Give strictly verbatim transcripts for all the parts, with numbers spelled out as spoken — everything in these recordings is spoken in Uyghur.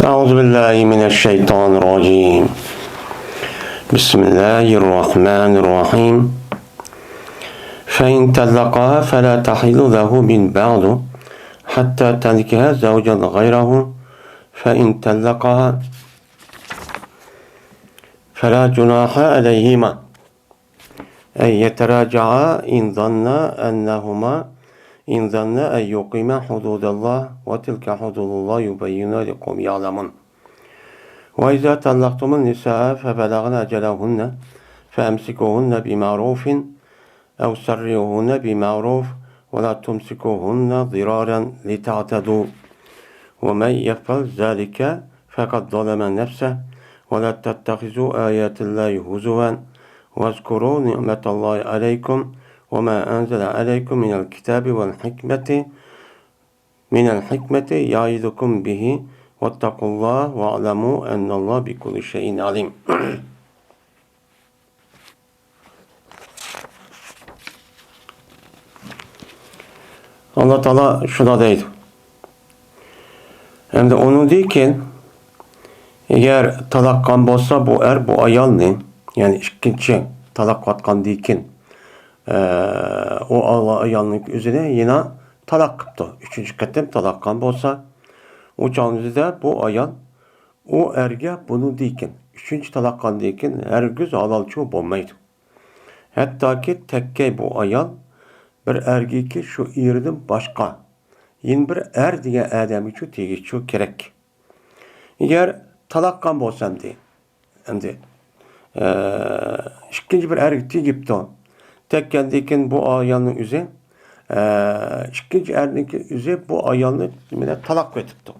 أعوذ بالله من الشيطان الرجيم. بسم الله الرحمن الرحيم. فإن طلقها فلا تحل له من بعد حتى تنكح زوجا غيره، فإن طلقها فلا جناح عليهما أن يتراجعا إن ظنا أنهما، إن ظنا أن يقيما حدود الله، وتلك حدود الله يبينها لقوم يعلمون. وإذا طلقتم النساء فبلغن أجلهن فأمسكوهن بمعروف أو سرحوهن بمعروف ولا تمسكوهن ضرارا لتعتدوا، ومن يفعل ذلك فقد ظلم نفسه، ولا تتخذوا آيات الله هزوا، واذكروا نعمة الله عليكم وما أنزل عليكم من الكتاب والحكمة، من الحكمة يعظكم به، واتقوا الله واعلموا أن الله بكل شيء عليم. ئاللا تائالا شۇنداق دەيدۇ. ئەمدى ئۇنىڭدىن كېيىن، ئەگەر تالاق قىلغان بولسا بۇ ئەر بۇ ئايالنى، يەنى ئىككىنچى تالاق قىلىۋاتقاندىن كېيىن، ئە، ئۇ ئايالنىڭ ئۆزىنى يەنە تالاق قىپتۇ. ئۈچىنچى قېتىم تالاق قىلغان بولسا، ئۇ چاغنىڭ ئۆزىدە بۇ ئايال ئۇ ئەرگە بۇنىڭدىن كېيىن، ئۈچىنچى تالاق قىلغاندىن كېيىن ھەرگىز ھالالچى بولمايدۇ. ھەتتاكى تەككەي بۇ ئايال بىر ئەرگىكى شۇ ئېرىدىن باشقا يەنە بىر ئەر دېگەن ئادەمگىچۇ تېگىشچۇ كېرەك. ئەگەر تالاق قىلغان بولسا ئەمدى، ئەمدى، ئە، ئىككىنچى بىر ئەرگە تېگىپتۇ. تەگكەندىن كېيىن بۇ ئايالنىڭ ئۆزى، ئە، ئىككىنچى ئەرنىڭكى ئۆزى بۇ ئايالنى نېمىدە تالاق قىلىۋېتىپتۇ.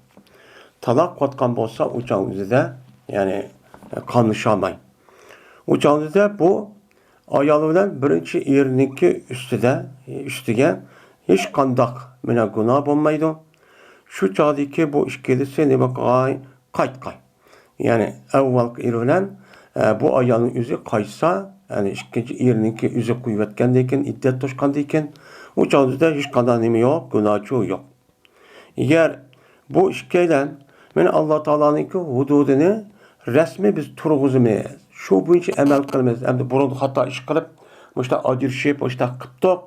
تالاق قىلىۋاتقان بولسا ئۇ چاغنىڭ ئۆزىدە، يەنى، ئە، قاملىشالماي. ئۇ چاغنىڭ ئۆزىدە بۇ ئايال بىلەن بىرىنچى ئېرىنىڭكى ئۈستىدە، ئۈستىگە ھېچقانداق مانا گۇناھ بولمايدۇ. شۇ چاغدىكى بۇ ئىككىلىسى نېمە قىلغاي؟ قايتقاي. يەنى ئەۋۋەلقى ئېرى بىلەن، ئە، بۇ ئايالنىڭ ئۆزى قايتسا، يەنى ئىككىنچى ئېرىنىڭكى ئۆزى قويۇۋەتكەندىن كېيىن، ئىددەت توشقاندىن كېيىن، ئۇ چاغدا ھېچقانداق نېمە يوق، گۇناھچۇ يوق. ئەگەر بۇ ئىككىيلەن مانا ئاللا تائالانىڭكى ھۇدۇدىنى رەسمىي بىز تۇرغۇزىمىز، شۇ بويىچە ئەمەل قىلىمىز، ئەمدى بۇرۇن خاتا ئىش قىلىپ، مۇشۇنداق ئاجرىشىپ، مۇشۇنداق قىپتۇق،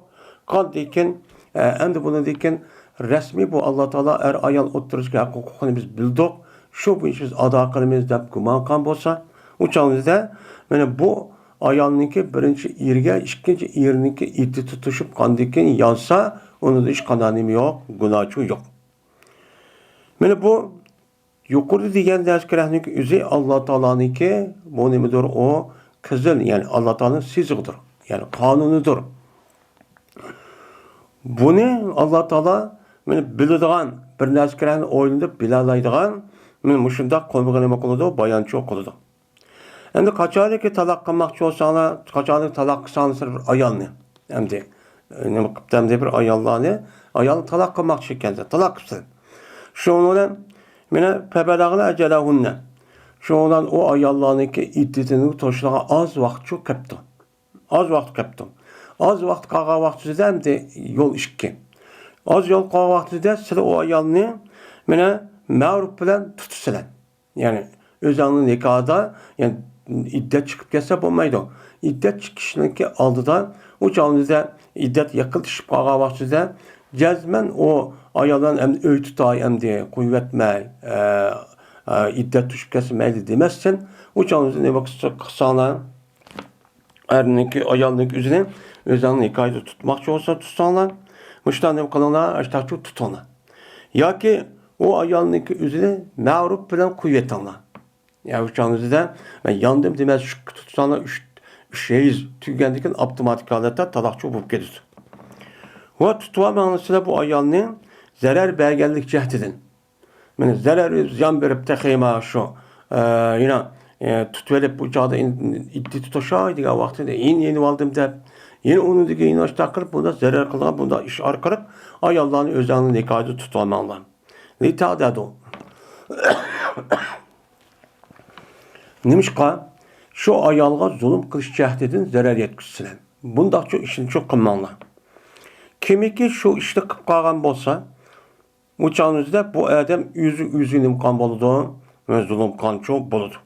قاندىكىن، ئە، ئەمدى بۇنىڭدىن كېيىن رەسمىي بۇ ئاللا تائالا ئەر ئايال ئوتتۇرىسىدىكى ھەق ھوقۇقنى بىز بىلدۇق، شۇ بويىچە بىز ئادا قىلىمىز دەپ گۇمان قىلغان بولسا، ئۇ چاغدا مانا بۇ ئايالنىڭكى بىرىنچى ئېرىگە ئىككىنچى ئېرىنىڭكى ئىددىتى توشۇپ قاندىن كېيىن يانسا، ئۇنىڭدا ھېچقانداق نېمە يوق، گۇناھچۇ يوق. مانا بۇ يۇقىرىدا دېگەن نەرسە كېرەكنىڭكى ئۆزى ئاللا تائالانىڭكى بۇ نېمىدۇر؟ ئۇ قىزىل، يەنى ئاللا تائالانىڭ سىزىقىدۇر، يەنى قانۇنىدۇر. بۇنى ئاللا تائالا مانا بىلىدىغان، بىر نەرسە كېرەكنى ئويلىنىپ بىلەلەيدىغان، مانا مۇشۇنداق قولىغا نېمە قىلىدۇ؟ بايانچۇ قىلىدۇ. ئەمدى قاچانكى تالاق قىلماقچى بولساڭلار، قاچانكى تالاق قىلساڭلار سىلەر بىر ئايالنى، ئەمدى، ئە، نېمە قىپتۇ، ئەمدى بىر ئاياللارنى، ئايالنى تالاق قىلماقچى ئىكەنسىلەر، تالاق قىپسىلەر. شۇنىڭ بىلەن مانا فَبَلَغْنَ أَجَلَهُنَّ. شۇنىڭ بىلەن ئۇ ئاياللارنىڭكى ئىددىتىنىڭ توشىدىغان ئاز ۋاقىتچۇ قېپتۇ. ئاز ۋاقىت قېپتۇ. ئاز ۋاقىت قالغان ۋاقتىدا ئەمدى يول ئىككى. ئاز يول قالغان ۋاقتىدا سىلەر ئۇ ئايالنى مانا مەرۇپ بىلەن تۇتىسىلەر. يەنى ئۆزۈڭنىڭ نىكاھىدا، يەنى ئىددەت چىقىپ كەتسە بولمايدۇ. ئىددەت چىقىشنىڭكى ئالدىدا، ئۇ چاغدا ئىددەت يېقىنلىشىپ قالغان ۋاقتىدا جەزمەن ئۇ ئاياللارنى ئەمدى ئۆي تۇتاي، ئەمدى قويۇۋەتمەي، ئە، ئە، ئىددەت توشۇپ كەتسە مەيلى دېمەستىن، ئۇ چاغدا نېمە قىلسا-، قىلساڭلار، ئەرنىڭكى، ئايالنىڭكى ئۆزىنى ئۆزۈڭنىڭ نىكاھىدا تۇتماقچى بولسا تۇتساڭلار، مۇشۇنداق نېمە قىلىڭلار، ئاشتاقچۇ تۇتۇڭلار. ياكى ئۇ ئايالنىڭكى ئۆزىنى مەرۇپ بىلەن قويۇۋېتىڭلار. يا ئۇ چاغنىڭ ئۆزىدە مەن ياندىم دېمەس، شۇ تۇتساڭلار ئۈچ، ئۈچ ھەيز تۈگىگەندىن كېيىن ئاپتوماتىك ھالەتتە تالاقچۇ بولۇپ كېتىدۇ. ۋە تۇتۇۋالماڭلار سىلەر بۇ ئايالنى زەرەر بەرگەنلىك جەھىتىدىن. مانا زەرەر، زىيان بېرىپ تېخى مانا شۇ، ئە، يەنە، ئە، تۇتۇۋېلىپ بۇ چاغدا ئىددىتى توشاي دېگەن ۋاقتىدا يەنە يېنىۋالدىم دەپ، يەنە ئۇنىڭدىن كېيىن يەنە ئاشتاق قىلىپ بۇنداق زەرەر قىلىدىغان بۇنداق ئىش ئارقىلىق ئاياللارنى ئۆزۈڭنىڭ نىكاھىدا تۇتۇۋالماڭلار. لىتەعتەدۇ. نېمىشقا؟ شۇ ئايالغا زۇلۇم قىلىش جەھىتىدىن زەرەر يەتكۈزسىلەر. بۇنداقچۇ ئىشنىچۇ قىلماڭلار. كىمكى شۇ ئىشنى قىلىپ قالغان بولسا، ئۇ چاغنىڭ ئۆزىدە بۇ ئادەم ئۆزى، ئۆزىگە نېمە قىلغان بولىدۇ؟ ۋە زۇلۇمخانچۇ بولىدۇ.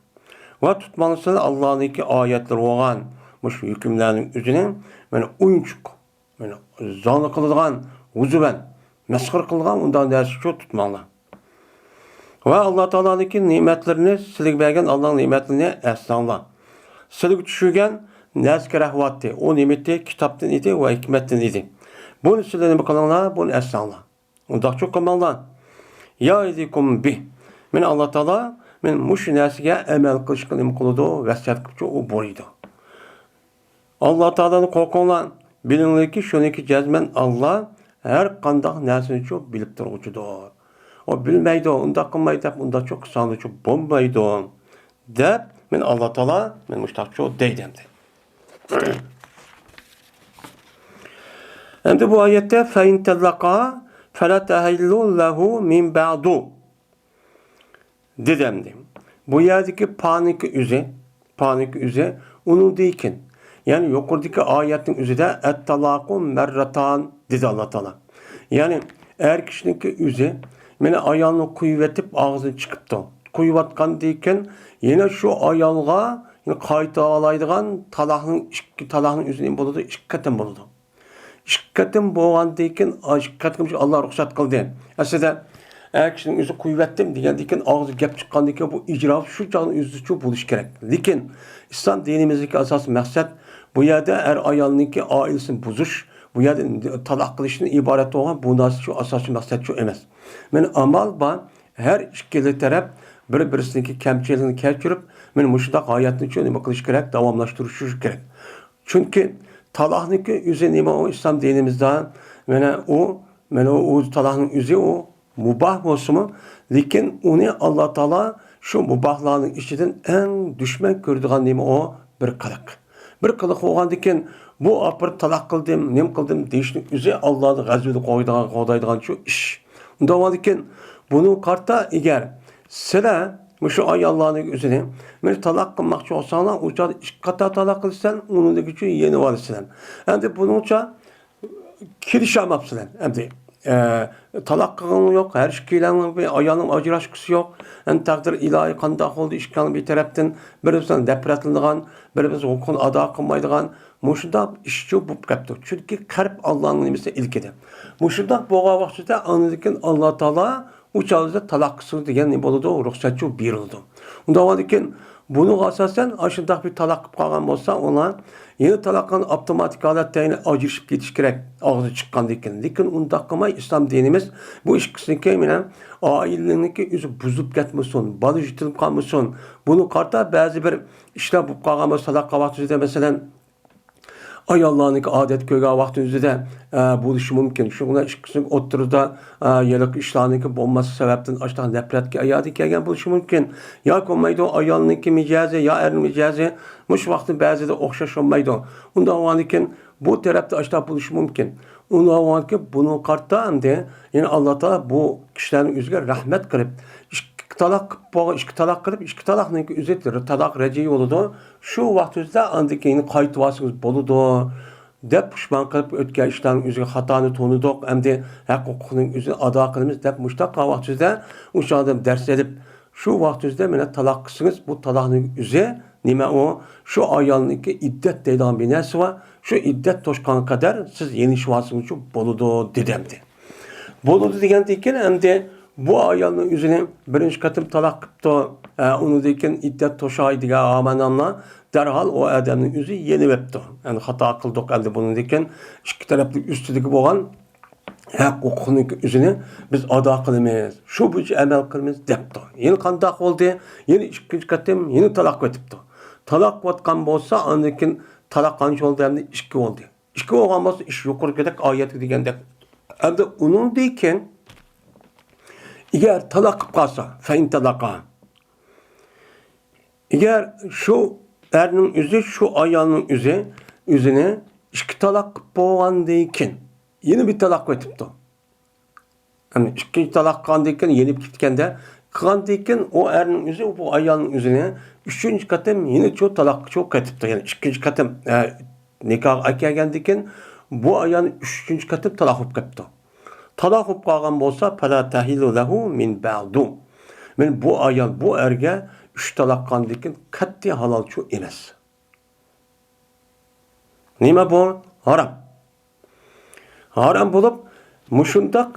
ۋە تۇتماڭلار سىلەر ئاللانىڭكى ئايەتلىرى بولغان مۇشۇ ھۆكۈملەرنىڭ ئۆزىنى، مانا، ئويۇنچۇق، مانا، زانا قىلىدىغان، ھۇزۇۋەن، مەسخىرە قىلىدىغان ئۇنداق نەرسىچۇ تۇتماڭلار. ۋە ئاللا تائالانىڭكى نېمەتلىرىنى، سىلىگە بەرگەن ئاللانىڭ نېمەتلىرىنى ئەسلەڭلار. سىلىگە چۈشۈرگەن نەرسە كېرەك بولاتتى. ئۇ نېمە ئىدى؟ كىتابتىن ئىدى ۋە ھېكمەتتىن ئىدى. بۇنى سىلەر نېمە قىلىڭلار؟ بۇنى ئەسلەڭلار. ئۇنداقچۇ قىلماڭلار. يەئىزۇكۇم بىھ. مانا ئاللا تائالا، مانا مۇشۇ نەرسىگە ئەمەل قىلىشقا نېمە قىلىدۇ؟ ۋەسىيەت قىلىپچۇ، ئۇ بۇيرۇيدۇ. ئاللا تائالادىن قورقۇڭلار. بىلىڭلاركى، شۇنىڭكى جەزمەن ئاللا ھەر قانداق نەرسىنىچۇ بىلىپ تۇرغۇچىدۇر. ئۇ بىلمەيدۇ، ئۇنداق قىلماي دەپ، ئۇنداقچۇ قىلساڭلارچۇ بولمايدۇ، دەپ، مانا ئاللا تائالا، مانا مۇشۇنداقچۇ دەيدۇ ئەمدى. ئەمدى بۇ ئايەتتە فَإِنْ طَلَّقَهَا فَلَا تَحِلَّ لَهُ مِنْ بَعْدُ دېدى ئەمدى. بۇ يەردىكى فانىڭكى ئۆزى، فانىڭكى ئۆزى ئۇنىڭدىن كېيىن، يەنى يۇقىرىدىكى ئايەتنىڭ ئۆزىدە ئەتتالاقۇ مەرراتان دېدى ئاللا تائالا. يەنى ئەر كىشىنىڭكى ئۆزى مانا ئايالنى قويۇۋېتىپ ئاغزىنى چىقىپتۇ. قويۇۋاتقاندىن كېيىن يەنە شۇ ئايالغا يەنە قايتالايدىغان تالاقنىڭ ئىككى، تالاقنىڭ ئۆزى نېمە بولىدۇ؟ ئىككى قېتىم بولىدۇ. ئىككى قېتىم بولغاندىن كېيىن، ئا، ئىككى قېتىم ئاللا رۇخسەت قىلدى. ئەسلىدە ئەر كىشىنىڭ ئۆزى قويۇۋەتتىم دېگەندىن كېيىن، ئاغزى گەپ چىققاندىن كېيىن بۇ ئىجرا شۇ چاغنىڭ ئۆزىچۇ بولۇشى كېرەك. لېكىن ئىسلام دىنىمىزدىكى ئاساسىي مەقسەت بۇ يەردە ئەر ئايالنىڭكى ئائىلىسىنى بۇزۇش، بۇ يەردە تالاق قىلىشتىن ئىبارەت بولغان بۇ نەرسە شۇ ئاساسىي مەقسەت شۇ ئەمەس. مانا ئامال بار، ھەر ئىككىلا تەرەپ بىر-بىرسىنىڭكى كەمچىلىكىنى كەچۈرۈپ، مانا مۇشۇنداق ھاياتنىچۇ نېمە قىلىش كېرەك؟ داۋاملاشتۇرۇش كېرەك. چۈنكى تالاقنىڭكى ئۆزى نېمە ئۇ ئىسلام دىنىمىزدا؟ مانا ئۇ، مانا ئۇ تالاقنىڭ ئۆزى ئۇ مۇباھ بولسىمۇ، لېكىن ئۇنى ئاللا تائالا شۇ مۇباھلارنىڭ ئىچىدىن ئەڭ دۈشمەن كۆرىدىغان نېمە ئۇ؟ بىر قىلىق. بىر قىلىق بولغاندىكىن، بۇ ئاپىرىپ تالاق قىلدىم، نېمە قىلدىم دېيىشنىڭ ئۆزى ئاللانىڭ غەزىپىنى قوغدايدىغان، قوغدايدىغان شۇ ئىش. ئۇنداق بولغاندىكىن، بۇنىڭغا قارىتا ئەگەر سىلەر مۇشۇ ئاياللارنىڭ ئۆزىنى مانا تالاق قىلماقچى بولساڭلار، ئۇ چاغدا ئىككى قاتار تالاق قىلىسەن، ئۇنىڭدىن كېيىن يېنىۋالىسەن. ئەمدى بۇنىڭچە كېلىشەلمەپسىلەر. ئەمدى، ئە، تالاق قىلغىنىڭ يوق، ھەر ئىككىيلەننىڭ بىر ئايالنىڭ ئاجراشقۇسى يوق. ئەمدى تەقدىر ئىلاھىي قانداق بولدى، ئىككىيلەن بىر تەرەپتىن بىر-بىرسىدىن نەپرەتلىنىدىغان، بىر-بىرسىنىڭ ھوقۇقىنى ئادا قىلمايدىغان مۇشۇنداق ئىشچۇ بولۇپ كەپتۇ. چۈنكى قەلب ئاللانىڭ نېمىسى ئىلكىدە. مۇشۇنداق بولغان ۋاقتىدا ئاندىن كېيىن ئاللا تائالا ئۇ چاغدا تالاق قىلسىڭىز دېگەن نېمە بولىدۇ؟ رۇخسەتچۇ بېرىلىدۇ. ئۇنداق بولغاندىكىن بۇنىڭغا ئاساسەن ئاشۇنداق بىر تالاق قىلىپ قالغان بولسا، ئۇلار يەنە تالاق قىلغان ئاپتوماتىك ھالەتتە يەنە ئاجرىشىپ كېتىش كېرەك، ئاغزى چىققاندىن كېيىن. لېكىن ئۇنداق قىلماي، ئىسلام دىنىمىز بۇ ئىككىسىنىڭكى مانا ئائىلىنىڭكى ئۆزى بۇزۇلۇپ كەتمىسۇن، بالا يېتىلىپ قالمىسۇن. بۇنىڭغا قارىتا بەزى بىر ئىشلار بولۇپ قالغان بولسا، تالاق قىلغان ۋاقتىدا مەسىلەن، ئاياللارنىڭكى ئادەت كۆرگەن ۋاقتىمىزدا، ئە، بولۇشى مۇمكىن. شۇڭا ئىككىسىنىڭ ئوتتۇرىدا، ئە، ھېلىقى ئىشلارنىڭكى بولماسلىق سەۋەبتىن ئاشۇنداق نەپرەتكە ئايادىن كەلگەن بولۇشى مۇمكىن. ياكى بولمايدۇ، ئايالنىڭكى مىجەزى يا ئەرنىڭ مىجەزى مۇشۇ ۋاقىتتا بەزىدە ئوخشاش بولمايدۇ. ئۇنداق بولغاندىكىن بۇ تەرەپتە ئاشۇنداق بولۇشى مۇمكىن. ئۇنداق بولغاندىكىن بۇنىڭغا قارىتا ئەمدى يەنە ئاللا تائالا بۇ كىشىلەرنىڭ ئۆزىگە رەھمەت قىلىپ، ئىككى تالاق قىلىپ بولغان، ئىككى تالاق قىلىپ، ئىككى تالىقنىڭكى ئۆزى تالاق رەجئىي بولىدۇ. شۇ ۋاقتىڭىزدا ئاندىن كېيىن قايتىۋالسىڭىز بولىدۇ، دەپ پۇشمان قىلىپ ئۆتكەن ئىشلارنىڭ ئۆزىگە خاتانى تونۇدۇق، ئەمدى ھەق ھوقۇقنىڭ ئۆزىنى ئادا قىلىمىز دەپ مۇشۇنداق قىلغان ۋاقتىڭىزدا ئۇ چاغدا دەرس ئېلىپ، شۇ ۋاقتىڭىزدا مانا تالاق قىلسىڭىز، بۇ تالاقنىڭ ئۆزى نېمە ئۇ؟ شۇ ئايالنىڭكى ئىددەت دەيدىغان بىر نەرسە بار. شۇ ئىددەت توشقانغا قەدەر سىز يېنىشىۋالسىڭىزچۇ بولىدۇ، دېدى ئەمدى. بولىدۇ دېگەندىن كېيىن ئەمدى بۇ ئايالنىڭ ئۆزىنى بىرىنچى قېتىم تالاق قىپتۇ، ئە، ئۇنىڭدىن كېيىن ئىددەت توشاي دېگەن ھاماناملا دەرھال ئۇ ئادەمنىڭ ئۆزى يېنىۋېپتۇ. يەنى خاتا قىلدۇق ئەمدى بۇنىڭدىن كېيىن ئىككى تەرەپنىڭ ئۈستىدىكى بولغان ھەق ھوقۇقنىڭ ئۆزىنى بىز ئادا قىلىمىز، شۇ بويىچە ئەمەل قىلىمىز دەپتۇ. يەنە قانداق بولدى؟ يەنە ئىككىنچى قېتىم يەنە تالاق قېتىپتۇ. تالاق قىلىۋاتقان بولسا ئاندىن كېيىن تالاق قانچە بولدى؟ ئەمدى ئىككى بولدى. ئىككى بولغان بولسا، ئىش يۇقىرىقىدەك ئايەتتە دېگەندەك. ئەمدى ئۇنىڭدىن كېيىن ئەگەر تالاق قىلىپ قالسا، فەئىن تالاقا. ئەگەر شۇ ئەرنىڭ ئۆزى، شۇ ئايالنىڭ ئۆزى ئۆزىنى ئىككى تالاق قىلىپ بولغاندىن كېيىن، يەنە بىر تالاق قېتىپتۇ. يەنى ئىككىنچى تالاق قىلغاندىن كېيىن يېنىپ كېتىپتىكەندە، قىلغاندىن كېيىن ئۇ ئەرنىڭ ئۆزى بۇ ئايالنىڭ ئۆزىنى ئۈچىنچى قېتىم يەنە شۇ تالاققا شۇ قېتىپتۇ. يەنى ئىككىنچى قېتىم، ئە، نىكاھقا ئەكەلگەندىن كېيىن بۇ ئايال ئۈچىنچى قېتىم تالاق بولۇپ قېپتۇ. تالاق بولۇپ قالغان بولسا، فَلَا تَحِلُّ لَهُ مِنْ بَعْدُ. مەن بۇ ئايال بۇ ئەرگە ئۈچ تالاق قىلغاندىن كېيىن قەتئىي ھالالچۇ ئەمەس. نېمە بۇ؟ ھارام. ھارام بولۇپ، مۇشۇنداق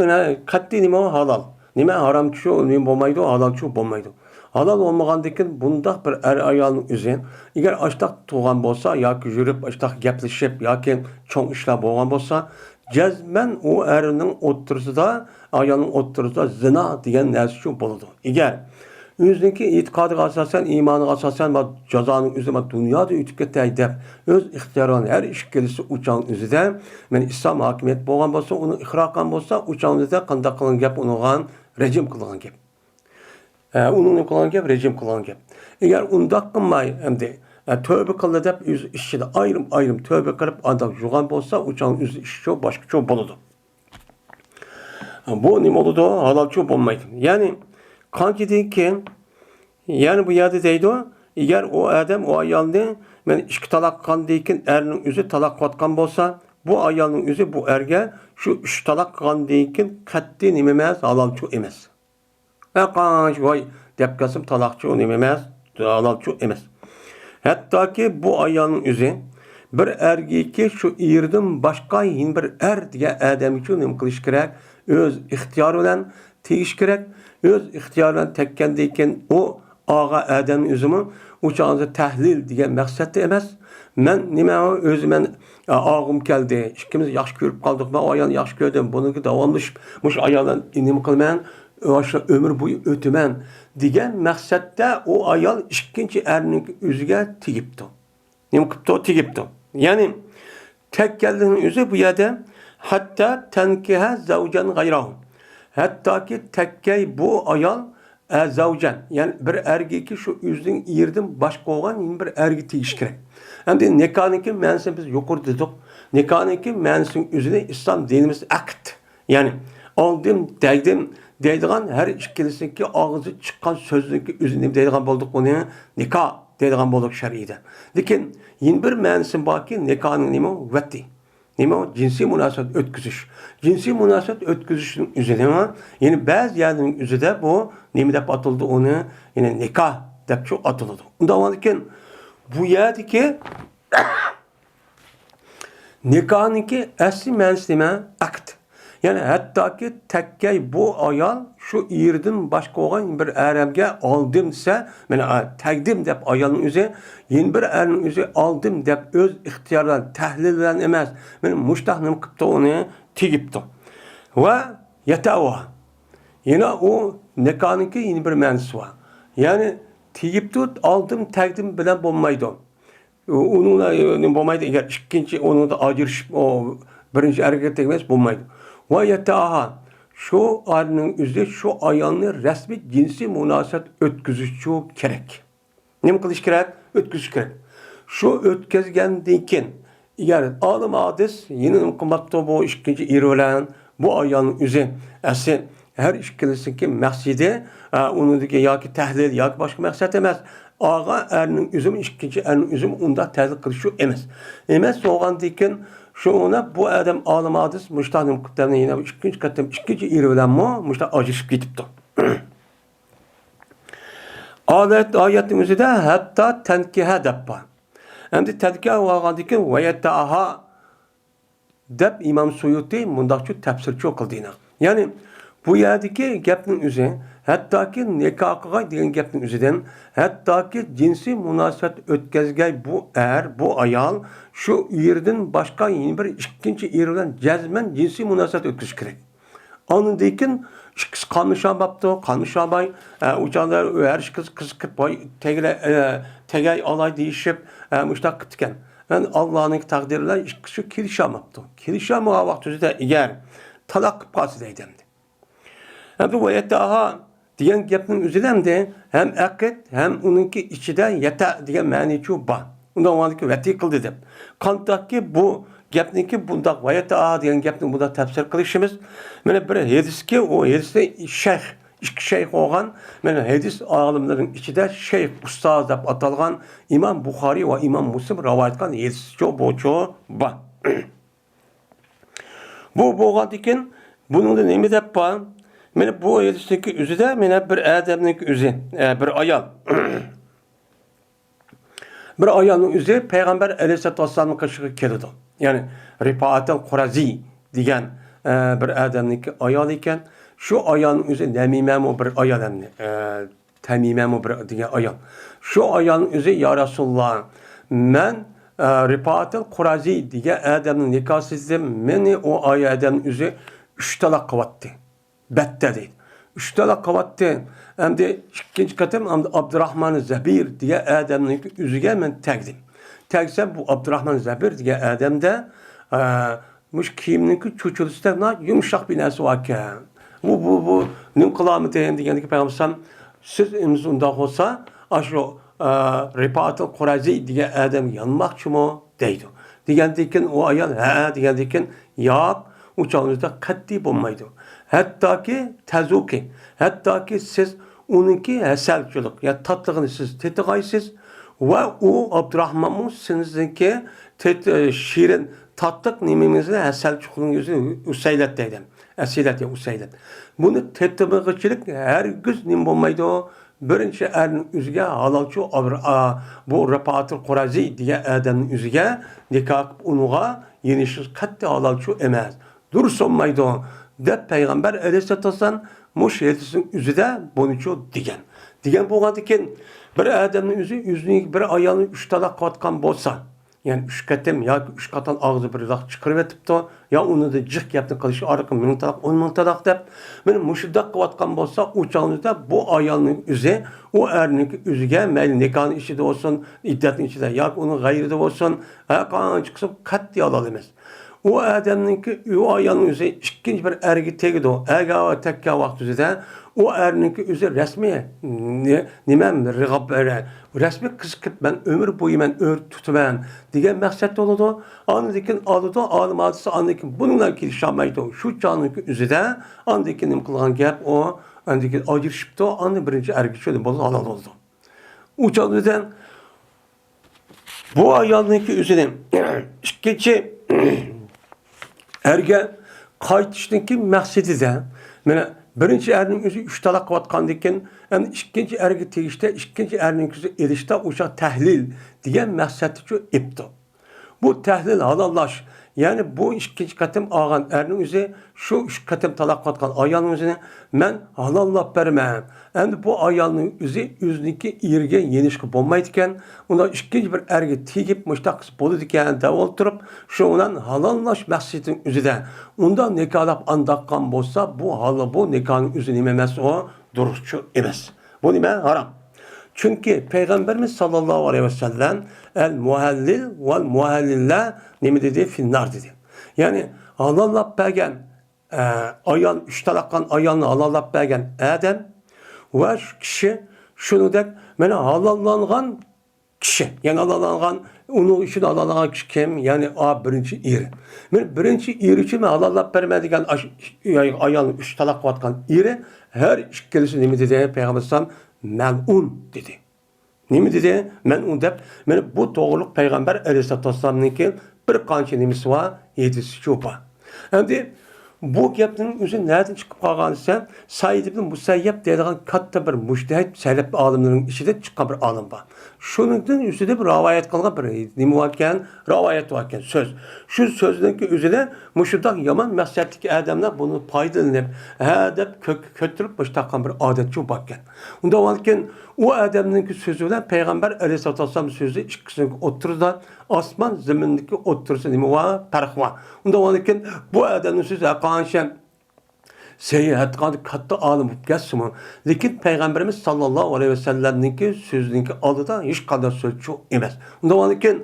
قەتئىي نېمە ھالال؟ نېمە ھارامچۇ نېمە بولمايدۇ، ھالالچۇ بولمايدۇ. ھالال بولمىغاندىن كېيىن بۇنداق بىر ئەر ئايالنىڭ ئۆزى، ئەگەر ئاشتاق تۇرغان بولسا ياكى يۈرۈپ ئاشتاق گەپلىشىپ ياكى چوڭ ئىشلار بولغان بولسا، جەزمەن ئۇ ئەرنىڭ ئوتتۇرىسىدا، ئايالنىڭ ئوتتۇرىسىدا زىنا دېگەن نەرسىچۇ بولىدۇ. ئەگەر ئۆزىنىڭكى ئېتىقادىغا ئاساسەن، ئىمانىغا ئاساسەن، ما جازانىڭ ئۆزى ما دۇنيادا ئۆتۈپ كېتەي دەپ، ئۆز ئىختىيارى بىلەن ھەر ئىش كېلىشى ئۇچاڭ ئۆزىدە، مەن ئىسلام ھاكىمىيەت بولغان بولسا، ئۇنى ئىقرار قىلغان بولسا، ئۇچاڭ ئۆزىدە قانداق قىلغان گەپ، ئۇنىڭغا رەجىم قىلغان گەپ. ئە، ئۇنىڭ قىلغان گەپ، رەجىم قىلغان گەپ. ئەگەر ئۇنداق قىلماي، ئەمدى، ئە، تۆبە قىلدى دەپ، ئۆز ئىچىدە ئايرىم-ئايرىم تۆبە قىلىپ، ئانداق يۇغان بولسا، ئۇچاڭ ئۆز ئىشىچۇ، باشقىچۇ بولىدۇ. بۇ نېمە بولىدۇ؟ ھالالچۇ بولمايدۇ. يەنى، قانچىدىن كېيىن، يەنى بۇ يەردە دەيدۇ، ئەگەر ئۇ ئادەم ئۇ ئايالنى، مەن ئىككى تالاق قىلغاندىن كېيىن ئەرنىڭ ئۆزى تالاق قىلىۋاتقان بولسا، بۇ ئايالنىڭ ئۆزى بۇ ئەرگە شۇ ئۈچ تالاق قىلغاندىن كېيىن قەتئىي نېمە ئەمەس، ھالالچۇ ئەمەس. ھە، قانچە ۋاي دەپ كەلسىمۇ تالاقچۇ نېمە ئەمەس، ھالالچۇ ئەمەس. ھەتتاكى بۇ ئايالنىڭ ئۆزى بىر ئەرگىكى شۇ ئېرىدىن باشقا يەنە بىر ئەر دېگەن ئادەمگىچۇ نېمە قىلىش كېرەك؟ ئۆز ئىختىيارى بىلەن تېگىش كېرەك. ئۆز ئىختىيارى بىلەن تەگكەندىن كېيىن ئۇ ئاغا ئادەمنىڭ ئۆزىمۇ ئۇ چاغدا تەھلىل دېگەن مەقسەتتە ئەمەس. مەن نېمە ئۆزى مەن، ئا، ئاغۇم كەلدى، ئىككىمىز ياخشى كۆرۈپ قالدۇق، مەن ئۇ ئايالنى ياخشى كۆردۈم، بۇنىڭغا داۋاملىشىپ مۇشۇ ئايال بىلەن نېمە قىلىمەن، ئاشۇ ئۆمۈر بويى ئۆتىمەن دېگەن مەقسەتتە ئۇ ئايال ئىككىنچى ئەرنىڭ ئۆزىگە تېگىپتۇ. نېمە قىپتۇ؟ تېگىپتۇ. يەنى تەگكەنلىكنىڭ ئۆزى بۇ يەردە ھەتتا تەنكىھە زەۋجەن غەيراھۇ. ھەتتاكى تەگكەي بۇ ئايال، ئە، زەۋجەن، يەنى بىر ئەرگىكى شۇ ئۆزىنىڭ ئېرىدىن باشقا بولغان يەنە بىر ئەرگە تېگىش كېرەك. ئەمدى نىكاھنىڭكى مەنىسىنى بىز يۇقىرىدا دېدۇق. نىكاھنىڭكى مەنىسىنىڭ ئۆزىنى ئىسلام دىنىمىز ئەقد، يەنى ئالدىم، تەگدىم دەيدىغان ھەر ئىككىلىسىنىڭكى ئاغزىدىن چىققان سۆزنىڭكى ئۆزىنى نېمە دەيدىغان بولدۇق؟ ئۇنى نىكاھ دەيدىغان بولدۇق شەرئىدە. لېكىن يەنە بىر مەنىسى باركى، نىكاھنىڭ نېمە؟ ۋەتى. نېمە ئۇ؟ جىنسىي مۇناسىۋەت ئۆتكۈزۈش. جىنسىي مۇناسىۋەت ئۆتكۈزۈشنىڭ ئۆزى نېمە؟ يەنى بەزى يەرنىڭ ئۆزىدە بۇ نېمە دەپ ئاتىلىدۇ؟ ئۇنى يەنى نىكاھ دەپچۇ ئاتىلىدۇ. ئۇنداق بولغاندىكىن بۇ يەردىكى نىكاھنىڭكى ئەسلى مەنىسى نېمە؟ ئەقد. يەنى ھەتتاكى تەككەي بۇ ئايال شۇ ئېرىدىن باشقا بولغان بىر ئەرەمگە ئالدىم دېسە، مانا، ئا، تەگدىم دەپ ئايالنىڭ ئۆزى، يەنە بىر ئەرنىڭ ئۆزى ئالدىم دەپ ئۆز ئىختىيارى بىلەن، تەھلىل بىلەن ئەمەس، مانا مۇشتاق نېمە قىپتۇ، ئۇنى تېگىپتۇ. ۋە يەتەۋا. يەنە ئۇ نىكاھنىڭكى يەنە بىر مەنىسى بار. يەنى تېگىپتۇ، ئالدىم، تەگدىم بىلەن بولمايدۇ. ئۇنىڭدا بولمايدۇ، ئەگەر ئىككىنچى ئۇنىڭدا ئاجرىشىپ، ئۇ بىرىنچى ئەرگە تەگمەس بولمايدۇ. ۋە يەتەئاھا، شۇ ئەرنىڭ ئۆزى شۇ ئايالنى رەسمىي جىنسىي مۇناسىۋەت ئۆتكۈزۈشچۇ كېرەك. نېمە قىلىش كېرەك؟ ئۆتكۈزۈش كېرەك. شۇ ئۆتكۈزگەندىن كېيىن، ئەگەر ئالىم ھادىس يەنە نېمە قىلماپتۇ بۇ ئىككىنچى ئېرى بىلەن؟ بۇ ئايالنىڭ ئۆزى ئەسلى ھەر ئىككىلىسىنىڭكى مەقسىتى، ئا، ئۇنىڭدىكى ياكى تەھلىل ياكى باشقا مەقسەت ئەمەس. ئاغا ئەرنىڭ ئۆزىمۇ، ئىككىنچى ئەرنىڭ ئۆزىمۇ ئۇنداق تەھلىل قىلىشى ئەمەس. ئەمەس بولغاندىن كېيىن، شۇڭا بۇ ئادەم ئالىم ھادىس مۇشتاق نېمە قىپتۇ، يەنە ئىككىنچى قېتىم ئىككىنچى ئېرى بىلەنمۇ مۇشتاق ئاجرىشىپ كېتىپتۇ. ئادەت، ئايەتنىڭ ئۆزىدە ھەتتا تەنكىھە دەپ بار. ئەمدى تەنكىھە بولغاندىن كېيىن ۋەيەتەئاھا دەپ ئىمام سۇيۇتى مۇنداقچۇ تەپسىرچۇ قىلدى. يەنى بۇ يەردىكى گەپنىڭ ئۆزى، ھەتتاكى نىكاھ قىلغاي دېگەن گەپنىڭ ئۆزىدىن، ھەتتاكى جىنسىي مۇناسىۋەت ئۆتكەزگەي بۇ ئەر، بۇ ئايال شۇ ئېرىدىن باشقا يەنە بىر ئىككىنچى ئېرى بىلەن جەزمەن جىنسىي مۇناسىۋەت ئۆتكۈزۈش كېرەك. ئاندىن كېيىن ئىككىسى قاملىشالماپتۇ، قاملىشالماي، ئە، ئۇ چاغدا ھەر ئىككىسى قىزىقىپ، ۋاي، تەگلە-، ئە، تەگەي ئالاي دېيىشىپ، ئە، مۇشۇنداق قىپتىكەن. ئەمدى ئاللانىڭ تەقدىرى بىلەن ئىككىسى كېلىشەلمەپتۇ. كېلىشەلمىگەن ۋاقتىدا ئەگەر تالاق قىلىپ قالسا دەيدۇ ئەمدى. ئەمدى ۋەيەتەئاھا دېگەن گەپنىڭ ئۆزىدە ئەمدى ھەم ئەقىد، ھەم ئۇنىڭكى ئىچىدە يەتە دېگەن مەنىچۇ بار. ئۇنداق بولغاندىكىن ۋەتى قىلدى دەپ. قانداقكى بۇ گەپنىكى بۇنداق ۋەيەتەئاھا دېگەن گەپنى بۇنداق تەپسىر قىلىشىمىز. مانا بىر ھەدىسكى، ئۇ ھەدىسنى شەيخ، ئىككى شەيخ بولغان، مانا ھەدىس ئالىملىرىنىڭ ئىچىدە شەيخ، ئۇستاز دەپ ئاتالغان ئىمام بۇخارىي ۋە ئىمام مۇسلىم رىۋايەت قىلغان ھەدىسچۇ بۇچۇ بار. بۇ بولغاندىكىن، بۇنىڭدا نېمە دەپ بار؟ مانا بۇ ھەدىستىكى ئۆزىدە مانا بىر ئادەمنىڭ ئۆزى، ئە، بىر ئايال. بىر ئايالنىڭ ئۆزى پەيغەمبەر ئەلەيھىسسالاتۇ ۋەسسالامنىڭ قېشىغا كېلىدۇ. يەنى رىپائەتىل قۇرەزى دېگەن، ئە، بىر ئادەمنىڭكى ئايالى ئىكەن. شۇ ئايالنىڭ ئۆزى نەمىمەمۇ بىر ئايال ئەمدى. ئە، تەمىمەمۇ بىر دېگەن ئايال. شۇ ئايالنىڭ ئۆزى، يا رەسۇلاللا، مەن، ئە، رىپائەتىل قۇرەزى دېگەن ئادەمنى نىكاھسىز ئىدىم. مېنى ئۇ ئاي-، ئادەمنىڭ ئۆزى ئۈچ تالاق قىلىۋەتتى. بەتتە دەيدۇ. ئۈچ تالاق قىلىۋەتتى. ئەمدى ئىككىنچى قېتىم ئەمدى ئابدۇراخمان زەبىر دېگەن ئادەمنىڭ ئۆزىگە مەن تەگدىم. تەگسەم، بۇ ئابدۇراخمان زەبىر دېگەن ئادەمدە، ئە، مۇشۇ كىيىمنىڭكى چۇچۇلىسىدەك ناھايىتى يۇمشاق بىر نەرسە باركەن. بۇ، بۇ، بۇ نېمە قىلارمىدىم دېگەندىكى پەيغەمبەر ئەلەيھىسسالام، سىز ئەمىسە ئۇنداق بولسا، ئاشۇ، ئە، رىپائەتىل قۇرەزى دېگەن ئادەمگە يانماقچىمۇ؟ دەيدۇ. دېگەندىن كېيىن ئۇ ئايال، ھە، دېگەندىن كېيىن، ياق، ئۇ چاغنىڭىزدا قەتئىي بولمايدۇ. ھەتتاكى تەزۇقى، ھەتتاكى سىز ئۇنىڭكى ھەسەلچىلىك، يا تاتلىقىنى سىز تېتىغايسىز ۋە ئۇ ئابدۇراخمانمۇ سىزنىڭكى تېت-، شېرىن تاتلىق نېمىڭىزنى، ھەسەلچىلىكىڭىزنى ئۇسەيلەت دەيدۇ. ئەسىلەت يا ئۇسەيلەت. بۇنى تېتىمىغۇچىلىك ھەرگىز نېمە بولمايدۇ. بىرىنچى ئەرنىڭ ئۆزىگە ھالالچۇ، ئابر-، ئا، بۇ رىپائەتۇل قۇرەزى دېگەن ئادەمنىڭ ئۆزىگە نىكاھ قىلىپ ئۇنىڭغا يېنىشىش قەتئىي ھالالچۇ ئەمەس. دۇرۇس بولمايدۇ، دەپ پەيغەمبەر ئەلەيھىسسالاتۇ ۋەسسالام مۇشۇ ھەدىسنىڭ ئۆزىدە بۇنىچۇ دېگەن. دېگەن بولغاندىكىن، بىر ئادەمنىڭ ئۆزى ئۆزىنىڭ بىر ئايالنى ئۈچ تالاق قىلىۋاتقان بولسا، يەنى ئۈچ قېتىم ياكى ئۈچ قاتان ئاغزى بىر لاق چىقىرىۋېتىپتۇ، يا ئۇنىڭدا جىق گەپنى قىلىش ئارقىلىق مىڭ تالاق، ئون مىڭ تالاق دەپ، مانا مۇشۇنداق قىلىۋاتقان بولسا، ئۇ چاغدا بۇ ئايالنىڭ ئۆزى ئۇ ئەرنىڭكى ئۆزىگە مەيلى نىكاھنىڭ ئىچىدە بولسۇن، ئىددەتنىڭ ئىچىدە ياكى ئۇنىڭ غەيرىدە بولسۇن، ھەر قانچە قىلسا قەتئىي ھالال ئەمەس. ئۇ ئادەمنىڭكى، ئۇ ئايالنىڭ ئۆزى ئىككىنچى بىر ئەرگە تېگىدۇ، ئەگەر تەگكەن ۋاقتىدا ئۇ ئەرنىڭكى ئۆزى رەسمىي نى-، نېمە، رىغاب، رەسمىي قىز قىلىپ مەن ئۆمۈر بويى مەن ئۆرە تۇتىمەن دېگەن مەقسەتتە بولىدۇ. ئاندىن كېيىن ئالىدۇ، ئالىماتىسى ئاندىن كېيىن بۇنىڭ بىلەن كېلىشەلمەيدۇ. شۇ چاغنىڭكى ئۆزىدە ئاندىن كېيىن نېمە قىلغان گەپ ئۇ، ئاندىن كېيىن ئاجرىشىپتۇ، ئاندىن بىرىنچى ئەرگە چۆلى بولىدۇ، ھالال بولىدۇ. ئۇ چاغدا بۇ ئايالنىڭكى ئۆزىنى ئىككىنچى ئەرگە قايتىشنىڭكى مەقسىتىدە، مانا، بىرىنچى ئەرنىڭ ئۆزى ئۈچ تالاق قىلىۋاتقاندىن كېيىن، ئەمدى ئىككىنچى ئەرگە تېگىشتە ئىككىنچى ئەرنىڭ ئۆزى ئېلىشتا ئۇ چاغ تەھلىل دېگەن مەقسەتتىچۇ ئېپتۇ. بۇ تەھلىل، ھالاللاش، يەنى بۇ ئىككىنچى قېتىم ئالغان ئەرنىڭ ئۆزى شۇ ئۈچ قېتىم تالاق قىلىۋاتقان ئايالنىڭ ئۆزىنى مەن ھالاللاپ بەرمەن. ئەمدى بۇ ئايالنىڭ ئۆزى ئۆزىنىڭكى ئېرىگە يېنىشقا بولمايدىكەن، ئۇنداق ئىككىنچى بىر ئەرگە تېگىپ مۇشتاق قىلسا بولىدىكەن دەپ ئولتۇرۇپ، شۇنىڭ بىلەن ھالاللاش مەقسىتىنىڭ ئۆزىدە ئۇنداق نىكاھلاپ ئانداق قىلغان بولسا، بۇ ھالال، بۇ نىكاھنىڭ ئۆزى نېمە ئەمەس ئۇ؟ دۇرۇسچۇ ئەمەس. بۇ نېمە؟ ھارام. چۈنكى پەيغەمبىرىمىز ساللاللاھۇ ئەلەيھى ۋەسەللەم، ئەل مۇھەللىل ۋەل مۇھەللىلە نېمە دېدى؟ فىننار دېدى. يەنى ھالاللاپ بەرگەن، ئە، ئايال، ئۈچ تالاق قىلغان ئايالنى ھالاللاپ بەرگەن ئادەم ۋە شۇ كىشى شۇنىڭدەك مانا ھالاللانغان كىشى، يەنى ھالاللانغان، ئۇنىڭ ئۈچۈن ھالاللانغان كىشى كىم؟ يەنى ئا، بىرىنچى ئېرى. مانا بىرىنچى ئېرى ئۈچۈن مەن ھالاللاپ بەرمەن دېگەن ئاش-، ئايالنى ئۈچ تالاق قىلىۋاتقان ئېرى، ھەر ئىككىلىسى نېمە دېدى؟ پەيغەمبەر ئەلەيھىسسالام مەلئۇن دېدى. نېمە دېدى؟ مەلئۇن دەپ، مانا بۇ توغرۇلۇق پەيغەمبەر ئەلەيھىسسالاتۇ ۋەسسالامنىڭكى بىر قانچە نېمىسى بار، ھەدىسىچۇ بار. ئەمدى بۇ گەپنىڭ ئۆزى نەدىن چىقىپ قالغان دېسە، سەئىد ئىبن مۇسەييەب دەيدىغان كاتتا بىر مۇجتەھىد، سەلەپ ئالىملىرىنىڭ ئىچىدىن چىققان بىر ئالىم بار. شۇنىڭدىن ئۆزىدە بىر رىۋايەت قىلغان بىر نېمە باركەن، رىۋايەت باركەن، سۆز. شۇ سۆزنىڭكى ئۆزىدە مۇشۇنداق يامان مەقسەتتىكى ئادەملەر بۇنى پايدىلىنىپ، ھە دەپ كۆككە كۆتۈرۈپ مۇشۇنداق قىلغان بىر ئادەتچۇ باركەن. ئۇنداق بولغاندىكىن، ئۇ ئادەمنىڭكى سۆزى بىلەن پەيغەمبەر ئەلەيھىسسالاتۇ ۋەسسالام سۆزى ئىككىسىنىڭ ئوتتۇرىسىدا، ئاسمان زېمىننىڭكى ئوتتۇرىسى نېمە بار؟ پەرق بار. ئۇنداق بولغاندىكىن، بۇ ئادەمنىڭ سۆزى ھەرقانچە سەھىھ، ھەتتا كاتتا ئالىم بولۇپ كەتسىمۇ، لېكىن پەيغەمبىرىمىز ساللاللاھۇ ئەلەيھى ۋەسەللەمنىڭكى سۆزىنىڭكى ئالدىدا ھېچقانداق سۆزچۇ ئەمەس. ئۇنداق بولغاندىكىن،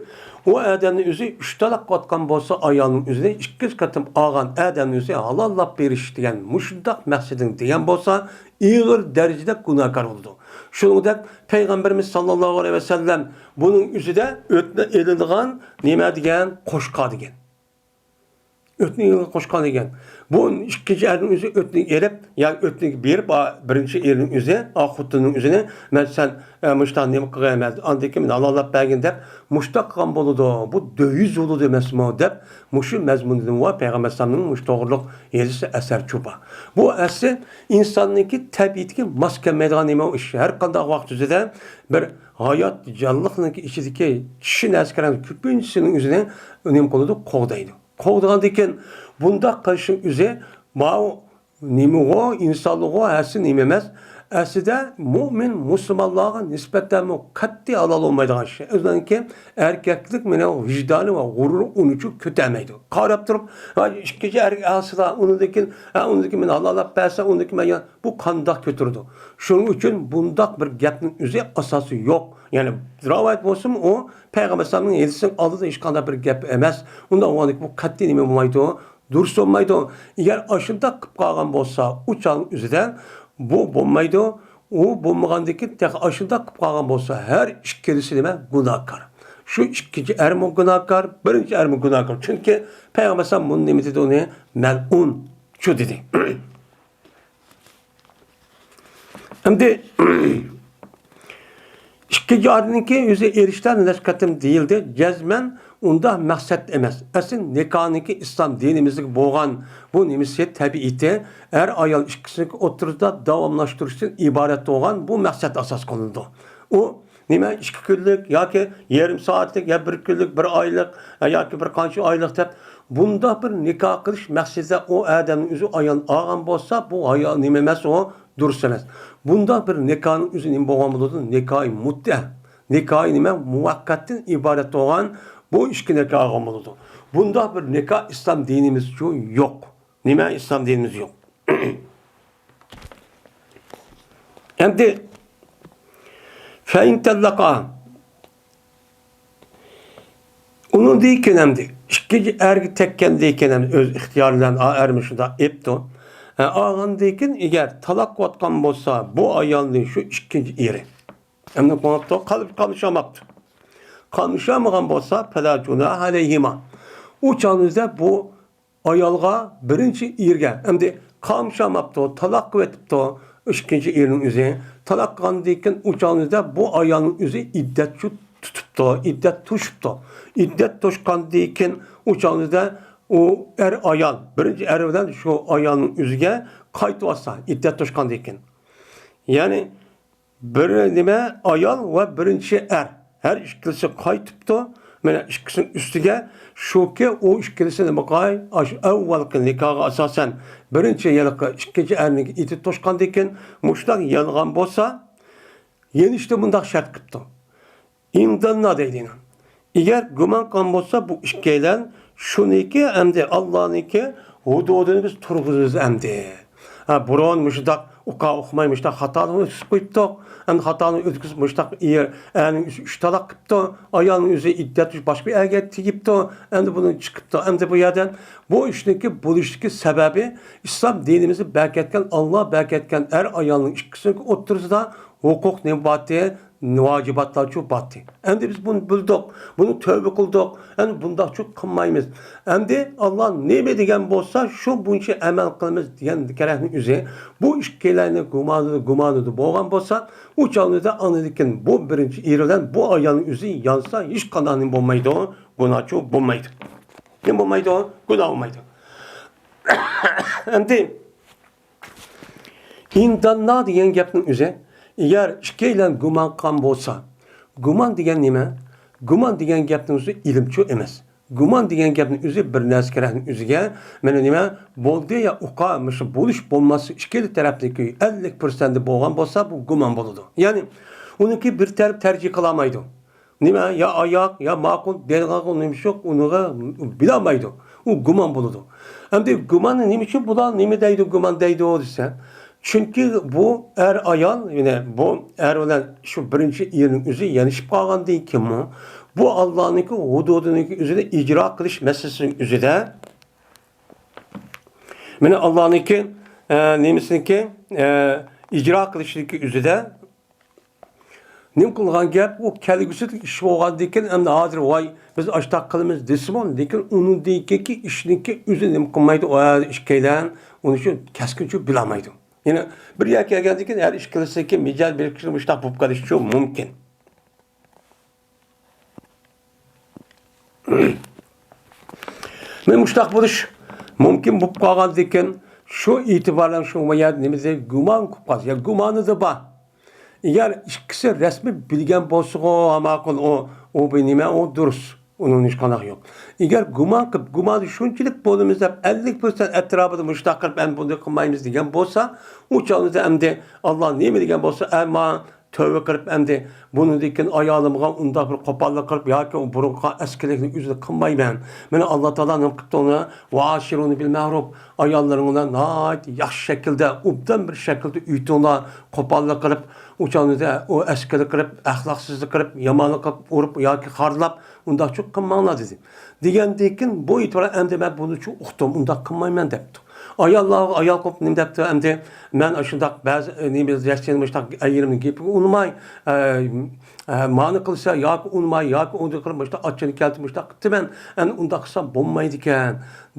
ئۇ ئادەمنىڭ ئۆزى ئۈچ تالاق قىلىۋاتقان بولسا، ئايالنىڭ ئۆزىنى ئىككى قېتىم ئالغان ئادەمنىڭ ئۆزى ھالاللاپ بېرىش دېگەن مۇشۇنداق مەقسىتىنى دېگەن بولسا، ئېغىر دەرىجىدە گۇناھكار بولىدۇ. شۇنىڭدەك پەيغەمبىرىمىز ساللاللاھۇ ئەلەيھى ۋەسەللەم بۇنىڭ ئۆزىدە ئۆتنە ئېلىنغان نېمە دېگەن؟ قوشقا دېگەن. ئۆتنە ئېلىنغان قوشقا دېگەن. بۇ ئىككىنچى ئەرنىڭ ئۆزى ئۆتنىگە ئېلىپ، يا ئۆتنىگە بېرىپ، ئا، بىرىنچى ئېرنىڭ ئۆزى، ئا، خوتۇننىڭ ئۆزىنى، مەن سەن، ئە، مۇشتاق نېمە قىلغىن، مەن ئاندىن كېيىن مېنى ھالاللاپ بەرگىن دەپ، مۇشتاق قىلغان بولىدۇ. بۇ دۆيۈز بولىدۇ ئەمەسمۇ دەپ، مۇشۇ مەزمۇندىن ۋە پەيغەمبەر ئەلەيھىسسالامنىڭ مۇشۇ توغرىلىق ھەدىسى ئەسەر چوپا. بۇ ئەسلى ئىنساننىڭكى تەبىئىتىگە ماس كەلمەيدىغان نېمە ئۇ ئىش. ھەر قانداق ۋاقىت ئۆزىدە بىر ھايات جانلىقنىڭكى ئىچىدىكى كىشى نەرسە كۆپىنچىسىنىڭ ئۆزىنى نېمە قىلىدۇ؟ قوغدايدۇ. قوغدىغاندىن كېيىن بۇنداق قىلىشنىڭ ئۆزى ماۋۇ نېمىغۇ، ئىنسانلىقىغۇ ھەسسە نېمە ئەمەس. ئەسلىدە مۇئمىن مۇسۇلمانلارغا نىسبەتەنمۇ قەتئىي ھالال بولمايدىغان ئىش. ئۆزىنىڭكى ئەركەكلىك مېنىڭ ۋىجدانى ۋە غۇرۇرى ئۇنىچۇ كۆتەرمەيدۇ. قاراپ تۇرۇپ، ھە، ئىككىنچى ئەرگە ئالسىلا، ئۇنىڭدىن كېيىن، ھە، ئۇنىڭدىن كېيىن مېنى ھالاللاپ بەرسە، ئۇنىڭدىن كېيىن مەن يا-، بۇ قانداق كۆتۈرىدۇ؟ شۇنىڭ ئۈچۈن بۇنداق بىر گەپنىڭ ئۆزى ئاساسى يوق. يەنى رىۋايەت بولسىمۇ، ئۇ پەيغەمبەر ئەلەيھىسسالامنىڭ ھەدىسىنىڭ ئالدىدا ھېچقانداق بىر گەپ ئەمەس. ئۇنداق بولغاندىكىن بۇ قەتئىي نېمە بولمايدۇ؟ دۇرۇس بولمايدۇ. ئەگەر ئاشۇنداق قىلىپ قالغان بولسا، ئۇ چاغنىڭ ئۆزىدە بۇ بولمايدۇ. ئۇ بولمىغاندىكىن تېخى ئاشۇنداق قىلىپ قالغان بولسا، ھەر ئىككىلىسى نېمە؟ گۇناھكار. شۇ ئىككىنچى ئەرمۇ گۇناھكار، بىرىنچى ئەرمۇ گۇناھكار. چۈنكى پەيغەمبەر ئەلەيھىسسالام بۇنى نېمە دېدى ئۇنى؟ مەلئۇن. شۇ دېدى. ئەمدى ئىككىنچى ئايەتنىڭكى ئۆزى ئېرىشتە نەسكەتىم دېيىلدى. جەزمەن ئۇنداق مەقسەت ئەمەس. ئەسلى نىكاھنىڭكى ئىسلام دىنىمىزدىكى بولغان بۇ نېمىسى تەبىئىتى ئەر ئايال ئىككىسىنىڭكى ئوتتۇرىسىدا داۋاملاشتۇرۇشتىن ئىبارەت بولغان بۇ مەقسەت ئاساس قىلىنىدۇ. ئۇ نېمە، ئىككى كۈنلۈك ياكى يېرىم سائەتلىك يا بىر كۈنلۈك، بىر ئايلىق، ھە، ياكى بىر قانچە ئايلىق دەپ، بۇنداق بىر نىكاھ قىلىش مەقسىتىدە ئۇ ئادەمنىڭ ئۆزى ئايالنى ئالغان بولسا، بۇ ھايا نېمە ئەمەس، ئۇ دۇرۇس ئەمەس. بۇنداق بىر نىكاھنىڭ ئۆزى نېمە بولغان بولىدۇ؟ نىكاھى مۇتتە. نىكاھى نېمە؟ مۇۋەققەتتىن ئىبارەت بولغان بۇ ئىككى نىكاھ بولغان بولىدۇ. بۇنداق بىر نىكاھ ئىسلام دىنىمىزچۇ يوق. نېمە، ئىسلام دىنىمىز يوق. ئەمدى فەئىن تەللەقا. ئۇنىڭدىن كېيىن ئەمدى ئىككىنچى ئەرگە تەگكەندىن كېيىن ئەمدى ئۆز ئىختىيارى بىلەن ئا ئەر مۇشۇنداق ئېپتۇ. ئە، ئالغاندىن كېيىن ئەگەر تالاق قىلىۋاتقان بولسا، بۇ ئايالنى شۇ ئىككىنچى ئېرى. ئەمدى قوڭاپتۇ، قالىپ قالمىشالماپتۇ. قالمىشالمىغان بولسا، فەلا جۇناھە ئەلەيھىما. ئۇ چاغنىڭدا بۇ ئايالغا بىرىنچى ئېرىگە ئەمدى قامشاماپتۇ، تالاق قىلىۋېتىپتۇ ئىككىنچى ئېرىنىڭ ئۆزى. تالاق قىلغاندىن كېيىن ئۇ چاغنىدا بۇ ئايالنىڭ ئۆزى ئىددەت شۇ تۇتۇپتۇ، ئىددەت توشۇپتۇ. ئىددەت توشقاندىن كېيىن ئۇ چاغنىدا ئۇ ئەر ئايال، بىرىنچى ئەر بىلەن شۇ ئايالنىڭ ئۆزىگە قايتىۋاتسا، ئىددەت توشقاندىن كېيىن. يەنى بىر نېمە ئايال ۋە بىرىنچى ئەر، ھەر ئىككىلىسى قايتىپتۇ. مانا ئىككىسىنىڭ ئۈستىگە شۇكى، ئۇ ئىككىلىسى نېمە قىلاي، ئاشۇ ئەۋۋەلقى نىكاھقا ئاساسەن بىرىنچى ھېلىقى ئىككىنچى ئەرنىڭ ئىددىتى توشقاندىن كېيىن مۇشۇنداق يانغان بولسا، يېنىشتا مۇنداق شەرت قىپتۇ. ئىنداننا دەيدۇ. ئەگەر گۇمان قىلغان بولسا، بۇ ئىككىيلەن شۇنىكى ئەمدى ئاللانىكى ھۇدۇدىنى بىز تۇرغۇزىمىز ئەمدى. ھە، بۇرۇن مۇشۇنداق ئۇقا ئۇقماي مۇشۇنداق خاتالىقنى ئۆتكۈزۈپ قويۇپتۇق. ئەمدى خاتالىقنى ئۆتكۈزۈپ مۇشۇنداق ئېر، ئەرنىڭ ئۆزى ئۈچ تالاق قىپتۇ، ئايالنىڭ ئۆزى ئىددەت باشقا ئەرگە تېگىپتۇ. ئەمدى بۇنى چىقىپتۇ. ئەمدى بۇ يەردە بۇ ئىشنىڭكى بولۇشتىكى سەۋەبى ئىسلام دىنىمىزدا بەركەتكەن، ئاللا بەركەتكەن ئەر ئايالنىڭ ئىككىسىنىڭ ئوتتۇرىسىدا ھوقۇق نېمە بارتى؟ ۋاجىباتلارچۇ بارتى. ئەمدى بىز بۇنى بىلدۇق، بۇنى تەۋبە قىلدۇق، ئەمدى بۇنداقچۇ قىلمايمىز. ئەمدى ئاللا نېمە دېگەن بولسا، شۇ بويىچە ئەمەل قىلىمىز دېگەن كەرەكنىڭ ئۆزى. بۇ ئىككىيلەننىڭ گۇمانىدا، گۇمانىدا بولغان بولسا، ئۇ چاغدا ئاندىن كېيىن بۇ بىرىنچى ئېرى بىلەن بۇ ئايالنىڭ ئۆزى يانسا، ھېچقانداق نېمە بولمايدۇ، گۇناھچۇ بولمايدۇ. نېمە بولمايدۇ؟ گۇناھ بولمايدۇ. ئەمدى ئىنداننا دېگەن گەپنىڭ ئۆزى، ئەگەر ئىككىيلەن گۇمان قىلغان بولسا، گۇمان دېگەن نېمە؟ گۇمان دېگەن گەپنىڭ ئۆزى ئىلىمچۇ ئەمەس. گۇمان دېگەن گەپنىڭ ئۆزى بىر نەرسە كەرەكنىڭ ئۆزىگە، مانا نېمە بولدى يا ئۇقا، مۇشۇ بولۇش بولماسلىق ئىككىلا تەرەپنىڭكى ئەللىك پىرسەنتى بولغان بولسا، بۇ گۇمان بولىدۇ. يەنى ئۇنىڭكى بىر تەرەپ تەرجىھ قىلالمايدۇ. نېمە، يا ئاياق، يا ماقۇل دەيدىغانغا نېمە يوق، ئۇنىڭغا بىلالمايدۇ. ئۇ گۇمان بولىدۇ. ئەمدى گۇماننى نېمە ئۈچۈن بۇلار نېمە دەيدۇ، گۇمان دەيدۇ دېسە، چۈنكى بۇ ئەر ئايال، يەنى بۇ ئەر بىلەن شۇ بىرىنچى ئېرىنىڭ ئۆزى يېنىشىپ قالغاندىن كېيىنمۇ، بۇ ئاللانىڭكى ھۇدۇدىنىڭكى ئۆزىنى ئىجرا قىلىش مەسىلىسىنىڭ ئۆزىدە، مانا ئاللانىڭكى، ئە، نېمىسىنىڭكى، ئە، ئىجرا قىلىشنىڭكى ئۆزىدە نېمە قىلغان گەپ؟ ئۇ كەلگۈسىدىكى ئىش بولغاندىكىن، ئەمدى ھازىر ۋاي، بىز ئاشتاق قىلىمىز دېسىمۇ، لېكىن ئۇنىڭدىن كېيىنكى ئىشنىڭكى ئۆزى نېمە قىلمايدۇ؟ ئۇ ئىككىيلەن ئۇنى شۇ كەسكىنچە بىلالمايدۇ. يەنە بىر يەرگە كەلگەندىن كېيىن ھەر ئىككىلىسىدىكى مىجەز بىر كىشى مۇشتاق بولۇپ قېلىشىچۇ مۇمكىن. مانا مۇشتاق بولۇش مۇمكىن بولۇپ قالغاندىكىن، شۇ ئېتىبارلان شۇ يەردە نېمە دېدى؟ گۇمان قىلىپ قالسا، يا گۇمانىدا بار. ئەگەر ئىككىسى رەسمىي بىلگەن بولسىغۇ، ماقۇل، ئۇ، ئۇ بىر نېمە، ئۇ دۇرۇس. ئۇنىڭ ھېچقانداق يوق. ئەگەر گۇمان قىلىپ، گۇماندا شۇنچىلىك بولىمىز دەپ، ئەللىك پىرسەنت ئەتراپىدا مۇشتاق قىلىپ، ئەمدى بۇنداق قىلمايمىز دېگەن بولسا، ئۇ چاغدا ئەمدى ئاللا نېمە دېگەن بولسا، ئەمما تۆۋە قىلىپ، ئەمدى بۇنىڭدىن كېيىن ئايالىمغا ئۇنداق بىر قوپاللىق قىلىپ ياكى ئۇ بۇرۇنقى ئەسكىلىكنى ئۆزىنى قىلمايمەن. مانا ئاللا تائالا نېمە قىپتۇ ئۇنى؟ ۋەئاشىرۇنى بىل مەرۇپ. ئاياللىرىڭلار ناھايىتى ياخشى شەكىلدە، ئوبدان بىر شەكىلدە ئۆيتۈڭلار، قوپاللىق قىلىپ، ئۇ چاغدا ئۇ ئەسكىلىك قىلىپ، ئەخلاقسىزلىق قىلىپ، يامانلىق قىلىپ، ئۇرۇپ ياكى خارلاپ، ئۇنداقچۇ قىلماڭلار دېدى. دېگەندىن كېيىن بۇ ئېتىبارەن ئەمدى مەن بۇنىچۇ ئۇقتۇم، ئۇنداق قىلمايمەن دەپتۇ. ئاياللارغا ئايال قىلىپ نېمە دەپتۇ ئەمدى؟ مەن ئاشۇنداق بەزى، ئە، نېمە، ياشچىنى مۇشۇنداق ئەيرىمنى گېپىگە ئۇنىماي، ئە، ئە، مانى قىلسا ياكى ئۇنىماي ياكى ئۇنى قىلىپ مۇشۇنداق ئاچچىقنى كەلتۈرۈپ مۇشۇنداق قىپتىمەن، ئەمدى ئۇنداق قىلسام بولمايدىكەن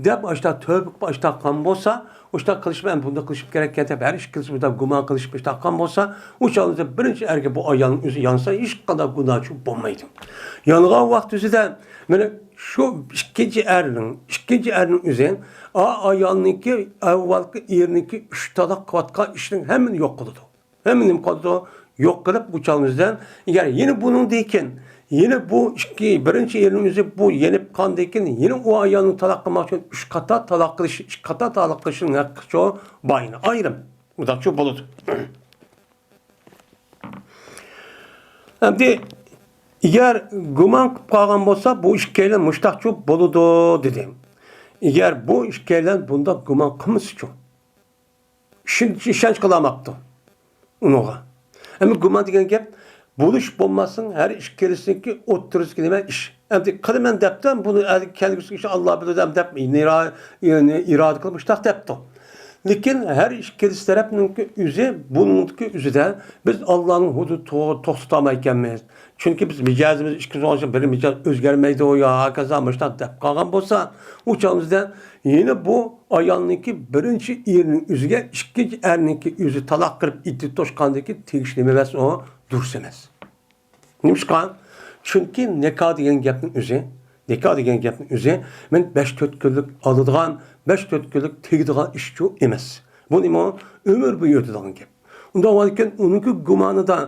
دەپ ئاشۇنداق تۆۋە قىلىپ ئاشۇنداق قىلغان بولسا، ئۇشتاق قىلىشىپ، ئەمدى بۇنداق قىلىشىپ كېرەككەن دەپ ھەر ئىككىلىسى بۇنداق گۇمان قىلىشىپ ئىشتاق قىلغان بولسا، ئۇ چاغدا بىرىنچى ئەرگە بۇ ئايالنىڭ ئۆزى يانسا، ھېچقانداق گۇناھچى بولمايدۇ. يانغان ۋاقىت ئۆزىدە مانا شۇ ئىككىنچى ئەرنىڭ، ئىككىنچى ئەرنىڭ ئۆزى ئا ئايالنىڭكى، ئاۋۋالقى ئېرىنىڭكى ئۈچ تالاق قىلىۋاتقان ئىشنىڭ ھەممىنى يوق قىلىدۇ. ھەممە نېمە قىلىدۇ؟ يوق قىلىپ، بۇ چاغنىڭ ئۆزىدە، ئەگەر يەنە بۇنىڭدىن كېيىن، يەنە بۇ ئىككى، بىرىنچى ئېرىنىڭ ئۆزى بۇ يېنىپ قالغاندىن كېيىن، يەنە ئۇ ئايالنى تالاق قىلماق ئۈچۈن ئۈچ قاتا تالاق قىلىش، ئىككى قاتا تالاق قىلىشنىڭ ھەققىچۇ باينى ئايرىم. مۇنداقچۇ بولىدۇ. ئەمدى ئەگەر گۇمان قىلىپ قالغان بولسا، بۇ ئىككىيلەن مۇشتاقچۇ بولىدۇ، دېدى. ئەگەر بۇ ئىككىيلەن بۇنداق گۇمان قىلمىسىچۇ؟ ئىشەنچ، ئىشەنچ قىلالماپتۇ ئۇنىڭغا. ئەمما گۇمان دېگەن گەپ، بولۇش بولماسلىق ھەر ئىككىلىسىنىڭكى ئوتتۇرىسىدىكى نېمە ئىش. ئەمدى قىلىمەن دەپتۇ، بۇنى كەلگۈسىدىكى ئىش ئاللا بىلىدۇ دەپ ئىرا-، ئىرادە قىلىپ مۇشتاق دەپتۇ. لېكىن ھەر ئىككىلىسى تەرەپنىڭكى ئۆزى، بۇنىڭدىكى ئۆزىدە بىز ئاللانىڭ ھۇدۇدى تو-، توختىتالمايكەنمىز. چۈنكى بىز مىجەزىمىز ئىككى بىر مىجەز ئۆزگەرمەيدۇ يا ھاكازا مۇشتاق دەپ قالغان بولسا، ئۇ چاغدا يەنە بۇ ئايالنىڭكى بىرىنچى ئېرىنىڭ ئۆزىگە ئىككىنچى ئەرنىڭكى ئۆزى تالاق قىلىپ ئىددەت توشقاندىكى تېگىشلىك ئەمەس، ئۇ دۇرۇس ئەمەس. نېمىشقا؟ چۈنكى نىكاھ دېگەن گەپنىڭ ئۆزى، نىكاھ دېگەن گەپنىڭ ئۆزى مەن بەش تۆت كۈنلۈك ئالىدىغان، بەش تۆت كۈنلۈك تېگىدىغان ئىشچۇ ئەمەس. بۇ نېمە؟ ئۆمۈر بويى ئۆتىدىغان گەپ. ئۇنداق بولغاندىكىن ئۇنىڭكى گۇمانىدا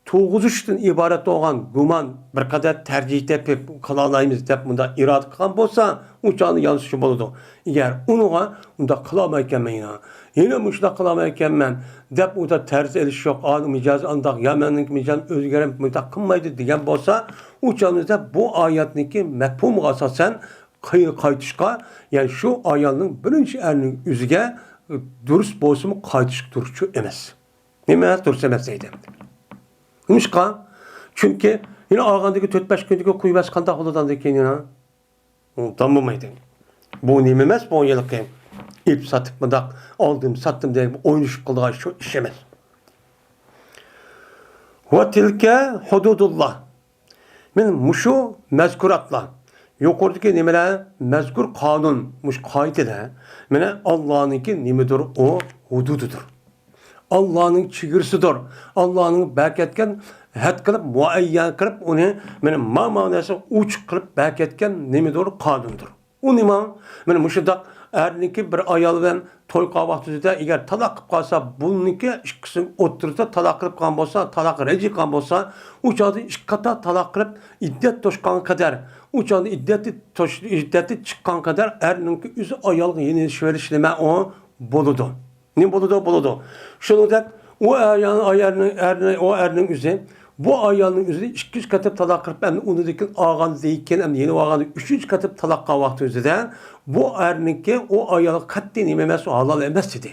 تۇغۇزۇشتىن ئىبارەت بولغان گۇمان بىر قەدەر تەرجىھ تېپىپ قىلالايمىز دەپ مۇنداق ئىرادە قىلغان بولسا، ئۇ چاغدا يانسىشى بولىدۇ. ئەگەر ئۇنىڭغا ئۇنداق قىلالمايكەنمەن يەنە، يەنە مۇشۇنداق قىلالمايكەنمەن دەپ ئۇدا تەرز ئېلىش يوق، ئانىڭ مىجەزى ئانداق، يا مەننىڭكى مىجەزىم ئۆزگەرمەپ مۇنداق قىلمايدۇ دېگەن بولسا، ئۇ چاغدا بۇ ئايەتنىڭكى مەپھۇمىغا ئاساسەن قاي-، قايتىشقا، يەنى شۇ ئايالنىڭ بىرىنچى ئەرنىڭ ئۆزىگە دۇرۇس بولسىمۇ قايتىشقا دۇرۇسچۇ ئەمەس. نېمە دۇرۇس ئەمەس دەيدۇ. نېمىشقا؟ چۈنكى يەنە ئالغاندىكى تۆت بەش كۈندىكى قويۇۋەتسە قانداق بولىدۇ ئاندىن كېيىن يەنە؟ ئۇنداق بولمايدۇ. بۇ نېمە ئەمەس، بۇ ھېلىقى ئېلىپ ساتىپ مۇنداق ئالدىم ساتتىم دەپ ئوينىشىپ قىلىدىغان شۇ ئىش ئەمەس. ۋە تىلكە ھۇدۇدۇللا. مانا مۇشۇ مەزكۇراتلار، يۇقىرىدىكى نېمىلەر، مەزكۇر قانۇن، مۇشۇ قائىدىلەر، مانا ئاللانىڭكى نېمىدۇر، ئۇ ھۇدۇدىدۇر. ئاللانىڭ چېگرىسىدۇر. ئاللانىڭ بەركەتكەن ھەد قىلىپ، مۇئەييەن قىلىپ، ئۇنى مانا ما مەنىسى ئوچۇق قىلىپ بەركەتكەن نېمىدۇر، قانۇندۇر. ئۇ نېمە؟ مانا مۇشۇنداق ئەرنىڭكى بىر ئايال بىلەن توي قىلغان ۋاقتىدا ئەگەر تالاق قىلىپ قالسا، بۇنىڭكى ئىككىسىنىڭ ئوتتۇرىسىدا تالاق قىلىپ قالغان بولسا، تالاق رەجئىي قىلغان بولسا، ئۇ چاغدا ئىككى قاتا تالاق قىلىپ، ئىددەت توشقانغا قەدەر، ئۇ چاغدا ئىددەتنى توش-، ئىددەتنى چىققانغا قەدەر ئەرنىڭكى ئۆزى ئايالغا يېنىشىۋېلىش نېمە ئۇ بولىدۇ. نېمە بولىدۇ؟ بولىدۇ. شۇنىڭدەك ئۇ ئايال-، ئايالنىڭ، ئەرنى-، ئۇ ئەرنىڭ ئۆزى بۇ ئايالنىڭ ئۆزىنى ئىككىنچى قېتىم تالاق قىلىپ، ئەمدى ئۇنىڭدىن كېيىن ئالغاندىن كېيىن، ئەمدى يەنە ئالغاندا ئۈچىنچى قېتىم تالاق قىلغان ۋاقتى ئۆزىدە بۇ ئەرنىڭكى ئۇ ئايالغا قەتئىي نېمە ئەمەس، ئۇ ھالال ئەمەس دېدى.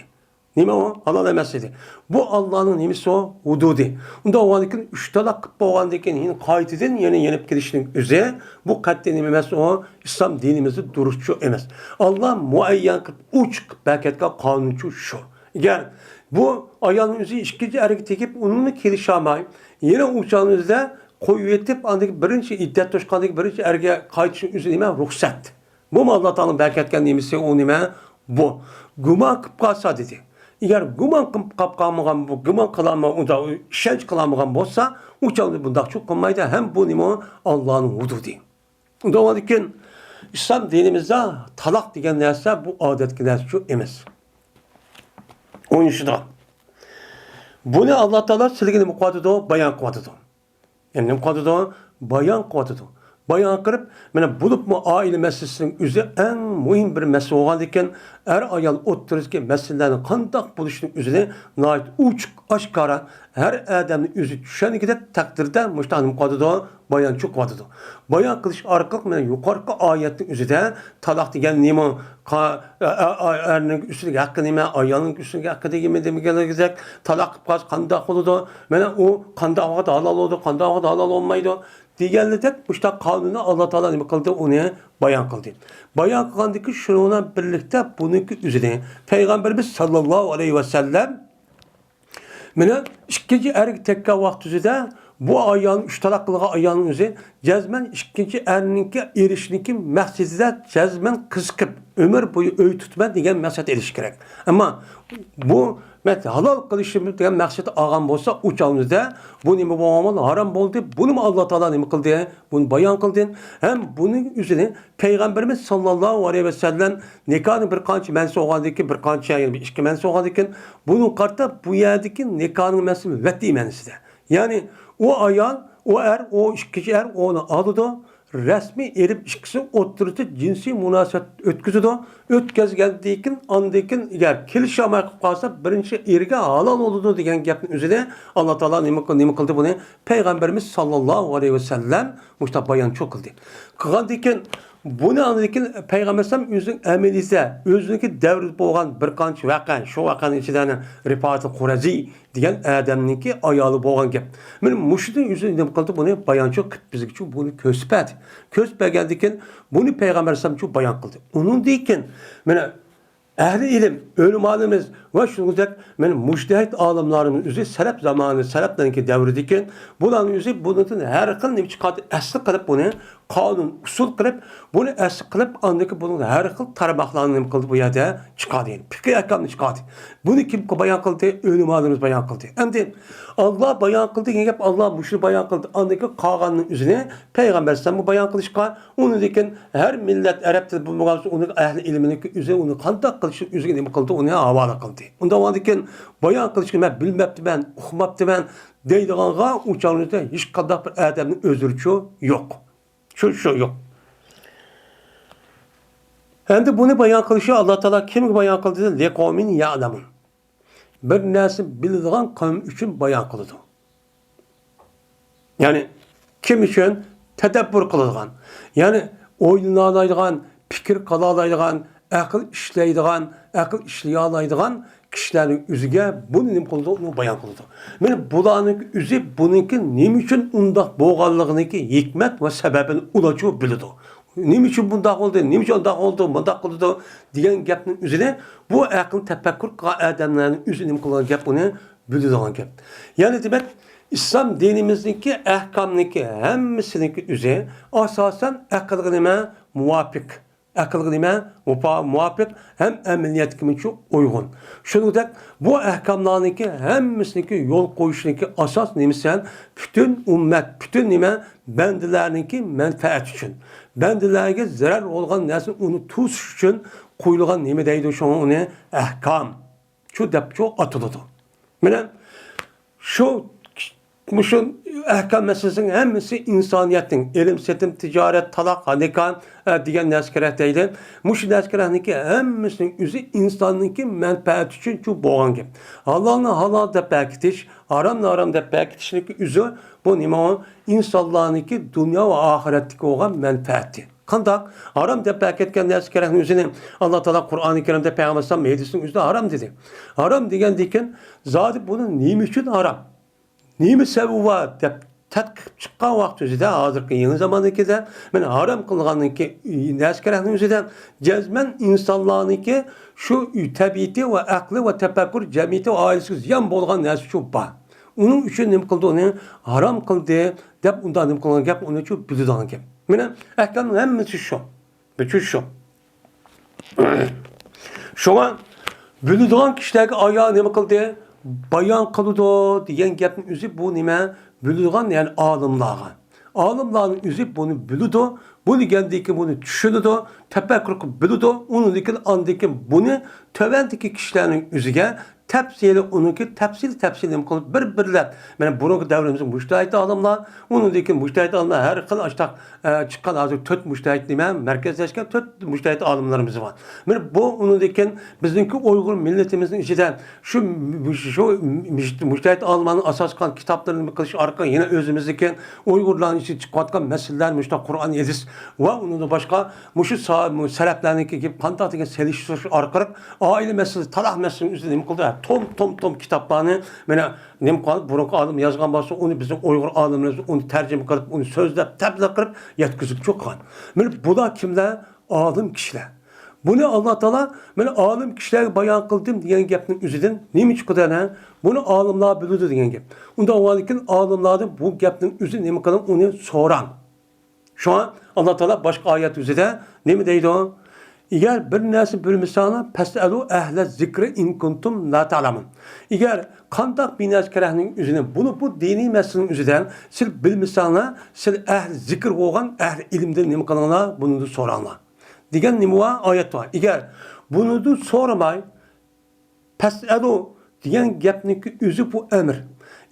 نېمە ئۇ؟ ھالال ئەمەس دېدى. بۇ ئاللانىڭ نېمىسى ئۇ؟ ھۇدۇدى. ئۇنداق بولغاندىن كېيىن ئۈچ تالاق قىلىپ بولغاندىن كېيىن يەنە قايتىدىن يەنە يېنىپ كېلىشنىڭ ئۆزى بۇ قەتئىي نېمە ئەمەس، ئۇ ئىسلام دىنىمىزدا دۇرۇسچۇ ئەمەس. ئاللا مۇئەييەن قىلىپ ئوچۇق قىلىپ بەركەتكە قانۇنچۇ شۇ. ئەگەر بۇ ئايالنىڭ ئۆزى ئىككىنچى ئەرگە تېگىپ، ئۇنىڭمۇ كېلىشەلمەي، يەنە ئۇ چاغنىڭ ئۆزىدە قويۇۋېتىپ، ئاندىن بىرىنچى ئىددەت توشقاندىن بىرىنچى ئەرگە قايتىشنىڭ ئۆزى نېمە؟ رۇخسەت. بۇمۇ ئاللا تائالانىڭ بەركەتكەن نېمىسى، ئۇ نېمە؟ بۇ. گۇمان قىلىپ قالسا دېدى. ئەگەر گۇمان قىلىپ قاپ قالمىغان، بۇ گۇمان قىلالمىغان، ئۇندا ئىشەنچ قىلالمىغان بولسا، ئۇ چاغدا بۇنداقچۇ قىلمايدۇ، ھەم بۇ نېمە؟ ئاللانىڭ ھۇدۇدى. ئۇنداق بولغاندىكىن ئىسلام دىنىمىزدا تالاق دېگەن نەرسە بۇ ئادەتتىكى نەرسىچۇ ئەمەس. ئوينىشىدىغان. بۇنى ئاللا تائالا سىلىگە نېمە قىلىۋاتىدۇ؟ بايان قىلىۋاتىدۇ. يەنى نېمە قىلىۋاتىدۇ؟ بايان قىلىۋاتىدۇ. بايان قىلىپ، مانا بولۇپمۇ ئائىلە مەسىلىسىنىڭ ئۆزى ئەڭ مۇھىم بىر مەسىلە بولغاندىكىن، ئەر-ئايال ئوتتۇرىسىدىكى مەسىلىلەرنىڭ قانداق بولۇشىنىڭ ئۆزىنى ناھايىتى ئوچۇق ئاشكارا ھەر ئادەمنىڭ ئۆزى چۈشەنگۈدەك تەقدىردە مۇشۇنداق نېمە قىلىۋاتىدۇ؟ بايانچۇ قىلىۋاتىدۇ. بايان قىلىش ئارقىلىق مانا يۇقىرىقى ئايەتنىڭ ئۆزىدە تالاق دېگەن نېمە؟ قا-، ئە-، ئە-، ئە-، ئەرنىڭ ئۈستىدىكى ھەققى نېمە؟ ئايالنىڭ ئۈستىدىكى ھەققى دېگەن نېمە دېگەندەك، تالاق قىلىپ قالسا قانداق بولىدۇ؟ مانا ئۇ قانداق ۋاقىتتا ھالال بولىدۇ، قانداق ۋاقىتتا ھالال بولمايدۇ؟ دېگەنلىدەك مۇشۇنداق قانۇننى ئاللا تائالا نېمە قىلدى؟ ئۇنى بايان قىلدى. بايان قىلغاندىكىن شۇنىڭ بىلەن بىرلىكتە بۇنىڭكى ئۆزىنى پەيغەمبىرىمىز ساللاللاھۇ ئەلەيھى ۋەسەللەم مانا ئىككىنچى ئەرگە تەگكەن ۋاقتىسىدا بۇ ئايالنى ئۈچ تالاق قىلغان ئايالنىڭ ئۆزى جەزمەن ئىككىنچى ئەرنىڭكى ئېرىشىشنىڭكى مەقسىتىدە جەزمەن قىزىقىپ، ئۆمۈر بويى ئۆي تۇتىمەن دېگەن مەقسەت ئېلىش كېرەك. ئەمما بۇ مەت-، ھالال قىلىشىم دېگەن مەقسەتنى ئالغان بولسا، ئۇ چاغىمىزدا بۇ نېمە بولغان؟ ھارام بولدى. بۇنىمۇ ئاللا تائالا نېمە قىلدى؟ بۇنى بايان قىلدى. ھەم بۇنىڭ ئۆزىنى پەيغەمبىرىمىز ساللاللاھۇ ئەلەيھى ۋەسەللەم نىكاھنىڭ بىر قانچە مەنىسى بولغاندىكىن، بىر قانچە، يەنى بىر ئىككى مەنىسى بولغاندىكىن، بۇنىڭغا قارىتا بۇ يەردىكى نىكاھنىڭ مەنىسى ۋەتئىي مەنىسىدە. يەنى ئۇ ئايال، ئۇ ئەر، ئۇ ئىككىنچى ئەر ئۇنى ئالىدۇ، رەسمىي ئېلىپ ئىككىسى ئوتتۇرىسىدا جىنسىي مۇناسىۋەت ئۆتكۈزىدۇ. ئۆتكۈزگەندىن كېيىن، ئاندىن كېيىن ئەگەر كېلىشەلمەي قالسا، بىرىنچى ئېرىگە ھالال بولىدۇ دېگەن گەپنىڭ ئۆزىنى ئاللا تائالا نېمە قىل-، نېمە قىلدى بۇنى؟ پەيغەمبىرىمىز ساللاللاھۇ ئەلەيھى ۋەسەللەم مۇشۇنداق بايانچۇ قىلدى. قىلغاندىن كېيىن، بۇنى ئاندىن كېيىن پەيغەمبەر ئەلەيھىسسالام ئۆزىنىڭ ئەمەلىيىتىدە، ئۆزىنىڭكى دەۋرىدە بولغان بىر قانچە ۋەقە، شۇ ۋەقەنىڭ ئىچىدە رىپائەتۇل قۇرەزى دېگەن ئادەمنىڭكى ئايالى بولغان گەپ. مانا مۇشۇنىڭ ئۆزى نېمە قىلدى؟ بۇنى بايانچۇ قىلىپ بىزگىچۇ بۇنى كۆرسىتىپ بەردى. كۆرسىتىپ بەرگەندىن كېيىن بۇنى پەيغەمبەر ئەلەيھىسسالامچۇ بايان قىلدى. ئۇنىڭدىن كېيىن مانا ئەھلى ئىلىم، ئۆلىمالىرىمىز ۋە شۇنىڭدەك مانا مۇجتەھىد ئالىملارنىڭ ئۆزى سەلەپ زامانى، سەلەپلەرنىڭكى دەۋرىدىكى بۇلارنىڭ ئۆزى بۇنىڭدىن ھەر خىل نېمە چىقاردى، ئەسلى قىلىپ بۇنى قانۇن ئۇسۇل قىلىپ، بۇنى ئەسلى قىلىپ، ئاندىن كېيىن بۇنىڭ ھەر خىل تارماقلارنى نېمە قىلدى، بۇ يەردە چىقاردى، يەنى پىقھىي ئەھكامنى چىقاردى. بۇنى كىم بايان قىلدى؟ ئۆلىمالىرىمىز بايان قىلدى. ئەمدى ئاللا بايان قىلدى دېگەن گەپ، ئاللا مۇشۇنى بايان قىلدى، ئاندىن كېيىن قالغاننىڭ ئۆزىنى پەيغەمبەر ئەلەيھىسسالاممۇ بايان قىلىشقا، ئۇنىڭدىن كېيىن ھەر مىللەت ئەرەب تىلى بولمىغان ئۇنىڭ ئەھلى ئىلمىنىڭكى ئۆزى ئۇنى قانداق قىلىشنى ئۆزىگە نېمە قىلدى، ئۇنى ھاۋالە قىلدى. ئۇنداق بولغاندىن كېيىن بايان قىلىشنى مەن بىلمەپتىمەن، ئۇقماپتىمەن دەيدىغانغا ئۇ چاغدا ھېچقانداق بىر ئادەمنىڭ ئۆزرىچۇ يوق. شۇ، شۇ يوق. ئەمدى بۇنى بايان قىلىشى ئاللا تائالا كىمگە بايان قىلدى؟ لىقەۋمىن يەئلەمۇن. بىر نەرسە بىلىدىغان قەۋم ئۈچۈن بايان قىلىدۇ. يەنى كىم ئۈچۈن؟ تەدەببۇر قىلىدىغان، يەنى ئويلىنالايدىغان، پىكىر قىلالايدىغان، ئەقىل ئىشلەيدىغان، ئەقىل ئىشلىيالايدىغان كىشىلەرنىڭ ئۆزىگە بۇنى نېمە قىلىدۇ؟ ئۇنى بايان قىلىدۇ. مانا بۇلارنىڭ ئۆزى بۇنىڭكى نېمە ئۈچۈن ئۇنداق بولغانلىقىنىڭكى ھېكمەت ۋە سەۋەبىنى ئۇلارچۇ بىلىدۇ. نېمە ئۈچۈن بۇنداق بولدى؟ نېمە ئۈچۈن ئۇنداق بولدى؟ مۇنداق قىلىدۇ دېگەن گەپنىڭ ئۆزىنى بۇ ئەقىل تەپەككۇر قىلغان ئادەملەرنىڭ ئۆزى نېمە قىلغان گەپ، ئۇنى بىلىدىغان گەپ. يەنى دېمەك، ئىسلام دىنىمىزنىڭكى ئەھكامنىڭكى ھەممىسىنىڭكى ئۆزى ئاساسەن ئەقىلگە نېمە؟ مۇۋاپىق. ئەقىلگە نېمە؟ مۇپا-، مۇۋاپىق ھەم ئەمەلىيەتكىمۇچۇ ئۇيغۇن. شۇنىڭدەك بۇ ئەھكاملارنىڭكى ھەممىسىنىڭكى يول قويۇشنىڭكى ئاساس نېمىسى؟ پۈتۈن ئۈممەت، پۈتۈن نېمە؟ بەندىلەرنىڭكى مەنپەئەتى ئۈچۈن. بەندىلەرگە زەرەر بولغان نەرسىنى ئۇنى توسۇش ئۈچۈن قويۇلغان نېمە دەيدۇ؟ شۇڭا ئۇنى ئەھكام شۇ دەپچۇ ئاتىلىدۇ. مانا شۇ، مۇشۇ ئەھكام مەسىلىسىنىڭ ھەممىسى ئىنسانىيەتنىڭ ئېلىم-سېتىم، تىجارەت، تالاق، نىكاھ، ئە، دېگەن نەرسە كېرەك دەيدۇ. مۇشۇ نەرسە كېرەكنىڭكى ھەممىسىنىڭ ئۆزى ئىنساننىڭكى مەنپەئەتى ئۈچۈن شۇ بولغان گەپ. ھالالنى ھالال دەپ بەركىتىش، ھارامنى ھارام دەپ بەركىتىشنىڭكى ئۆزى بۇ نېمە؟ ئىنسانلارنىڭكى دۇنيا ۋە ئاخىرەتتىكى بولغان مەنپەئەتى. قانداق؟ ھارام دەپ بەركەتكەن نەرسە كېرەكنىڭ ئۆزىنى ئاللا تائالا قۇرئانى كەرىمدە، پەيغەمبەر ئەلەيھىسسالام ھەدىسىنىڭ ئۆزىدە ھارام دېدى. ھارام دېگەندىن كېيىن زادى بۇنى نېمە ئۈچۈن ھارام؟ نېمە سەۋەبى بار دەپ تەتقىق قىلىپ چىققان ۋاقىت ئۆزىدە، ھازىرقى يېڭى زاماندىكىدە، مانا ھارام قىلغاننىڭكى نەرسە كېرەكنىڭ ئۆزىدە جەزمەن ئىنسانلارنىڭكى شۇ تەبىئىتى ۋە ئەقلى ۋە تەپەككۇر جەمئىيىتى ۋە ئائىلىسىگە زىيان بولغان نەرسە شۇ بار. ئۇنىڭ ئۈچۈن نېمە قىلدى ئۇنى؟ ھارام قىلدى دەپ ئۇنداق نېمە قىلغان گەپ، ئۇنى شۇ بىلىدىغان گەپ. مانا ئەھكامنىڭ ھەممىسى شۇ. بۇ شۇ. شۇڭا بىلىدىغان كىشىلەرگە ئايا نېمە قىلدى؟ بايان قىلىدۇ دېگەن گەپنىڭ ئۆزى بۇ نېمە؟ بىلىدىغان، يەنى ئالىملارغا. ئالىملارنىڭ ئۆزى بۇنى بىلىدۇ، بۇ دېگەندىن كېيىن بۇنى چۈشىنىدۇ، تەپەككۇر قىلىپ بىلىدۇ، ئۇنىڭدىن كېيىن ئاندىن كېيىن بۇنى تۆۋەندىكى كىشىلەرنىڭ ئۆزىگە تەپسىلىي، ئۇنىڭكى تەپسىلىي، تەپسىلىي نېمە قىلىپ بىر-بىرلەپ، مانا بۇرۇنقى دەۋرىمىزدە مۇجتەھىد ئالىملار، ئۇنىڭدىن كېيىن مۇجتەھىد ئالىملار ھەر خىل ئاشتاق، ئە، چىققان، ھازىر تۆت مۇجتەھىد نېمە، مەركەزلەشكەن تۆت مۇجتەھىد ئالىملىرىمىز بار. مانا بۇ ئۇنىڭدىن كېيىن بىزنىڭكى ئۇيغۇر مىللىتىمىزنىڭ ئىچىدە شۇ، شۇ مۇجتەھىد ئالىملارنىڭ ئاساس قىلغان كىتابلىرىنى قىلىش ئارقىلىق يەنە ئۆزىمىزنىڭكى ئۇيغۇرلارنىڭ ئىچىدە چىقىۋاتقان مەسىلىلەر، مۇشۇنداق قۇرئان، ھەدىس ۋە ئۇنىڭدىن باشقا مۇشۇ سا-، مۇ-، سەرەپلەرنىڭكى گېپى قانداق دېگەن سېلىشتۇرۇش ئارقىلىق ئائىلە مەسىلىسى، تالاق مەسىلىسىنىڭ ئۆزىدە نېمە قىلدى؟ توم، توم، توم كىتابلارنى، مانا، نېمە قىلغان؟ بۇرۇنقى ئالىم يازغان بولسا، ئۇنى بىزنىڭ ئۇيغۇر ئالىملىرىمىز ئۇنى تەرجىمە قىلىپ، ئۇنى سۆزلەپ، تەبلىغ قىلىپ يەتكۈزۈپ چىققان. مانا بۇلار كىملەر؟ ئالىم كىشىلەر. بۇنى ئاللا تائالا، مانا، ئالىم كىشىلەرگە بايان قىلدىم دېگەن گەپنىڭ ئۆزىدىن نېمە چىقىدۇ ئەنە؟ بۇنى ئالىملار بىلىدۇ دېگەن گەپ. ئۇنداق بولغاندىكىن ئالىملاردىن بۇ گەپنىڭ ئۆزى نېمە قىلىڭ؟ ئۇنى سوراڭ. شۇڭا ئاللا تائالا باشقا ئايەت ئۆزىدە نېمە دەيدۇ؟ ئەگەر بىر نەرسە بىلمىسەڭلار، پەسئەلۇ ئەھلە زىكرى ئىن كۇنتۇم لا تەئلەمۇن. ئەگەر قانداق بىر نەرسە كېرەكنىڭ ئۆزىنى، بۇنى، بۇ دىنىي مەسىلىنىڭ ئۆزىدە سىز بىلمىسەڭلار، سىز ئەھلى زىكىر بولغان، ئەھلى ئىلىمدىن نېمە قىلىڭلار؟ بۇنىڭدىن سوراڭلار. دېگەن نېمە بار؟ ئايەت بار. ئەگەر بۇنىڭدىن سورىماي، پەسئەلۇ دېگەن گەپنىڭكى ئۆزى بۇ ئەمر.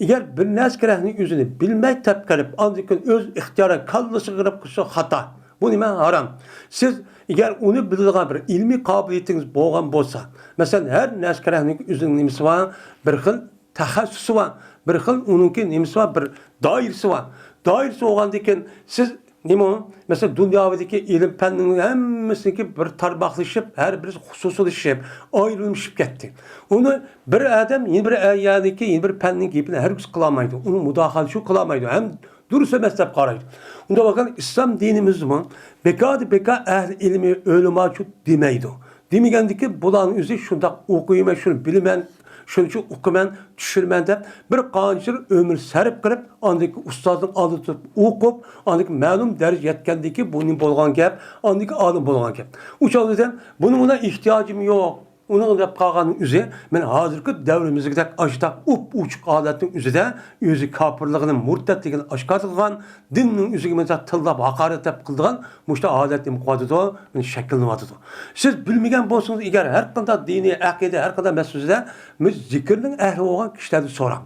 ئەگەر بىر نەرسە كېرەكنىڭ ئۆزىنى بىلمەي تەپكەرلىپ، ئاندىن كېيىن ئۆز ئىختىيارى كاللىسىغا كىرىپ قىلسا خاتا. بۇ نېمە؟ ھارام. سىز ئەگەر ئۇنى بىلىدىغان بىر ئىلمىي قابىلىيىتىڭىز بولغان بولسا، مەسىلەن، ھەر نەرسە كېرەكنىڭكى ئۆزىنىڭ نېمىسى بار؟ بىر خىل تەخەسسۇسى بار، بىر خىل ئۇنىڭكى نېمىسى بار، بىر دائىرىسى بار. دائىرىسى بولغاندىن كېيىن سىز نېمە ئۇ؟ مەسىلەن، دۇنياۋىدىكى ئىلىم-پەننىڭ ھەممىسىنىڭكى بىر تارماقلىشىپ، ھەر بىرىسى خۇسۇسىيلىشىپ، ئايرىلىشىپ كەتتى. ئۇنى بىر ئادەم يەنە بىر ئەييانىكى يەنە بىر پەننىڭ گېپىنى ھەرگىز قىلالمايدۇ. ئۇنىڭ مۇداخىلىشى قىلالمايدۇ ھەم دۇرۇس ئەمەس دەپ قارايدۇ. ئۇنداق بولغان ئىسلام دىنىمىزمۇ بىكاردىن بىكار ئەھلى ئىلمى ئۆلىماچۇ دېمەيدۇ. دېمىگەندىكى بۇلارنىڭ ئۆزى شۇنداق ئوقۇيمەن، شۇنى بىلىمەن، شۇنچە ئوقۇمەن، چۈشىنىمەن دەپ بىر قانچە يىل ئۆمۈر سەرپ قىلىپ، ئاندىن كېيىن ئۇستازنىڭ ئالدىدا تۇرۇپ ئوقۇپ، ئاندىن كېيىن مەلۇم دەرىجە يەتكەندىن كېيىن بۇ نېمە بولغان گەپ، ئاندىن كېيىن ئالىم بولغان گەپ. ئۇ چاغدا دېسەم، بۇنىڭ بىلەن ئېھتىياجىم يوق. ئۇنىڭ دەپ قالغاننىڭ ئۆزى، مەن ھازىرقى دەۋرىمىزدەك ئاشۇنداق ئۇپئوچۇق ھالەتنىڭ ئۆزىدە ئۆزى كاپىرلىقىنى، مۇرتەتلىكىنى ئاشكارا قىلغان، دىننىڭ ئۆزىگە مىسال تىللاپ ھاقارەت دەپ قىلىدىغان مۇشۇنداق ھالەت نېمە قىلىۋاتىدۇ؟ مانا شەكىللىنىۋاتىدۇ. سىز بىلمىگەن بولسىڭىز، ئەگەر ھەر قانداق دىنىي ئەقىدە، ھەر قانداق مەسىلىدە، مۇشۇ زىكىرنىڭ ئەھلى بولغان كىشىلەردىن سوراڭ.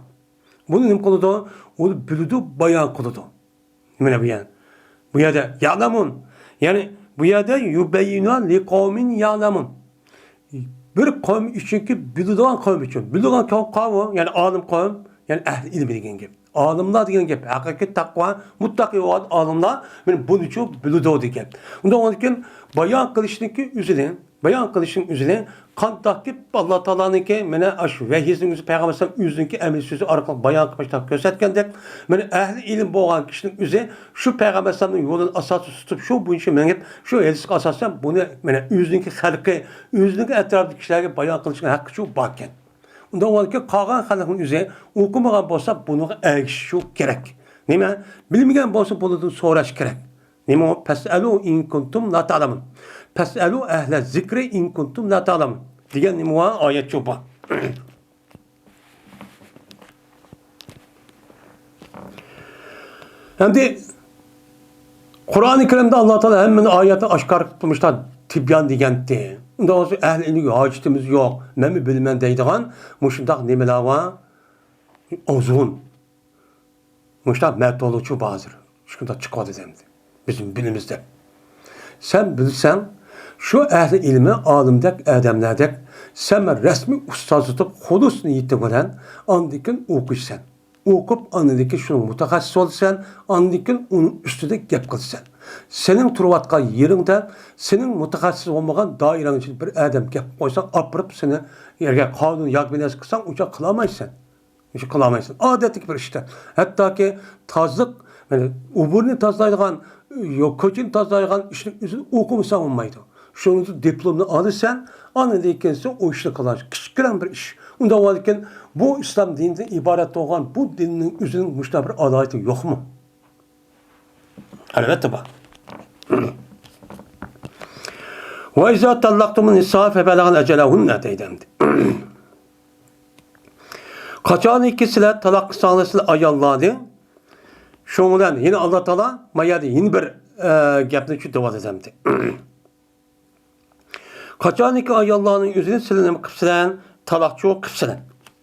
بۇنى نېمە قىلىدۇ؟ ئۇنى بىلىدۇ، بايان قىلىدۇ. مانا بۇ يەر. بۇ يەردە يەلەمۇن. يەنى بۇ يەردە يۇبەييىنۇ لىقەۋمىن يەلەمۇن. بىر قەۋم ئۈچۈنكى، بىلىدىغان قەۋم ئۈچۈن. بىلىدىغان قەۋم قاۋۇ، يەنى ئالىم قەۋم، يەنى ئەھلى ئىلمى دېگەن گەپ. ئالىملار دېگەن گەپ. ھەقىقىي تەقۋا، مۇتتەقى بولغان ئالىملار مانا بۇنىچۇ بىلىدۇ دېگەن. ئۇنداق بولغاندىكىن بايان قىلىشنىڭكى ئۆزىنى، بايان قىلىشنىڭ ئۆزىنى قانداق گەپ؟ ئاللا تائالانىڭكى مانا ئاشۇ ۋەھىيسىنىڭ ئۆزى پەيغەمبەر ئەلەيھىسسالام ئۆزىنىڭكى ئەمەلىي سۆزى ئارقىلىق بايان قىلىپ كۆرسەتكەندەك، مانا ئەھلى ئىلىم بولغان كىشىنىڭ ئۆزى شۇ پەيغەمبەر ئەلەيھىسسالامنىڭ يولىنى ئاساس تۇتۇپ، شۇ بويىچە مېڭىپ، شۇ ھەدىسكە ئاساسەن بۇنى مانا ئۆزىنىڭكى خەلقى، ئۆزىنىڭكى ئەتراپىدىكى كىشىلەرگە بايان قىلىشنىڭ ھەققىچۇ باركەن. ئۇنداق بولغاندىكىن قالغان خەلقنىڭ ئۆزى ئوقۇمىغان بولسا بۇنىڭغا ئەگىشىشى كېرەك. نېمە؟ بىلمىگەن بولسا بۇلاردىن سوراش كېرەك. نېمە ئۇ؟ پەسئەلۇ ئىن كۇنتۇم لا تەئلەمۇن. پەسئەلۇ ئەھلە زىكرى ئىن كۇنتۇم لا تەئلەمۇن دېگەن نېمە ئۇ؟ ئايەت شۇ بار. ئەمدى قۇرئانى كەرىمدە ئاللا تائالا ھەممىنى ئايەتنى ئاشكارا قىلىپ مۇشۇنداق تىبيان دېگەنتى. ئۇنداق بولسا ئەھلى ئىلىمگە ھاجىتىمىز يوق، مەنمۇ بىلىمەن دەيدىغان مۇشۇنداق نېمىلەر بار؟ ئۇزۇن. مۇشۇنداق مەتولوچۇ بار ھازىر. شۇنداق چىقىۋاتىدۇ ئەمدى. بىز بىلىمىز دەپ. سەن بىلسەڭ، شۇ ئەھلى ئىلمى ئالىمدەك ئادەملەردەك سەن رەسمىي ئۇستاز تۇتۇپ، خۇلۇس نىيىتىڭ بىلەن ئاندىن كېيىن ئوقۇيسەن. ئوقۇپ، ئاندىن كېيىن شۇنىڭ مۇتەخەسسىسى بولىسەن، ئاندىن كېيىن ئۇنىڭ ئۈستىدە گەپ قىلىسەن. سېنىڭ تۇرۇۋاتقان يېرىڭدە سېنىڭ مۇتەخەسسىس بولمىغان دائىرەڭ ئىچىدە بىر ئادەم گەپ قىلىپ قويسا، ئاپىرىپ سېنى يەرگە قانۇن ياكى بىر نەرسە قىلساڭ، ئۇنچە قىلالمايسەن. شۇ قىلالمايسەن. ئادەتتىكى بىر ئىشتا. ھەتتاكى تازىلىق، يەنى ئوبورنى تازىلايدىغان، يو-، كوچىنى تازىلايدىغان ئىشنىڭ ئۆزىنى ئوقۇمىساڭ بولمايدۇ. شۇنىڭ ئۈچۈن دىپلومنى ئالىسەن، ئاندىن كېيىن سەن ئۇ ئىشنى قىلىسەن. كىچىككىنە بىر ئىش. ئۇنداق بولغاندىكىن بۇ ئىسلام دىنىدىن ئىبارەت بولغان بۇ دىننىڭ ئۆزىنىڭ مۇشۇنداق بىر ئالاھىدىلىكى يوقمۇ؟ ئەلۋەتتە بار. «وإذا طلقتم النساء فبلغن أجلهن» دەيدۇ ئەمدى. قاچانكى سىلەر تالاق قىلساڭلار سىلەر ئاياللارنى، شۇنىڭ بىلەن يەنە ئاللا تائالا ما يەردە يەنە بىر، ئە، گەپنى شۇ دەۋاتىدۇ ئەمدى. قاچانكى ئاياللارنىڭ ئۆزىنى سىلەر نېمە قىپسىلەر؟ تالاقچۇ قىپسىلەر.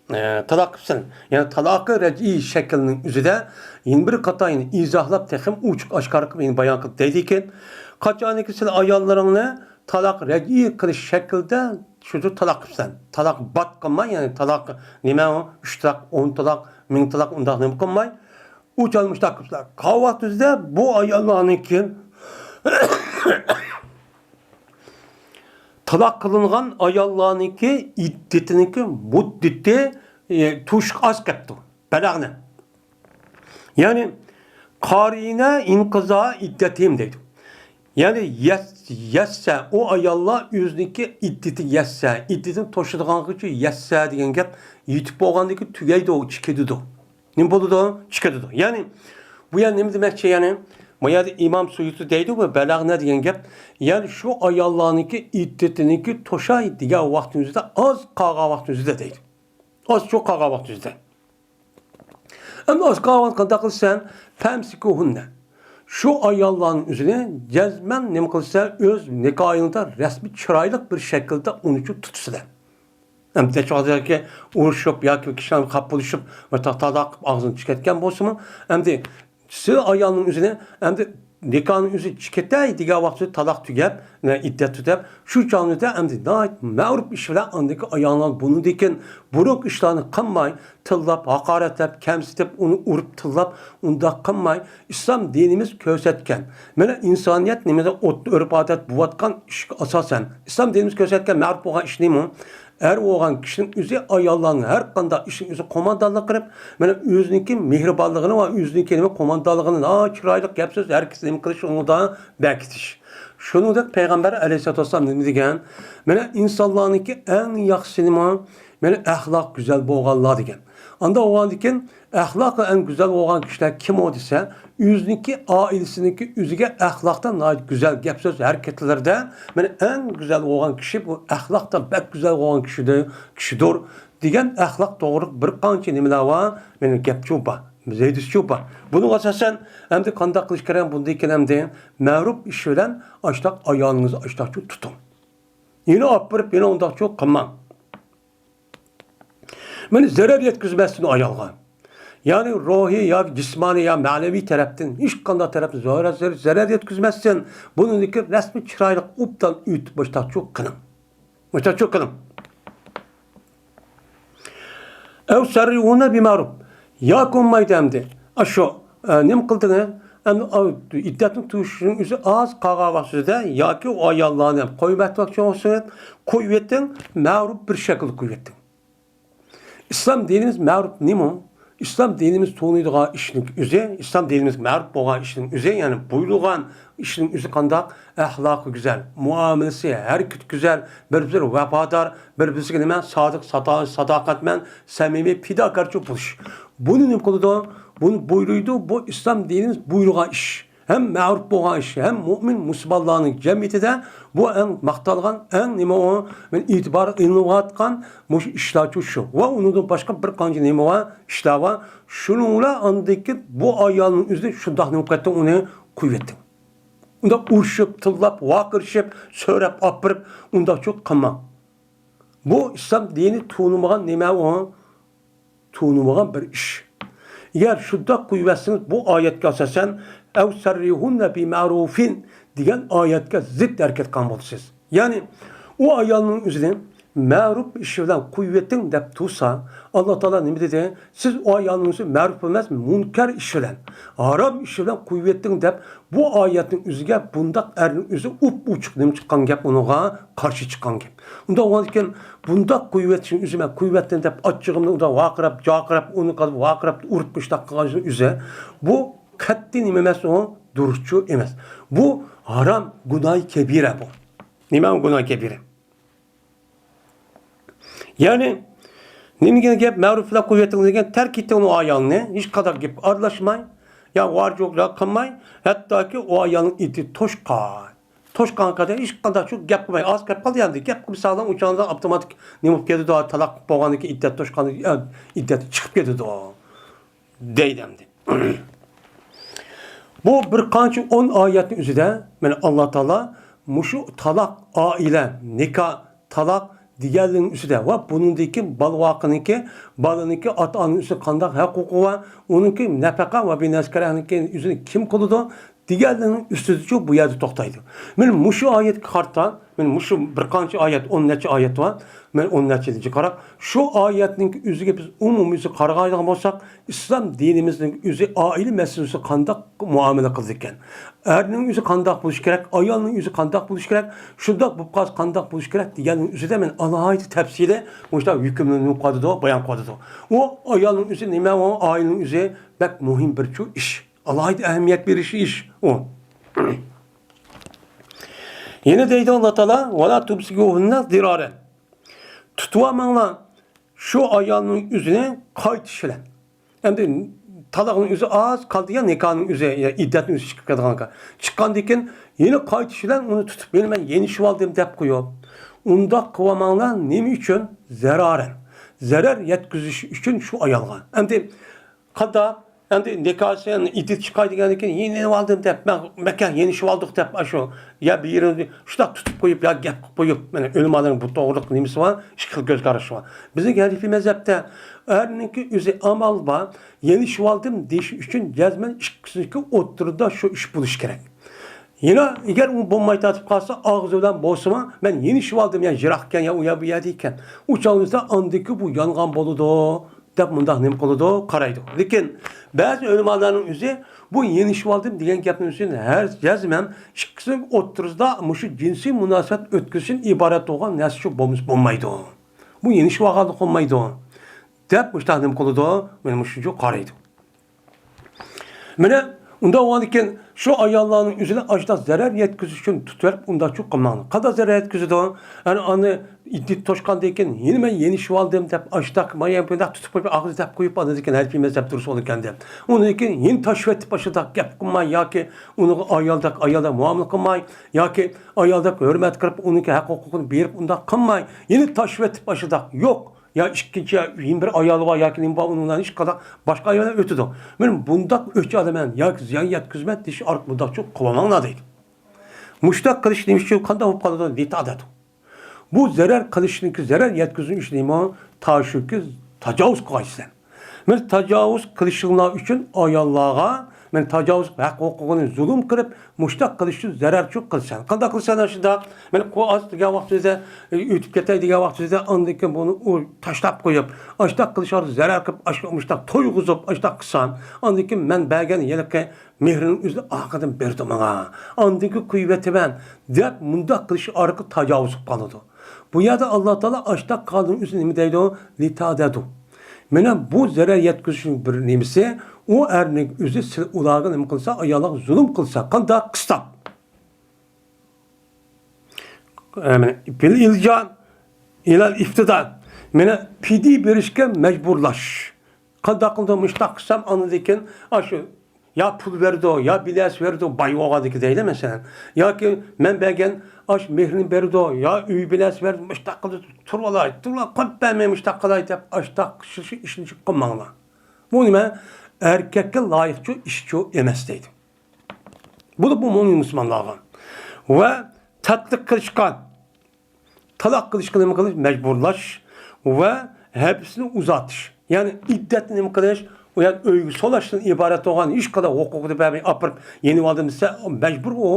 ئە، تالاق قىپسىلەر. يەنى تالاقى رەجئىي شەكىلنىڭ ئۆزىدە يەنە بىر قاتا يەنە ئىزاھلاپ تېخىمۇ ئوچۇق ئاشكارا قىلىپ يەنە بايان قىلىپ دەيدىكەن، قاچانكى سىلەر ئاياللىرىڭنى تالاق رەجئىي قىلىش شەكلىدە شۇ تالاق قىپسىلەر. تالاق بات قىلماي، يەنى تالاق نېمە ئۇ؟ ئۈچ تالاق، ئون تالاق، مىڭ تالاق ئۇنداق نېمە قىلماي، ئۇ چاغدا مۇشۇنداق قىپسىلەر. قاۋاق تۈزدە بۇ ئاياللارنىڭكى تالاق قىلىنغان ئاياللارنىڭكى ئىددىتىنىڭكى مۇددىتى، ئى، توشۇق ئاز قېپتۇ. بەلەغنى. يەنى قارىنە ئىنقىزا ئىددەتىم دەيدۇ. يەنى يەت-، يەتسە، ئۇ ئاياللار ئۆزىنىڭكى ئىددىتى يەتسە، ئىددىتىنى توشىدىغانغىچە يەتسە دېگەن گەپ يېتىپ بولغاندىكى تۈگەيدۇ، چىقىدۇ. نېمە بولىدۇ؟ چىقىدۇ. يەنى بۇ يەر نېمە دېمەكچى؟ يەنى بۇ يەردە ئىمام سۇيۇتى دەيدۇ، بۇ بەلەغنە دېگەن گەپ. يەنى شۇ ئاياللارنىڭكى ئىددىتىنىڭكى توشاي دېگەن ۋاقىتنىڭ ئۆزىدە، ئاز قالغان ۋاقىتنىڭ ئۆزىدە دەيدۇ. ئاز چوق قالغان ۋاقىتنىڭ ئۆزىدە. ئەمدى ئاز قالغان قانداق قىلىسەن؟ فەمسىكۇھۇننە. شۇ ئاياللارنىڭ ئۆزىنى جەزمەن نېمە قىلىسەن؟ ئۆز نىكاھىڭدا رەسمىي چىرايلىق بىر شەكىلدە ئۇنى تۇتىسىلەر. ئەمدى نەچچە ۋاقىت ياكى ئۇرۇشۇپ ياكى كىشىلەر خاپا بولۇشۇپ، بىر تا-، تالاق قىلىپ ئاغزىنى چىقىرىۋەتكەن بولسىمۇ، ئەمدى سىز ئايالنىڭ ئۆزىنى، ئەمدى نىكاھنىڭ ئۆزى چىقىتەي دېگەن ۋاقتىدا تالاق تۈگەپ، ئىددەت تۈتەپ، شۇ چاغنىدا ئەمدى ناھايىتى مەرۇپ ئىش بىلەن ئاندىكى ئاياللار بۇنىڭدىن كېيىن بۇرۇنقى ئىشلارنى قىلماي، تىللاپ، ھاقارەتلەپ، كەمسىتىپ، ئۇنى ئۇرۇپ، تىللاپ، ئۇنداق قىلماي، ئىسلام دىنىمىز كۆرسەتكەن، مانا ئىنسانىيەت نېمىدە ئوت-، ئۆرپ-ئادەت بولۇۋاتقان ئىشقا ئاساسەن، ئىسلام دىنىمىز كۆرسەتكەن مەرۇپ بولغان ئىش نېمە؟ ئەر بولغان كىشىنىڭ ئۆزى ئاياللارنىڭ ھەر قانداق ئىشنىڭ ئۆزى قوماندانلىق قىلىپ، مانا ئۆزىنىڭكى مېھرىبانلىقىنى ۋە ئۆزىنىڭكى نېمە قوماندانلىقىنى ناھايىتى چىرايلىق گەپ سۆز ھەرىكىتى نېمە قىلىش ئۇنىڭدا بەكىتىش. شۇنىڭدەك پەيغەمبەر ئەلەيھىسسالاتۇ ۋەسسالام نېمە دېگەن؟ مانا ئىنسانلارنىڭكى ئەڭ ياخشىسى نېمە؟ مانا ئەخلاق گۈزەل بولغانلار دېگەن. ئانداق بولغاندىكىن ئەخلاقى ئەڭ گۈزەل بولغان كىشىلەر كىم ئۇ دېسە، ئۆزىنىڭكى ئائىلىسىنىڭكى ئۆزىگە ئەخلاقتا ناھايىتى گۈزەل گەپ سۆز ھەرىكەتلىرىدە، مانا ئەڭ گۈزەل بولغان كىشى بۇ ئەخلاقتا بەك گۈزەل بولغان كىشىدۇر، كىشىدۇر دېگەن ئەخلاق توغرىلىق بىر قانچە نېمىلەر بار، مانا گەپچۇ بار، زەيدىسچۇ بار. بۇنىڭغا ئاساسەن ئەمدى قانداق قىلىش كېرەك؟ بۇندىن كېيىن ئەمدى مەرۇپ ئىش بىلەن ئاشتاق ئايالىڭىزنى ئاشتاقچۇ تۇتۇڭ. يەنە ئاپىرىپ، يەنە ئۇنداقچۇ قىلماڭ. مانا زەرەر يەتكۈزمەسلىكنى ئايالغا. يەنى روھىي ياكى جىسمانىي يا مەنىۋى تەرەپتىن، ھېچقانداق تەرەپتىن زەرەر، زەرەر يەتكۈزمەسلىكنى، بۇنىڭدىكى رەسمىي چىرايلىق ئوبدان ئۆتۈپ مۇشتاقچۇ قىلىڭ. مۇشتاقچۇ قىلىڭ. ئەۋ سەررىھۇننە بىمەرۇف. ياكى بولمايدۇ ئەمدى. ئاشۇ، ئە، نېمە قىلدىڭىز؟ ئەمدى، ئا، ئىددەتنىڭ تۈگىشىنىڭ ئۆزى ئاز قالغان ۋاقتىدا ياكى ئۇ ئاياللارنى قويۇۋەتمەكچى بولسىڭىز، قويۇۋېتىڭ، مەرۇپ بىر شەكىلدە قويۇۋېتىڭ. ئىسلام دىنىمىز مەرۇپ نېمە؟ ئىسلام دىنىمىز تونۇيدىغان ئىشنىڭ ئۆزى، ئىسلام دىنىمىز مەرۇپ بولغان ئىشنىڭ ئۆزى، يەنى بۇيرۇلغان ئىشنىڭ ئۆزى قانداق؟ ئەخلاقى گۈزەل، مۇئامىلىسى، ھەرىكىتى گۈزەل، بىر-بىرىگە ۋاپادار، بىر-بىرىگە نېمە؟ سادىق، سادا-، ساداقەتمەن، سەمىمىي، پىداكارچۇ بولۇش. بۇنى نېمە قىلىدۇ؟ بۇنى بۇيرۇيدۇ. بۇ ئىسلام دىنىمىز بۇيرۇغان ئىش. ھەم مەرۇپ بولغان ئىش، ھەم مۆمىن مۇسۇلمانلارنىڭ جەمئىيىتىدە بۇ ئەڭ ماختالغان، ئەڭ نېمە ئۇ، مەن ئېتىبار ئېلىنىۋاتقان مۇشۇ ئىشلارچۇ شۇ. ۋە ئۇنىڭدىن باشقا بىر قانچە نېمە بار، ئىشلار بار. شۇنىڭ بىلەن ئاندىن كېيىن بۇ ئايالنىڭ ئۆزى شۇنداق نېمە قىلىۋەتتىڭ، ئۇنى قويۇۋەتتىڭ. ئۇنداق ئۇرۇشۇپ، تىللاپ، ۋارقىرىشىپ، سۆرەپ ئاپىرىپ، ئۇنداقچۇ قىلماڭ. بۇ ئىسلام دىنى تونۇمىغان نېمە ئۇ؟ تونۇمىغان بىر ئىش. ئەگەر شۇنداق قويۇۋەتسىڭىز، بۇ ئايەتكە ئاساسەن، «ئەۋ سەررىھۇننە بىمەرۇفىن» دېگەن ئايەتكە زىت ھەرىكەت قىلغان بولىسىز. يەنى، ئۇ ئايالنىڭ ئۆزىنى مەرۇپ ئىش بىلەن قويۇۋېتىڭ دەپ تۇرسا، ئاللا تائالا نېمە دېدى؟ سىز ئۇ ئايالنىڭ ئۆزى مەرۇپ ئەمەس، مۇنكەر ئىش بىلەن، ھارام ئىش بىلەن قويۇۋېتىڭ دەپ، بۇ ئايەتنىڭ ئۆزىگە بۇنداق ئەرنىڭ ئۆزى ئوپئوچۇق نېمە چىققان گەپ، ئۇنىڭغا قارشى چىققان گەپ. ئۇنداق بولغاندىكىن، بۇنداق قويۇۋېتىشنىڭ ئۆزى، مەن قويۇۋەتتىم دەپ، ئاچچىقىمنى ئۇنداق ۋارقىراپ، جارقىراپ، ئۇنى قىلىپ ۋارقىراپ، ئۇرۇپ مۇشتاق قىلغاننىڭ ئۆزى، بۇ قەتئىي نېمە ئەمەس، ئۇ دۇرۇسچۇ ئەمەس. بۇ ھارام، گۇناھى كەبىرە بۇ. نېمە ئۇ گۇناھى كەبىرە؟ يەنى، نېمە دېگەن گەپ، مەرۇپ بىلەن قويۇۋېتىڭ دېگەن، تەرك ئېتىڭ ئۇ ئايالنى، ھېچقانداق گەپكە ئارىلاشماي، يا ۋار-جوق قىلماي، ھەتتاكى ئۇ ئايالنىڭ ئىددىتى توشقان. توشقانغا قەدەر ھېچقانداق شۇ گەپ قىلماي، ئاز گەپ قالدى ئەمدى، گەپ قىلمىساڭلار ئۇچاغدا ئاپتوماتىك نېمە بولۇپ كېتىدۇ، تالاق بولغاندىن كېيىن ئىددەت توشقان، ئىددەت چىقىپ كېتىدۇ. دەيدۇ ئەمدى. بۇ بىر قانچە ئون ئايەتنىڭ ئۆزىدە، مانا، ئاللا تائالا مۇشۇ تالاق، ئائىلە، نىكاھ، تالاق دېگەنلىرىنىڭ ئۈستىدە ۋە بۇنىڭدىن كېيىن بالىۋاقىنىڭكى، بالىنىڭكى ئاتا-ئانىنىڭ ئۈستىدە قانداق ھەقۇقى بار، ئۇنىڭكى نەپەقە ۋە بىنەسكەرەنىڭكى ئۆزىنى كىم قىلىدۇ دېگەنلىرىنىڭ ئۈستىدىچۇ بۇ يەردە توختايدۇ. مانا مۇشۇ ئايەتكە قارىتا، مانا مۇشۇ بىر قانچە ئايەت، ئون نەچچە ئايەت بار. مانا ئون نەچچىدىنچى قاراپ، شۇ ئايەتنىڭكى ئۆزىگە بىز ئومۇميۈزلۈك قارىغانىدىغان بولساق، ئىسلام دىنىمىزنىڭ ئۆزى ئائىلە مەسىلىسىگە قانداق مۇئامىلە قىلىدىكەن؟ ئەرنىڭ ئۆزى قانداق بولۇشى كېرەك؟ ئايالنىڭ ئۆزى قانداق بولۇشى كېرەك؟ شۇنداق بولۇپ قالسا قانداق بولۇشى كېرەك دېگەننىڭ ئۆزىدە مانا ئالاھىدە تەپسىلىي مۇشۇنداق ھۆكۈملىنىپ قالىدۇ، بايان قىلىدۇ. ئۇ ئايالنىڭ ئۆزى نېمە؟ ئۇ ئائىلىنىڭ ئۆزى بەك مۇھىم بىر چۇ ئىش. ئالاھىدە ئەھمىيەت بېرىشلىك ئىش ئۇ. يەنە دەيدۇ ئاللا تائالا، ۋەلا تۇمسىكۇھۇننە زىرارەن. تۇتۇۋالماڭلار شۇ ئايالنىڭ ئۆزىنى قايتىش بىلەن. ئەمدى تالاقنىڭ ئۆزى ئاز قالدى يا، نىكاھنىڭ ئۆزى، يا ئىددەتنىڭ ئۆزى چىقىپ كەتكەنكەن. چىققاندىن كېيىن يەنە قايتىش بىلەن ئۇنى تۇتۇپ، يەنە مەن يېنىشىۋالدىم دەپ قويۇپ، ئۇنداق قىلىۋالماڭلار. نېمە ئۈچۈن؟ زىرارەن. زەرەر يەتكۈزۈش ئۈچۈن شۇ ئايالغا. ئەمدى قانداق؟ ئەمدى نىكاھسى ئىددىتى چىقاي دېگەندىن كېيىن يېنىۋالدىم دەپ، مەن مەككە يېنىشىۋالدۇق دەپ، ئاشۇ يا بىر يېرىنى شۇنداق تۇتۇپ قويۇپ، يا گەپ قىلىپ قويۇپ، مانا ئۆلىمالارنىڭ بۇ توغرىلىق نېمىسى بار، ئىككى خىل كۆز قارىشى بار. بىزنىڭ ھەنىفىي مەزھەپتە ئەرنىڭكى ئۆزى ئامال بار، يېنىشىۋالدىم دېيىش ئۈچۈن جەزمەن ئىككىسىنىڭكى ئوتتۇرىدا شۇ ئىش بولۇشى كېرەك. يەنە ئەگەر ئۇ بولماي تارتىپ قالسا، ئاغزى بىلەن بولسىمۇ، مەن يېنىشىۋالدىم، يا يىراقكەن، يا ئۇ يا بۇ يەردە ئىكەن، ئۇ چاغدا ئاندىكى بۇ يانغان بولىدۇ دەپ مۇنداق نېمە قىلىدۇ، قارايدۇ. لېكىن بەزى ئۆلىمالارنىڭ ئۆزى بۇ يېنىشىۋالدىم دېگەن گەپنىڭ ئۆزىنى ھەر جەزمەن ئىككىسىنىڭ ئوتتۇرىسىدا مۇشۇ جىنسىي مۇناسىۋەت ئۆتكۈزۈشتىن ئىبارەت بولغان نەرسە شۇ بولمىسا بولمايدۇ. بۇ يېنىشىۋالغانلىق بولمايدۇ دەپ مۇشۇنداق نېمە قىلىدۇ، مانا مۇشۇنچە قارايدۇ. مانا ئۇنداق بولغاندىكىن شۇ ئاياللارنىڭ ئۆزىنى ئاشۇنداق زەرەر يەتكۈزۈش ئۈچۈن تۇتۇۋېلىپ ئۇنداقچۇ قىلماڭلار. قانداق زەرەر يەتكۈزىدۇ؟ ئەنە ئاندىن ئىددىتى توشقاندىن كېيىن يەنە مەن يېنىشىۋالدىم دەپ ئاشۇنداق، مانا بۇنداق تۇتۇپ قويۇپ، ئاغزىنى دەپ قويۇپ، ئاندىن كېيىن ھەنىفىي مەزھەپ دۇرۇس بولىدىكەن دەپ. ئۇندىن كېيىن يەنە تاشلىۋېتىپ ئاشۇنداق گەپ قىلماي ياكى ئۇنىڭغا ئايالدەك، ئايالدەك مۇئامىلە قىلماي ياكى ئايالدەك ھۆرمەت قىلىپ، ئۇنىڭكى ھەق ھوقۇقىنى بېرىپ ئۇنداق قىلماي، يەنە تاشلىۋېتىپ ئاشۇنداق. يوق. يا ئىككىنچى، يا يەنە بىر ئايالى بار ياكى نېمە بار، ئۇنىڭ بىلەن ھېچقانداق باشقا ئايال بىلەن ئۆتىدۇ. مەن بۇنداق ئۆچ ئالىمەن ياكى زىيان يەتكۈزىمەن دېيىش ئارقىلىق بۇنداقچۇ قىلىۋالماڭلار دەيدۇ. مۇشۇنداق قىلىش نېمە ئۈچۈن قانداق بولۇپ قالىدۇ؟ لىتادەتۇ. بۇ زەرەر قىلىشنىڭكى، زەرەر يەتكۈزۈش نېمە؟ تاشۇكى تاجاۋۇز قىلغايسىلەر. مەن تاجاۋۇز قىلىشىڭلار ئۈچۈن ئاياللارغا، مەن تاجاۋۇز ھەق ھوقۇقىنى زۇلۇم قىلىپ، مۇشتاق قىلىشچۇ زەرەرچۇ قىلىسەن. قانداق قىلىسەن ئاشۇنداق؟ مەن قۇۋ ئاز دېگەن ۋاقتىمىزدا، ئۆتۈپ كېتەي دېگەن ۋاقتىمىزدا، ئاندىن كېيىن بۇنى ئۇ تاشلاپ قويۇپ، ئاشتاق قىلىش ئارقىلىق زەرەر قىلىپ، ئاشۇ مۇشتاق تويغۇزۇپ، ئاشتاق قىلسام، ئاندىن كېيىن مەن بەرگەن ھېلىقى مېھرىنىڭ ئۆزىنى ئارقىدىن بېرىدۇ ماڭا. ئاندىن كېيىن قويۇۋېتىمەن، دەپ مۇنداق قىلىش ئارقىلىق تاجاۋۇز قىلىپ قالىدۇ. بۇ يەردە ئاللا تائالا ئاشتاق قالدىن ئۆزى نېمە دەيدۇ؟ لىتادەتۇ. مانا بۇ زەرەر يەتكۈزۈشنىڭ بىر نېمىسى، ئۇ ئەرنىڭ ئۆزى سىل-، ئۇلارغا نېمە قىلسا، ئاياللارغا زۇلۇم قىلسا، قانداق؟ قىستاپ. ئە، مانا، بىل ئىلجا ئىلەل ئىفتىدا. مانا پىدىيە بېرىشكە مەجبۇرلاش. قانداق قىلدى؟ مۇشتاق قىلسام، ئاندىن كېيىن ئاشۇ يا پۇل بېرىدۇ، يا بىلەس بېرىدۇ، باي بولغاندىكى دەيلى مەسىلەن. ياكى مەن بەرگەن ئاش مېھرىنى بېرىدۇ، يا ئۆي بىلەس بېرىدۇ، مۇشتاق قىلدى، تۇرۇۋالاي، تۇرۇۋالاي، قويۇپ بەرمەي، مۇشتاق قىلاي دەپ، ئاشتاق ئىشنى قىلماڭلار. بۇ نېمە؟ ئەركەككە لايىقچۇ ئىشچۇ ئەمەس دەيدۇ. بولۇپمۇ مۇئمىن مۇسۇلمانلارغا. ۋە تەتلىق قىلىشقا، تالاق قىلىشقا نېمە قىلىش؟ مەجبۇرلاش ۋە ھەبسنى ئۇزارتىش. يەنى ئىددەتنى نېمە قىلىش؟ ئۇ يەنى ئۆيگە سولاشتىن ئىبارەت بولغان ھېچقانداق ھوقۇقىنى بەرمەي ئاپىرىپ يېنىۋالدىم دېسە، مەجبۇر ئۇ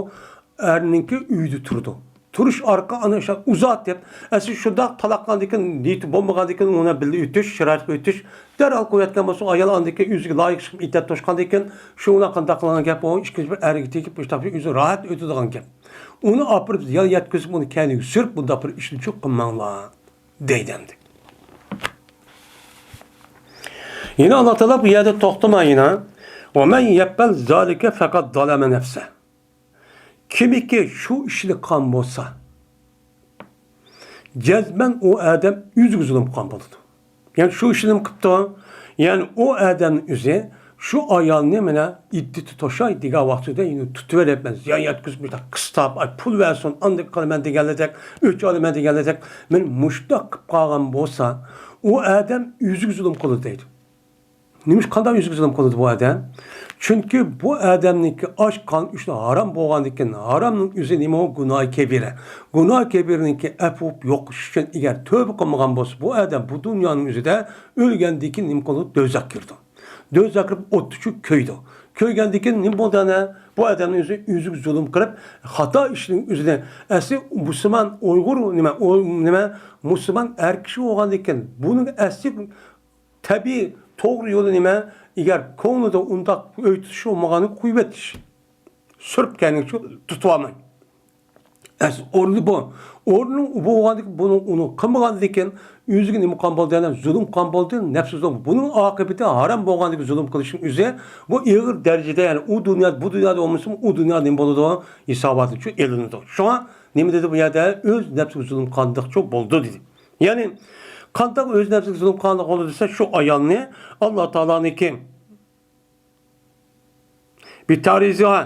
ئەرنىڭكى ئۆيىدە تۇرىدۇ. تۇرۇش ئارقا ئانا شۇ ئۇزاتىپ، ئەسلى شۇنداق تالاقلاندىكىن، نىيىتى بولمىغاندىكىن ئۇنى بىللە ئۆتۈش، شارائىتقا ئۆتۈش، دەرھال قويۇۋەتكەن بولسا، ئايال ئاندىكىن ئۆزىگە لايىق چىقىپ ئىددەت توشقاندىكىن، شۇ بىلەن قانداق قىلغان گەپ، ئۇ ئىككىنچى بىر ئەرگە تېگىپ، مۇشۇنداق بىر ئۆزى راھەت ئۆتىدىغان گەپ. ئۇنى ئاپىرىپ زىيان يەتكۈزۈپ، ئۇنى كەينىگە سۈرۈپ، بۇنداق بىر ئىشنى چۇ قىلماڭلار، دەيدۇ ئەمدى. يەنە ئاللا تائالا بۇ يەردە توختىماي يەنە، «ومن يفعل ذلك فقد ظلم نفسه.» كىمكى شۇ ئىشنى قىلغان بولسا، جەزمەن ئۇ ئادەم ئۆزىگە زۇلۇم قىلغان بولىدۇ. يەنى شۇ ئىشنى قىپتۇ. يەنى ئۇ ئادەمنىڭ ئۆزى شۇ ئايالنى مانا ئىددىتى توشاي دېگەن ۋاقتىدا يەنە تۇتۇۋېلىپ، مەن زىيان يەتكۈزۈپ، مۇشۇنداق قىستاپ، ئاي، پۇل بەرسۇن، ئانداق قىلىمەن دېگەنلىدەك، ئۆچ ئالىمەن دېگەنلىدەك، مەن مۇشۇنداق قىلىپ قالغان بولسا، ئۇ ئادەم ئۆزىگە زۇلۇم قىلىدۇ دەيدۇ. نېمىش، قانداق ئۆزىگە زۇلۇم قىلىدۇ بۇ ئادەم؟ چۈنكى بۇ ئادەمنىڭكى ئاش قان ئۈچۈن ھارام بولغاندىكىن، ھارامنىڭ ئۆزى نېمە؟ گۇناھى كەبىرە. گۇناھى كەبىرىنىڭكى ئەپۇ بولۇپ يوقىشى ئۈچۈن ئەگەر تۆبە قىلمىغان بولسا، بۇ ئادەم بۇ دۇنيانىڭ ئۆزىدە ئۆلگەندىن كېيىن نېمە قىلىدۇ؟ دوزاخقا كىرىدۇ. دوزاخقا كىرىپ ئوتتا چۆ كۆيىدۇ. كۆيگەندىن كېيىن نېمە بولدى ئەنە؟ بۇ ئادەمنىڭ ئۆزى ئۆزىگە زۇلۇم قىلىپ، خاتا ئىشنىڭ ئۆزىنى، ئەسلى مۇسۇلمان ئۇيغۇر نېمە، ئۇ نېمە، مۇسۇلمان ئەر كىشى بولغاندىن كېيىن بۇنىڭ ئەسلى تەبىئىي توغرا يولى نېمە؟ ئەگەر كۆڭلىدە ئۇنداق ئۆي تۇتۇش بولمىغاننى قويۇۋېتىش. سۈرۈپ كەينىگە تۇتۇۋالماي. ئەس-، ئورنى بۇ. ئورنى بولغاندىكىن بۇنى، ئۇنى قىلمىغاندىكىن ئۆزىگە نېمە قىلغان بولدى؟ يەنە زۇلۇم قىلغان بولدى. نەپسى زۇلۇم. بۇنىڭ ئاقىۋىتى ھارام بولغاندىكىن زۇلۇم قىلىشنىڭ ئۆزى بۇ ئېغىر دەرىجىدە، يەنى ئۇ دۇنيا، بۇ دۇنيادا بولمىسىمۇ، ئۇ دۇنيادا نېمە بولىدۇ؟ ھېساباتى شۇ ئېلىنىدۇ. شۇڭا نېمە دېدى بۇ يەردە؟ ئۆز نەپسىگە زۇلۇم قىلغاندەك شۇ بولدى دېدى. يەنى قانداق ئۆز نەپسىگە زۇلۇم قىلغاندەك بولدى دېسە، شۇ ئايالنى ئاللا تائالانىڭكى بىتارىزىغا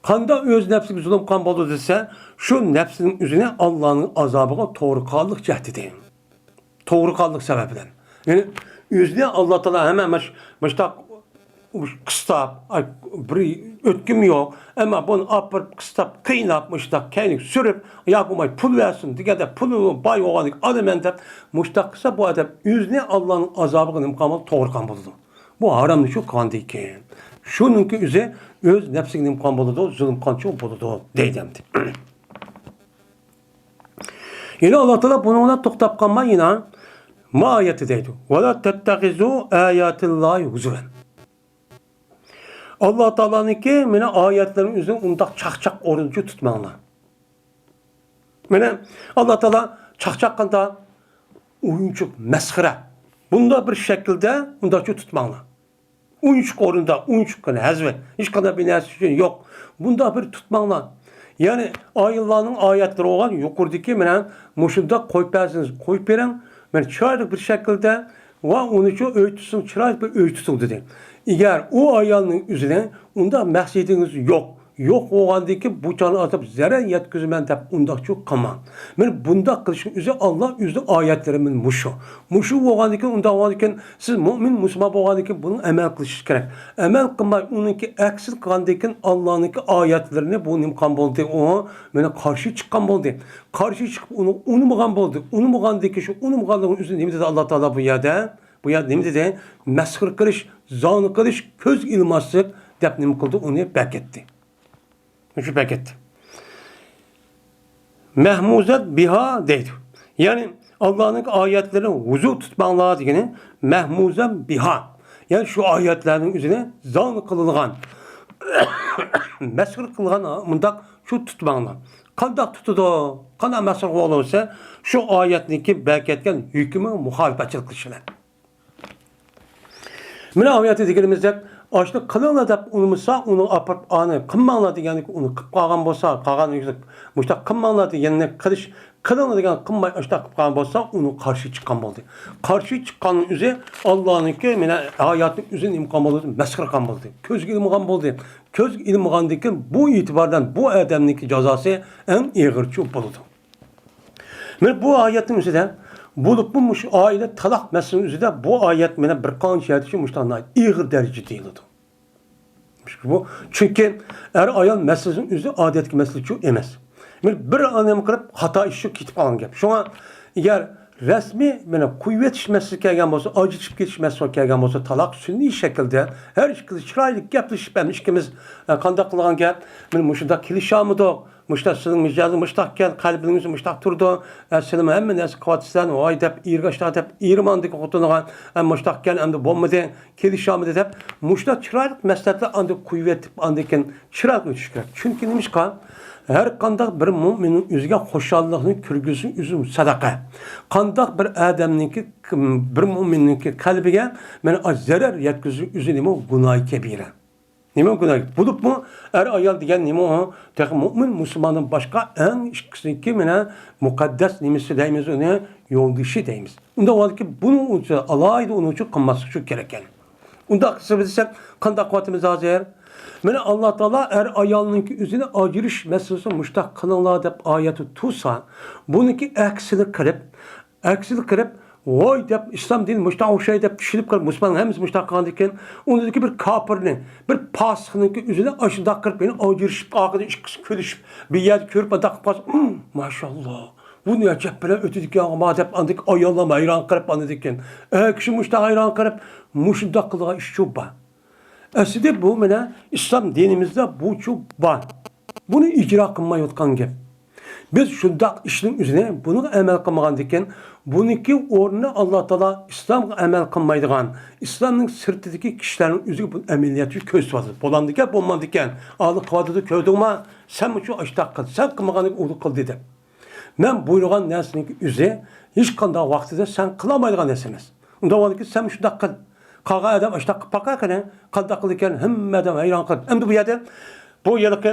قانداق ئۆز نەپسىگە زۇلۇم قىلغان بولدى دېسە، شۇ نەپسىنىڭ ئۆزىنى ئاللانىڭ ئازابىغا توغرا قىلغانلىق جەھىتىدىن. توغرا قىلغانلىق سەۋەبىدىن. يەنى ئۆزىنى ئاللا تائالا ھەممە ماش-، ماشتاق قىستاپ، ئاي، بىر ئۆتكۈم يوق. ئەمما بۇنى ئاپىرىپ، قىستاپ، قىيناپ، مۇشتاق كەينىگە سۈرۈپ، ياكى بولماي پۇل بەرسۇن دېگەندە، پۇلى باي بولغاندىكىن ئالىمەن دەپ مۇشتاق قىلسا، بۇ ئادەم ئۆزىنى ئاللانىڭ ئازابىغا نېمە قىلغان بولىدۇ؟ توغرا قىلغان بولىدۇ. بۇ ھارامنى شۇ قىلغاندىكىن. شۇنىڭكى ئۆزى ئۆز نەپسىگە نېمە قىلغان بولىدۇ؟ زۇلۇم قىلغانچۇ بولىدۇ، دەيدۇ ئەمدى. يەنە ئاللا تائالا بۇنىڭ بىلەن توختاپ قالماي، يەنە ما ئايەتتە دەيدۇ، «ولا تتخذوا آيات الله هزوا.» ئاللا تائالانىڭكى مانا ئايەتلىرىنى ئۆزىنى ئۇنداق چاقچاق ئورنىدا تۇتماڭلار. مانا ئاللا تائالا چاقچاق قانداق؟ ئويۇنچۇق، مەسخىرە. بۇنداق بىر شەكىلدە ئۇنداقچە تۇتماڭلار. ئويۇنچۇق ئورنىدا، ئويۇنچۇق قىلىپ ھەزۋى. ھېچقانداق بىر نەرسە ئۈچۈن يوق. بۇنداق بىر تۇتماڭلار. يەنى ئاياللارنىڭ ئايەتلىرى بولغان يۇقىرىدىكى مانا مۇشۇنداق قويۇپ بەرسىڭىز، قويۇپ بېرىڭ. مانا چىرايلىق بىر شەكىلدە ۋە ئۇنىچۇ ئۆي تۇتسۇڭ، چىرايلىق بىر ئۆي تۇتۇڭ دېدى. ئەگەر ئۇ ئايالنىڭ ئۆزىنىڭ ئۇنداق مەقسىتىڭىز يوق، يوق بولغاندىكىن بۇ چاغنى ئاتىپ زەرەر يەتكۈزىمەن دەپ ئۇنداقچۇ قىلماڭ. مانا بۇنداق قىلىشنىڭ ئۆزى ئاللا ئۆزىنىڭ ئايەتلىرى مانا مۇشۇ. مۇشۇ بولغاندىكىن، ئۇنداق بولغاندىكىن سىز مۆمىن مۇسۇلمان بولغاندىكىن بۇنىڭ ئەمەل قىلىشىڭىز كېرەك. ئەمەل قىلماي ئۇنىڭكى ئەكسىنى قىلغاندىكىن ئاللانىڭكى ئايەتلىرىنى بۇ نېمە قىلغان بولدى؟ ئۇ مانا قارشى چىققان بولدى. قارشى چىقىپ ئۇنى ئۇنىمىغان بولدى. ئۇنىمىغاندىكىن شۇ ئۇنىمىغانلىقىنىڭ ئۆزى نېمە دېدى ئاللا تائالا بۇ يەردە؟ بۇ يەردە نېمە دېدى؟ مەسخىرە قىلىش، زانا قىلىش، كۆزگە ئىلماسلىق دەپ نېمە قىلدى؟ ئۇنى بەكەتتى. شۇ بەكەتتە. مەھمۇزەت بىھا دەيدۇ. يەنى ئاللانىڭ ئايەتلىرىنى ھۇزۇر تۇتماڭلار دېگىنى مەھمۇزەن بىھا. يەنى شۇ ئايەتلەرنىڭ ئۆزىنى زانا قىلىدىغان، مەسخىرە قىلغان مۇنداق شۇ تۇتماڭلار. قانداق تۇتىدۇ؟ قانداق مەسخىرە قىلىدۇ دېسە، شۇ ئايەتنىڭكى بەركەتكەن ھۆكمىگە مۇخالىپەتچىلىك قىلىش بىلەن. مانا ئۇ يەردە دېگىنىمىزدەك، ئاشۇنى قىلىڭلار دەپ ئۇنىمىسا، ئۇنى ئاپىرىپ، ئانى قىلماڭلار دېگەندىكىن ئۇنى قىلىپ قالغان بولسا، قالغان مۇشتاق قىلماڭلار دېگەننى قىلىش، قىلىڭلار دېگەن قىلماي، ئاشۇنداق قىلىپ قالغان بولسا، ئۇنى قارشى چىققان بولدى. قارشى چىققاننىڭ ئۆزى ئاللانىڭكى، مانا ھاياتنىڭ ئۆزىنى نېمە قىلغان بولدى؟ مەسخىرە قىلغان بولدى. كۆزگە ئىلمىغان بولدى. كۆزگە ئىلمىغاندىكىن بۇ ئېتىباردىن بۇ ئادەمنىڭكى جازاسى ئەڭ ئېغىرچۇ بولىدۇ. مانا بۇ ئايەتنىڭ ئۆزىدە، بولۇپمۇ مۇشۇ ئائىلە تالاق مەسىلىنىڭ ئۆزىدە بۇ ئايەت مانا بىر قانچە يەردە شۇ مۇشۇنداق ناھايىتى ئېغىر دەرىجىدە دېيىلىدۇ. بۇ، چۈنكى ئەر-ئايال مەسىلىسىنىڭ ئۆزى ئادەتتىكى مەسىلىچۇ ئەمەس. مانا بىر ئانام قىلىپ خاتا ئىشقا كېتىپ قالغان گەپ. شۇڭا ئەگەر رەسمىي مانا قويۇۋېتىش مەسىلىسى كەلگەن بولسا، ئاجرىشىپ كېتىش مەسىلىسى كەلگەن بولسا، تالاق سۈنئىي شەكىلدە ھەر ئىككىلىسى چىرايلىق گەپلىشىپ، ھەم ئىككىمىز، ئە، قانداق قىلغان گەپ، مانا مۇشۇنداق كېلىشالمىدۇق، مۇشتاق سىزنىڭ مىجەزىڭىز مۇشتاقكەن، قەلبىڭىز مۇشتاق تۇرىدۇ. ئە، سىلىمۇ ھەممە نەرسە قىلىۋاتىسىلەر، ۋاي دەپ، ئېرىگە ئاشتاق دەپ، ئېرىماندىكى خوتۇنىغا، ئە، مۇشتاقكەن، ئەمدى بولمىدى، كېلىشالمىدى دەپ، مۇشۇنداق چىرايلىق مەسلىھەتلەر ئاندىن قويۇۋېتىپ، ئاندىن كېيىن چىرايلىق ئۆتۈش كېرەك. چۈنكى نېمىشقا؟ ھەر قانداق بىر مۆمىننىڭ ئۆزىگە خۇشاللىقنى كىرگۈزۈشى ئۆزى سەدەقە. قانداق بىر ئادەمنىڭكى، بىر مۆمىننىڭكى قەلبىگە مانا زەرەر يەتكۈزۈشى ئۆزى نېمە؟ گۇناھى كەبىرە. نېمە گۇناھ؟ بولۇپمۇ ئەر-ئايال دېگەن نېمە ئۇ؟ تېخى مۆمىن مۇسۇلماندىن باشقا ئەڭ ئىككىسىنىڭكى مانا مۇقەددەس نېمىسى دەيمىز ئۇنى، يولدىشى دەيمىز. ئۇنداق بولغاندىكىن بۇنى ئۇنچە ئالاھىدە ئۇنىڭ ئۈچۈن قىلماسلىق ئۈچۈن كېرەككەن. ئۇنداق قىلسا دېسەك، قانداق قىلىۋاتىمىز ھازىر؟ مانا ئاللا تائالا ئەر-ئايالنىڭكى ئۆزىنى ئاجرىشىش مەسىلىسىنى مۇشتاق قىلىڭلار دەپ ئايەتنى تۇرسا، بۇنىڭكى ئەكسىنى قىلىپ، ئەكسىنى قىلىپ، ۋاي دەپ، ئىسلام دىنى مۇشتاق ئوخشايدۇ دەپ چۈشىنىپ قېلىپ، مۇسۇلمان ھەممىسى مۇشتاق قىلغاندىكىن، ئۇنىڭدىكى بىر كاپىرنى، بىر پاسىقنىڭكى ئۆزىنى ئاشۇنداق قىلىپ، يەنە ئاجرىشىپ، ئارقىدىن ئىككىسى كۈلۈشۈپ، بىر يەردە كۆرۈپ، ئانداق قىلىپ قالسا، «ھىم، ماشاللا، بۇ نەچچە بىلەن ئۆتىدىكەن ئاما» دەپ، ئاندىكى ئاياللارمۇ ھەيران قېلىپ، ئاندىن كېيىن، ئەر كىشى مۇشتاق ھەيران قېلىپ، مۇشۇنداق قىلىدىغان ئىشچۇ بار. ئەسلىدە بۇ مانا ئىسلام دىنىمىزدا بۇچۇ بار. بۇنى ئىجرا قىلمايۋاتقان گەپ. بىز شۇنداق ئىشنىڭ ئۆزىنى، بۇنىڭغا ئەمەل قىلمىغاندىكىن، بۇنىڭكى ئورنىنى ئاللا تائالا ئىسلامغا ئەمەل قىلمايدىغان، ئىسلامنىڭ سىرتىدىكى كىشىلەرنىڭ ئۆزىگە بۇ ئەمەلىيەتچى كۆرسىتىۋاتىدۇ. بولامدىكەن، بولمامدىكەن، ئاللا قىلىۋاتىدۇ، كۆردۈڭما؟ سەنمۇ شۇ ئاشتاق قىل، سەن قىلمىغاننى ئۇ قىلدى دەپ. مەن بۇيرۇغان نەرسىنىڭكى ئۆزى ھېچقانداق ۋاقتىدا سەن قىلالمايدىغان نەرسە ئەمەس. ئۇنداق بولغاندىكىن سەن شۇنداق قىل. قالغان ئادەم ئاشتاق قىلىپ باقار قېنى، قانداق قىلىدىكەن، ھەممە ئادەم ھەيران قېلىپ. ئەمدى بۇ يەردە بۇ ھېلىقى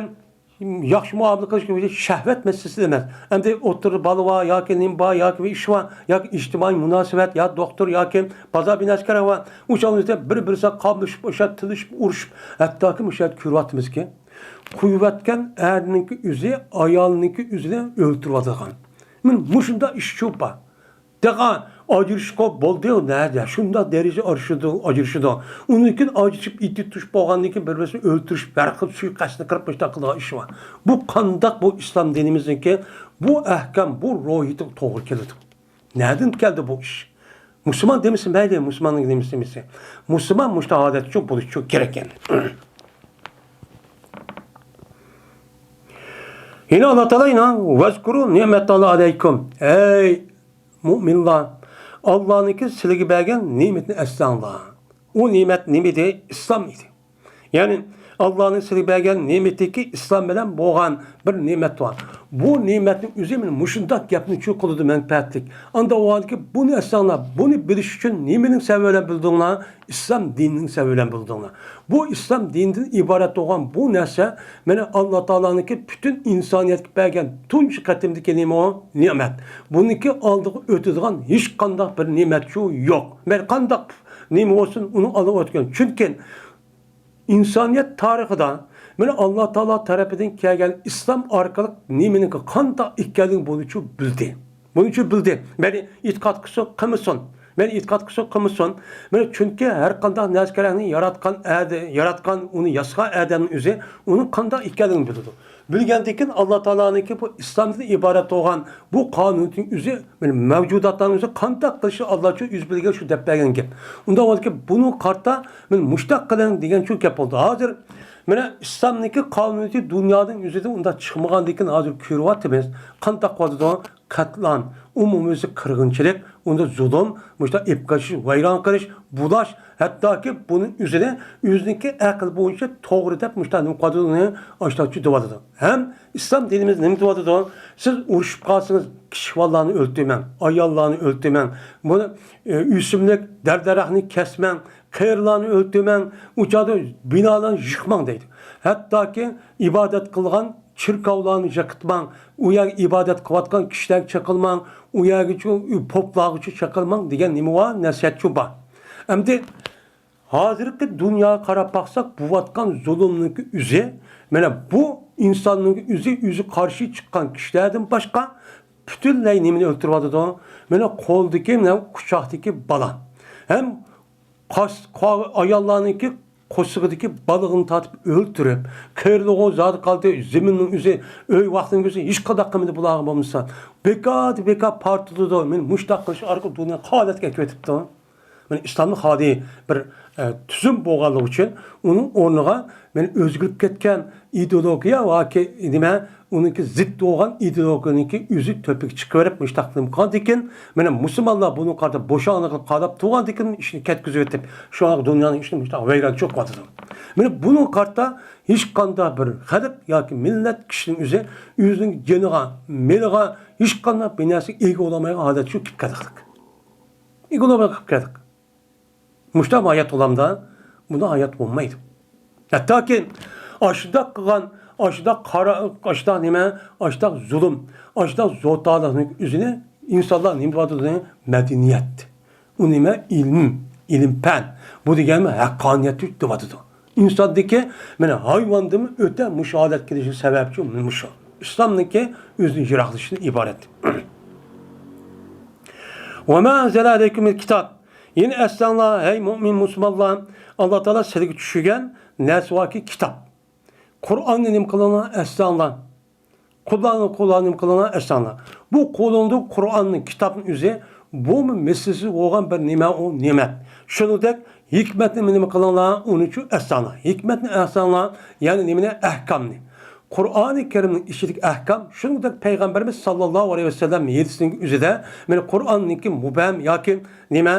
ياخشى مۇئامىلە قىلىش شەھۋەت مەسىلىسى ئەمەس. ئەمدى ئوتتۇرىدا بالا بار ياكى نېمە بار ياكى بىر ئىش بار ياكى ئىجتىمائىي مۇناسىۋەت يا دوختۇر ياكى بازار بىناسى كېرەك بار. ئۇ چاغدا بىر-بىرسىگە قاملىشىپ، ئوشۇ يەردە تىللىشىپ، ئۇرۇشۇپ، ھەتتاكى مۇشۇ يەردە كۆرۈۋاتىمىزكى، قويۇۋەتكەن ئەرنىڭكى ئۆزى ئايالنىڭكى ئۆزىنى ئۆلتۈرۈۋاتىدىغان. مانا مۇشۇنداق ئىشچۇ بار. تېخى ئاجرىشىشقا بولدى، نەدە؟ شۇنداق دەرىجە ئاجرىشىدۇ، ئاجرىشىدۇ. ئۇنىڭدىن كېيىن ئاجرىشىپ، ئىددە تۇتۇشۇپ بولغاندىن كېيىن بىر-بىرسىنى ئۆلتۈرۈش، بىر خىل سۇيىقەستنى قىلىپ مۇشۇنداق قىلىدىغان ئىش بار. بۇ قانداق بۇ ئىسلام دىنىمىزنىڭكى بۇ ئەھكام، بۇ روھىيىتىگە توغرا كېلىدۇ؟ نەدىن كەلدى بۇ ئىش؟ مۇسۇلمان دېمىسە مەيلى، مۇسۇلماننىڭ نېمىسى دېمىسە. مۇسۇلمان مۇشۇنداق ئادەتچۇ بولۇشچۇ كېرەككەن. يەنە ئاللا تائالا يەنە، «ۋەزكۇرۇ نىئمەتاللاھى ئەلەيكۇم». ئەي مۆمىنلار، ئاللانىڭكى سىلىگە بەرگەن نېمىتىنى ئەسلەڭلار. ئۇ نېمەت نېمە ئىدى؟ ئىسلام ئىدى. يەنى ئاللانىڭ سىلىگە بەرگەن نېمىتىكى ئىسلام بىلەن بولغان بىر نېمەت بار. بۇ نېمەتنىڭ ئۆزى مانا مۇشۇنداق گەپنى چۇ قىلىدۇ مەنپەئەتلىك. ئاندا ئۇنىڭكى بۇنى ئەسلەڭلار، بۇنى بىلىش ئۈچۈن نېمىنىڭ سەۋەبى بىلەن بىلدىڭلار؟ ئىسلام دىنىنىڭ سەۋەبى بىلەن بىلدىڭلار. بۇ ئىسلام دىنىدىن ئىبارەت بولغان بۇ نەرسە، مانا، ئاللا تائالانىڭكى پۈتۈن ئىنسانىيەتكە بەرگەن تۇنجى قېتىمدىكى نېمە ئۇ؟ نېمەت. بۇنىڭكى ئالدىغا ئۆتىدىغان ھېچقانداق بىر نېمەتچۇ يوق. مانا، قانداق نېمە بولسۇن، ئۇنىڭ ئالدىغا ئۆتكەن. چۈنكى ئىنسانىيەت تارىخىدا، مانا، ئاللا تائالا تەرىپىدىن كەلگەن ئىسلام ئارقىلىق نېمىنىڭكى قانداق ئىكەنلىكىنى بۇنىچۇ بىلدى. بۇنىچۇ بىلدى. مەيلى ئېتىقاد قىلسۇن، قىلمىسۇن. مەيلى ئېتىقاد قىلسۇن، قىلمىسۇن. مەيلى، چۈنكى ھەر قانداق نەرسە كەرەكنى ياراتقان ئەدە-، ياراتقان، ئۇنى ياسىغان ئادەمنىڭ ئۆزى ئۇنىڭ قانداق ئىكەنلىكىنى بىلىدۇ. بىلگەندىن كېيىن ئاللا تائالانىڭكى بۇ ئىسلامدىن ئىبارەت بولغان بۇ قانۇنىيەتنىڭ ئۆزى، مانا، مەۋجۇداتلارنىڭ ئۆزى قانداق قىلىشى ئاللا ئۈچۈن ئۆزى بىلگەن شۇ دەپ بەرگەن گەپ. ئۇنداق بولغاندىكىن بۇنىڭغا قارىتا، مانا، مۇشتاق قىلىڭ دېگەن شۇ گەپ بولدى. ھازىر، مانا، ئىسلامنىڭكى قانۇنىيىتى دۇنيانىڭ ئۆزىدە ئۇنداق چىقمىغاندىن كېيىن ھازىر كۆرۈۋاتىمىز. قانداق قىلىۋاتىدۇ؟ قەتلان، ئومۇميۈزلۈك قىرغىنچىلىق، ئۇندا زۇلۇم، مۇشۇنداق ئېلىپ قېچىش، ۋەيران قىلىش، بۇلاش، ھەتتاكى بۇنىڭ ئۆزىنى ئۆزىنىڭكى ئەقلى بويىچە توغرا دەپ مۇشۇنداق نېمە قىلىۋاتىدۇ، ئۇنى ئاشتاقچى دەۋاتىدۇ. ھەم ئىسلام دىنىمىز نېمە دەۋاتىدۇ؟ سىز ئۇرۇشۇپ قالسىڭىز، كىچىك بالىلارنى ئۆلتۈرمەڭ، ئاياللارنى ئۆلتۈرمەڭ، بۇنى، ئۆ-، ئۆسۈملۈك، دەر-دەرەخنى كەسمەڭ، قېرىلارنى ئۆلتۈرمەڭ، ئۇ چاغدا بىنالارنى يىقماڭ دەيدۇ. ھەتتاكى ئىبادەت قىلغان چېركاۋلارنى يىقىتماڭ، ئۇ يەرگە ئىبادەت قىلىۋاتقان كىشىلەرگە چېقىلماڭ، ئۇ يەرگىچۇ، پوپلارغىچۇ چېقىلماڭ دېگەن نېمە بار؟ نەسىھەتچۇ بار. ئەمدى ھازىرقى دۇنياغا قاراپ باقساق، بولۇۋاتقان زۇلۇمنىڭكى ئۆزى، مانا بۇ ئىنساننىڭكى ئۆزى، ئۆزى قارشى چىققان كىشىلەردىن باشقا پۈتۈنلەي نېمىنى ئۆلتۈرۈۋاتىدۇ؟ مانا قولدىكى، مانا قۇچاقتىكى بالا. ھەم قاس-، قا-، ئاياللارنىڭكى قورسىقىدىكى بالىغىنى تارتىپ ئۆلتۈرۈپ، قېرىلىغۇ زادى قالدى، زېمىننىڭ ئۆزى، ئۆي ۋاقتىنىڭ ئۆزى ھېچقانداق قىممىتى بۇلارغا بولمىسا، بىكاردىن بىكار پارتلىتىدۇ. مانا مۇشۇنداق قىلىش ئارقىلىق دۇنيا قالەتكە كېتىپتۇ. مانا ئىسلامدا خالىي بىر، ئە، تۈزۈم بولغانلىقى ئۈچۈن ئۇنىڭ ئورنىغا مانا ئۆزگىرىپ كەتكەن ئىدېئولوگىيە ياكى نېمە، ئۇنىڭكى زىت بولغان ئىدېئولوگىيەنىڭكى ئۆزى تۆپىگە چىقىۋېرىپ، مۇشۇنداق نېمە قىلغاندىكىن، مانا مۇسۇلمانلار بۇنىڭغا قارىتا بوشاڭلىق قاراپ تۇرغاندىكىن ئىشنى كەتكۈزۈۋېتىپ، شۇڭا دۇنيانىڭ ئىشىنى مۇشۇنداق ۋەيرانچە قىلىۋاتىدۇ. مانا بۇنىڭغا قارىتا ھېچقانداق بىر خەلق ياكى مىللەت كىشىنىڭ ئۆزى ئۆزىنىڭ جېنىغا، مېلىغا ھېچقانداق بىر نەرسىگە ئىگە بولالمايدىغان ھالەتكە چۈشۈپ كەتتۇق. ئىگە بولالمايدىغان قىلىپ كەتتۇق. مۇشۇنداق ھايات بولامدا؟ بۇنداق ھايات بولمايدۇ. ھەتتاكى ئاشۇنداق قىلغان، ئاشۇنداق قارا، ئاشۇنداق نېمە، ئاشۇنداق زۇلۇم، ئاشۇنداق زوتالىقنىڭ ئۆزىنى ئىنسانلار نېمە دەۋاتىدۇ؟ مەدەنىيەت. ئۇ نېمە؟ ئىلىم، ئىلىم پەن. بۇ دېگەنمۇ ھەققانىيەت دەۋاتىدۇ. ئىنساندىكى، مانا، ھايۋاندىنمۇ ئۆتە مۇشۇ ھالەتكە كېلىشى سەۋەبچى مۇشۇ. ئىسلامنىڭكى ئۆزىنى يىراقلىشىشتىن ئىبارەت. وما أنزل عليكم الكتاب. يەنى ئەسلەڭلار، ھەي مۇئمىن مۇسۇلمانلار، ئاللا تائالا سىلەرگە چۈشۈرگەن نەرسە باركى، كىتاب. قۇرئاننى نېمە قىلىڭلار؟ ئەسلەڭلار. قۇرئاننى، قۇرئاننى نېمە قىلىڭلار؟ ئەسلەڭلار. بۇ قولۇڭدا قۇرئاننى، كىتابنى ئۆزى، بۇمۇ مىسلىسىز بولغان بىر نېمە ئۇ نېمەت. شۇنىڭدەك ھېكمەتنى نېمە قىلىڭلار؟ ئۇنىچۇ ئەسلەڭلار. ھېكمەتنى ئەسلەڭلار، يەنى نېمىنى؟ ئەھكامنى. قۇرئانى كەرىمنىڭ ئىچىدىكى ئەھكام، شۇنىڭدەك پەيغەمبىرىمىز ساللاللاھۇ ئەلەيھى ۋەسەللەم ھەدىسىنىڭ ئۆزىدە، مانا قۇرئاننىڭكى مۇبھەم ياكى نېمە،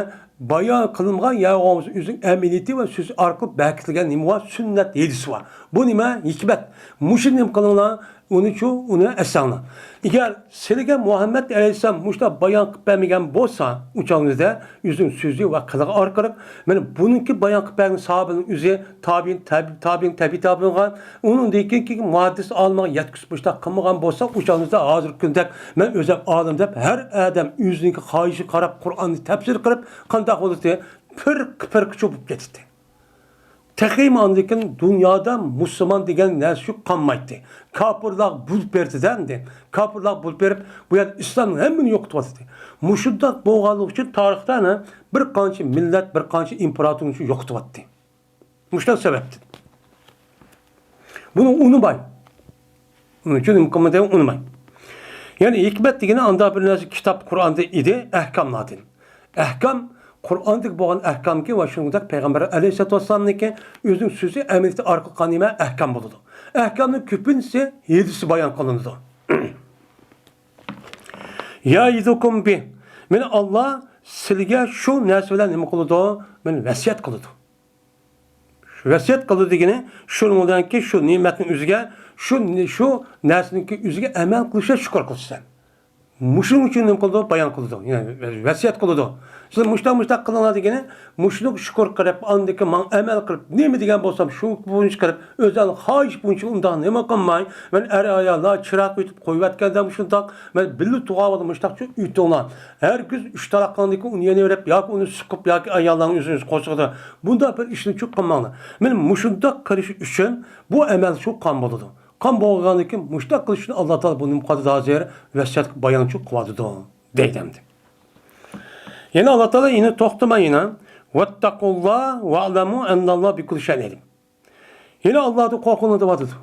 بايان قىلىنغان يا بولمىسا ئۆزىنىڭ ئەمەلىيىتى ۋە سۆزى ئارقىلىق بەكىتىلگەن نېمە بار؟ سۈننەت، ھەدىس بار. بۇ نېمە؟ ھېكمەت. مۇشۇ نېمە قىلىڭلار؟ ئۇنىچۇ، ئۇنى ئەسلەڭلار. ئەگەر سىلىگە مۇھەممەد ئەلەيھىسسالام مۇشۇنداق بايان قىلىپ بەرمىگەن بولسا، ئۇ چاغنىڭىزدا ئۆزىنىڭ سۆزى ۋە قىلىقى ئارقىلىق، مانا بۇنىڭكى بايان قىلىپ بەرگەن ساھابىنىڭ ئۆزى تابىئىن، تەبىئىن، تەبىئىن، تەبىئىي تابىئىن بولغان، ئۇنىڭدىن كېيىنكى مۇھەددىس ئالىمغا يەتكۈزۈپ مۇشۇنداق قىلمىغان بولسا، ئۇ چاغنىڭىزدا ھازىرقى كۈندەك مەن ئۆزۈم ئالىم دەپ ھەر ئادەم ئۆزىنىڭكى خاھىشىغا قاراپ قۇرئاننى تەپسىر قىلىپ قانداق بولاتتى؟ پىرقە پىرقىچە بولۇپ كېتەتتى. تېخىمۇ ئاندىن كېيىن دۇنيادا مۇسۇلمان دېگەن نەرسە قالمايتتى. كاپىرلار بولۇپ بېرىدىدە ئەمدى. كاپىرلار بولۇپ بېرىپ، بۇ يەردە ئىسلامنىڭ ھەممىنى يوقىتىۋاتىدۇ. مۇشۇنداق بولغانلىقى ئۈچۈن تارىختا ئەنە بىر قانچە مىللەت، بىر قانچە ئىمپېراتورنى يوقىتىۋاتتى. مۇشۇنداق سەۋەبتىن. بۇنى ئۇنىماي. ئۇنىڭ ئۈچۈن نېمە قىلمىدى؟ ئۇنىماي. يەنى ھېكمەت دېگىنى ئاندا بىر نەرسە كىتاب قۇرئاندا ئىدى، ئەھكاملاردىن. ئەھكام قۇرئاندىكى بولغان ئەھكامكى ۋە شۇنىڭدەك پەيغەمبەر ئەلەيھىسسالاتۇ ۋەسسالامنىڭكى ئۆزىنىڭ سۆزى ئەمەلىيەتتە ئارقىلىق نېمە؟ ئەھكام بولىدۇ. ئەھكامنىڭ كۆپىنچىسى ھەدىستە بايان قىلىنىدۇ. يەئىزۇكۇم بىھ. مانا ئاللا سىلىگە شۇ نەرسە بىلەن نېمە قىلىدۇ؟ مانا ۋەسىيەت قىلىدۇ. شۇ ۋەسىيەت قىلىدۇ دېگىنى، شۇنىڭ بىلەنكى شۇ نېمەتنىڭ ئۆزىگە، شۇ، شۇ نەرسىنىڭكى ئۆزىگە ئەمەل قىلىشقا شۈكۈر قىلىسەن. مۇشۇنىڭ ئۈچۈن نېمە قىلىدۇ؟ بايان قىلىدۇ. يەنى ۋەسىيەت قىلىدۇ. سىز مۇشتاق، مۇشتاق قىلىڭلار دېگىنى، مۇشۇنىڭغا شۈكۈر قىلىپ، ئاندىن كېيىن ماڭا ئەمەل قىلىپ، نېمە دېگەن بولسام، شۇ بويىچە قىلىپ، ئۆزۈڭنىڭ خاھىشى بويىچە ئۇنداق نېمە قىلماي، مەن ئەر-ئاياللار چىراغ ئۆتۈپ قويۇۋەتكەندە مۇشۇنداق، مەن بىللە تۇرغان ۋاقىتتا مۇشتاقچە ئۆتۈڭلار. ھەرگىز ئۈچ تالاق قىلغاندىن كېيىن ئۇنى يەنە بېرىپ ياكى ئۇنى سىقىپ ياكى ئاياللارنىڭ ئۆزىنىڭ قورسىقىدا بۇنداق بىر ئىشنى چۇ قىلماڭلار. مانا مۇشۇنداق قىلىش ئۈچۈن بۇ ئەمەل شۇ قان بولىدۇ. قان بولغاندىن كېيىن مۇشۇنداق قىلىش ئۈچۈن ئاللا تائالا بۇنى مۇقەددەس ھازىر ۋەسىيەت بايانچۇ قىلىۋاتىدۇ، دەيدۇ ئەمدى. يەنە ئاللا تائالا يەنە توختىماي يەنە، ۋەتتەقۇللا ۋەئلەمۇ ئەننەللا بىكۇللى شەيئىن ئەلىم. يەنە ئاللادىن قورقۇڭلار دەۋاتىدۇ.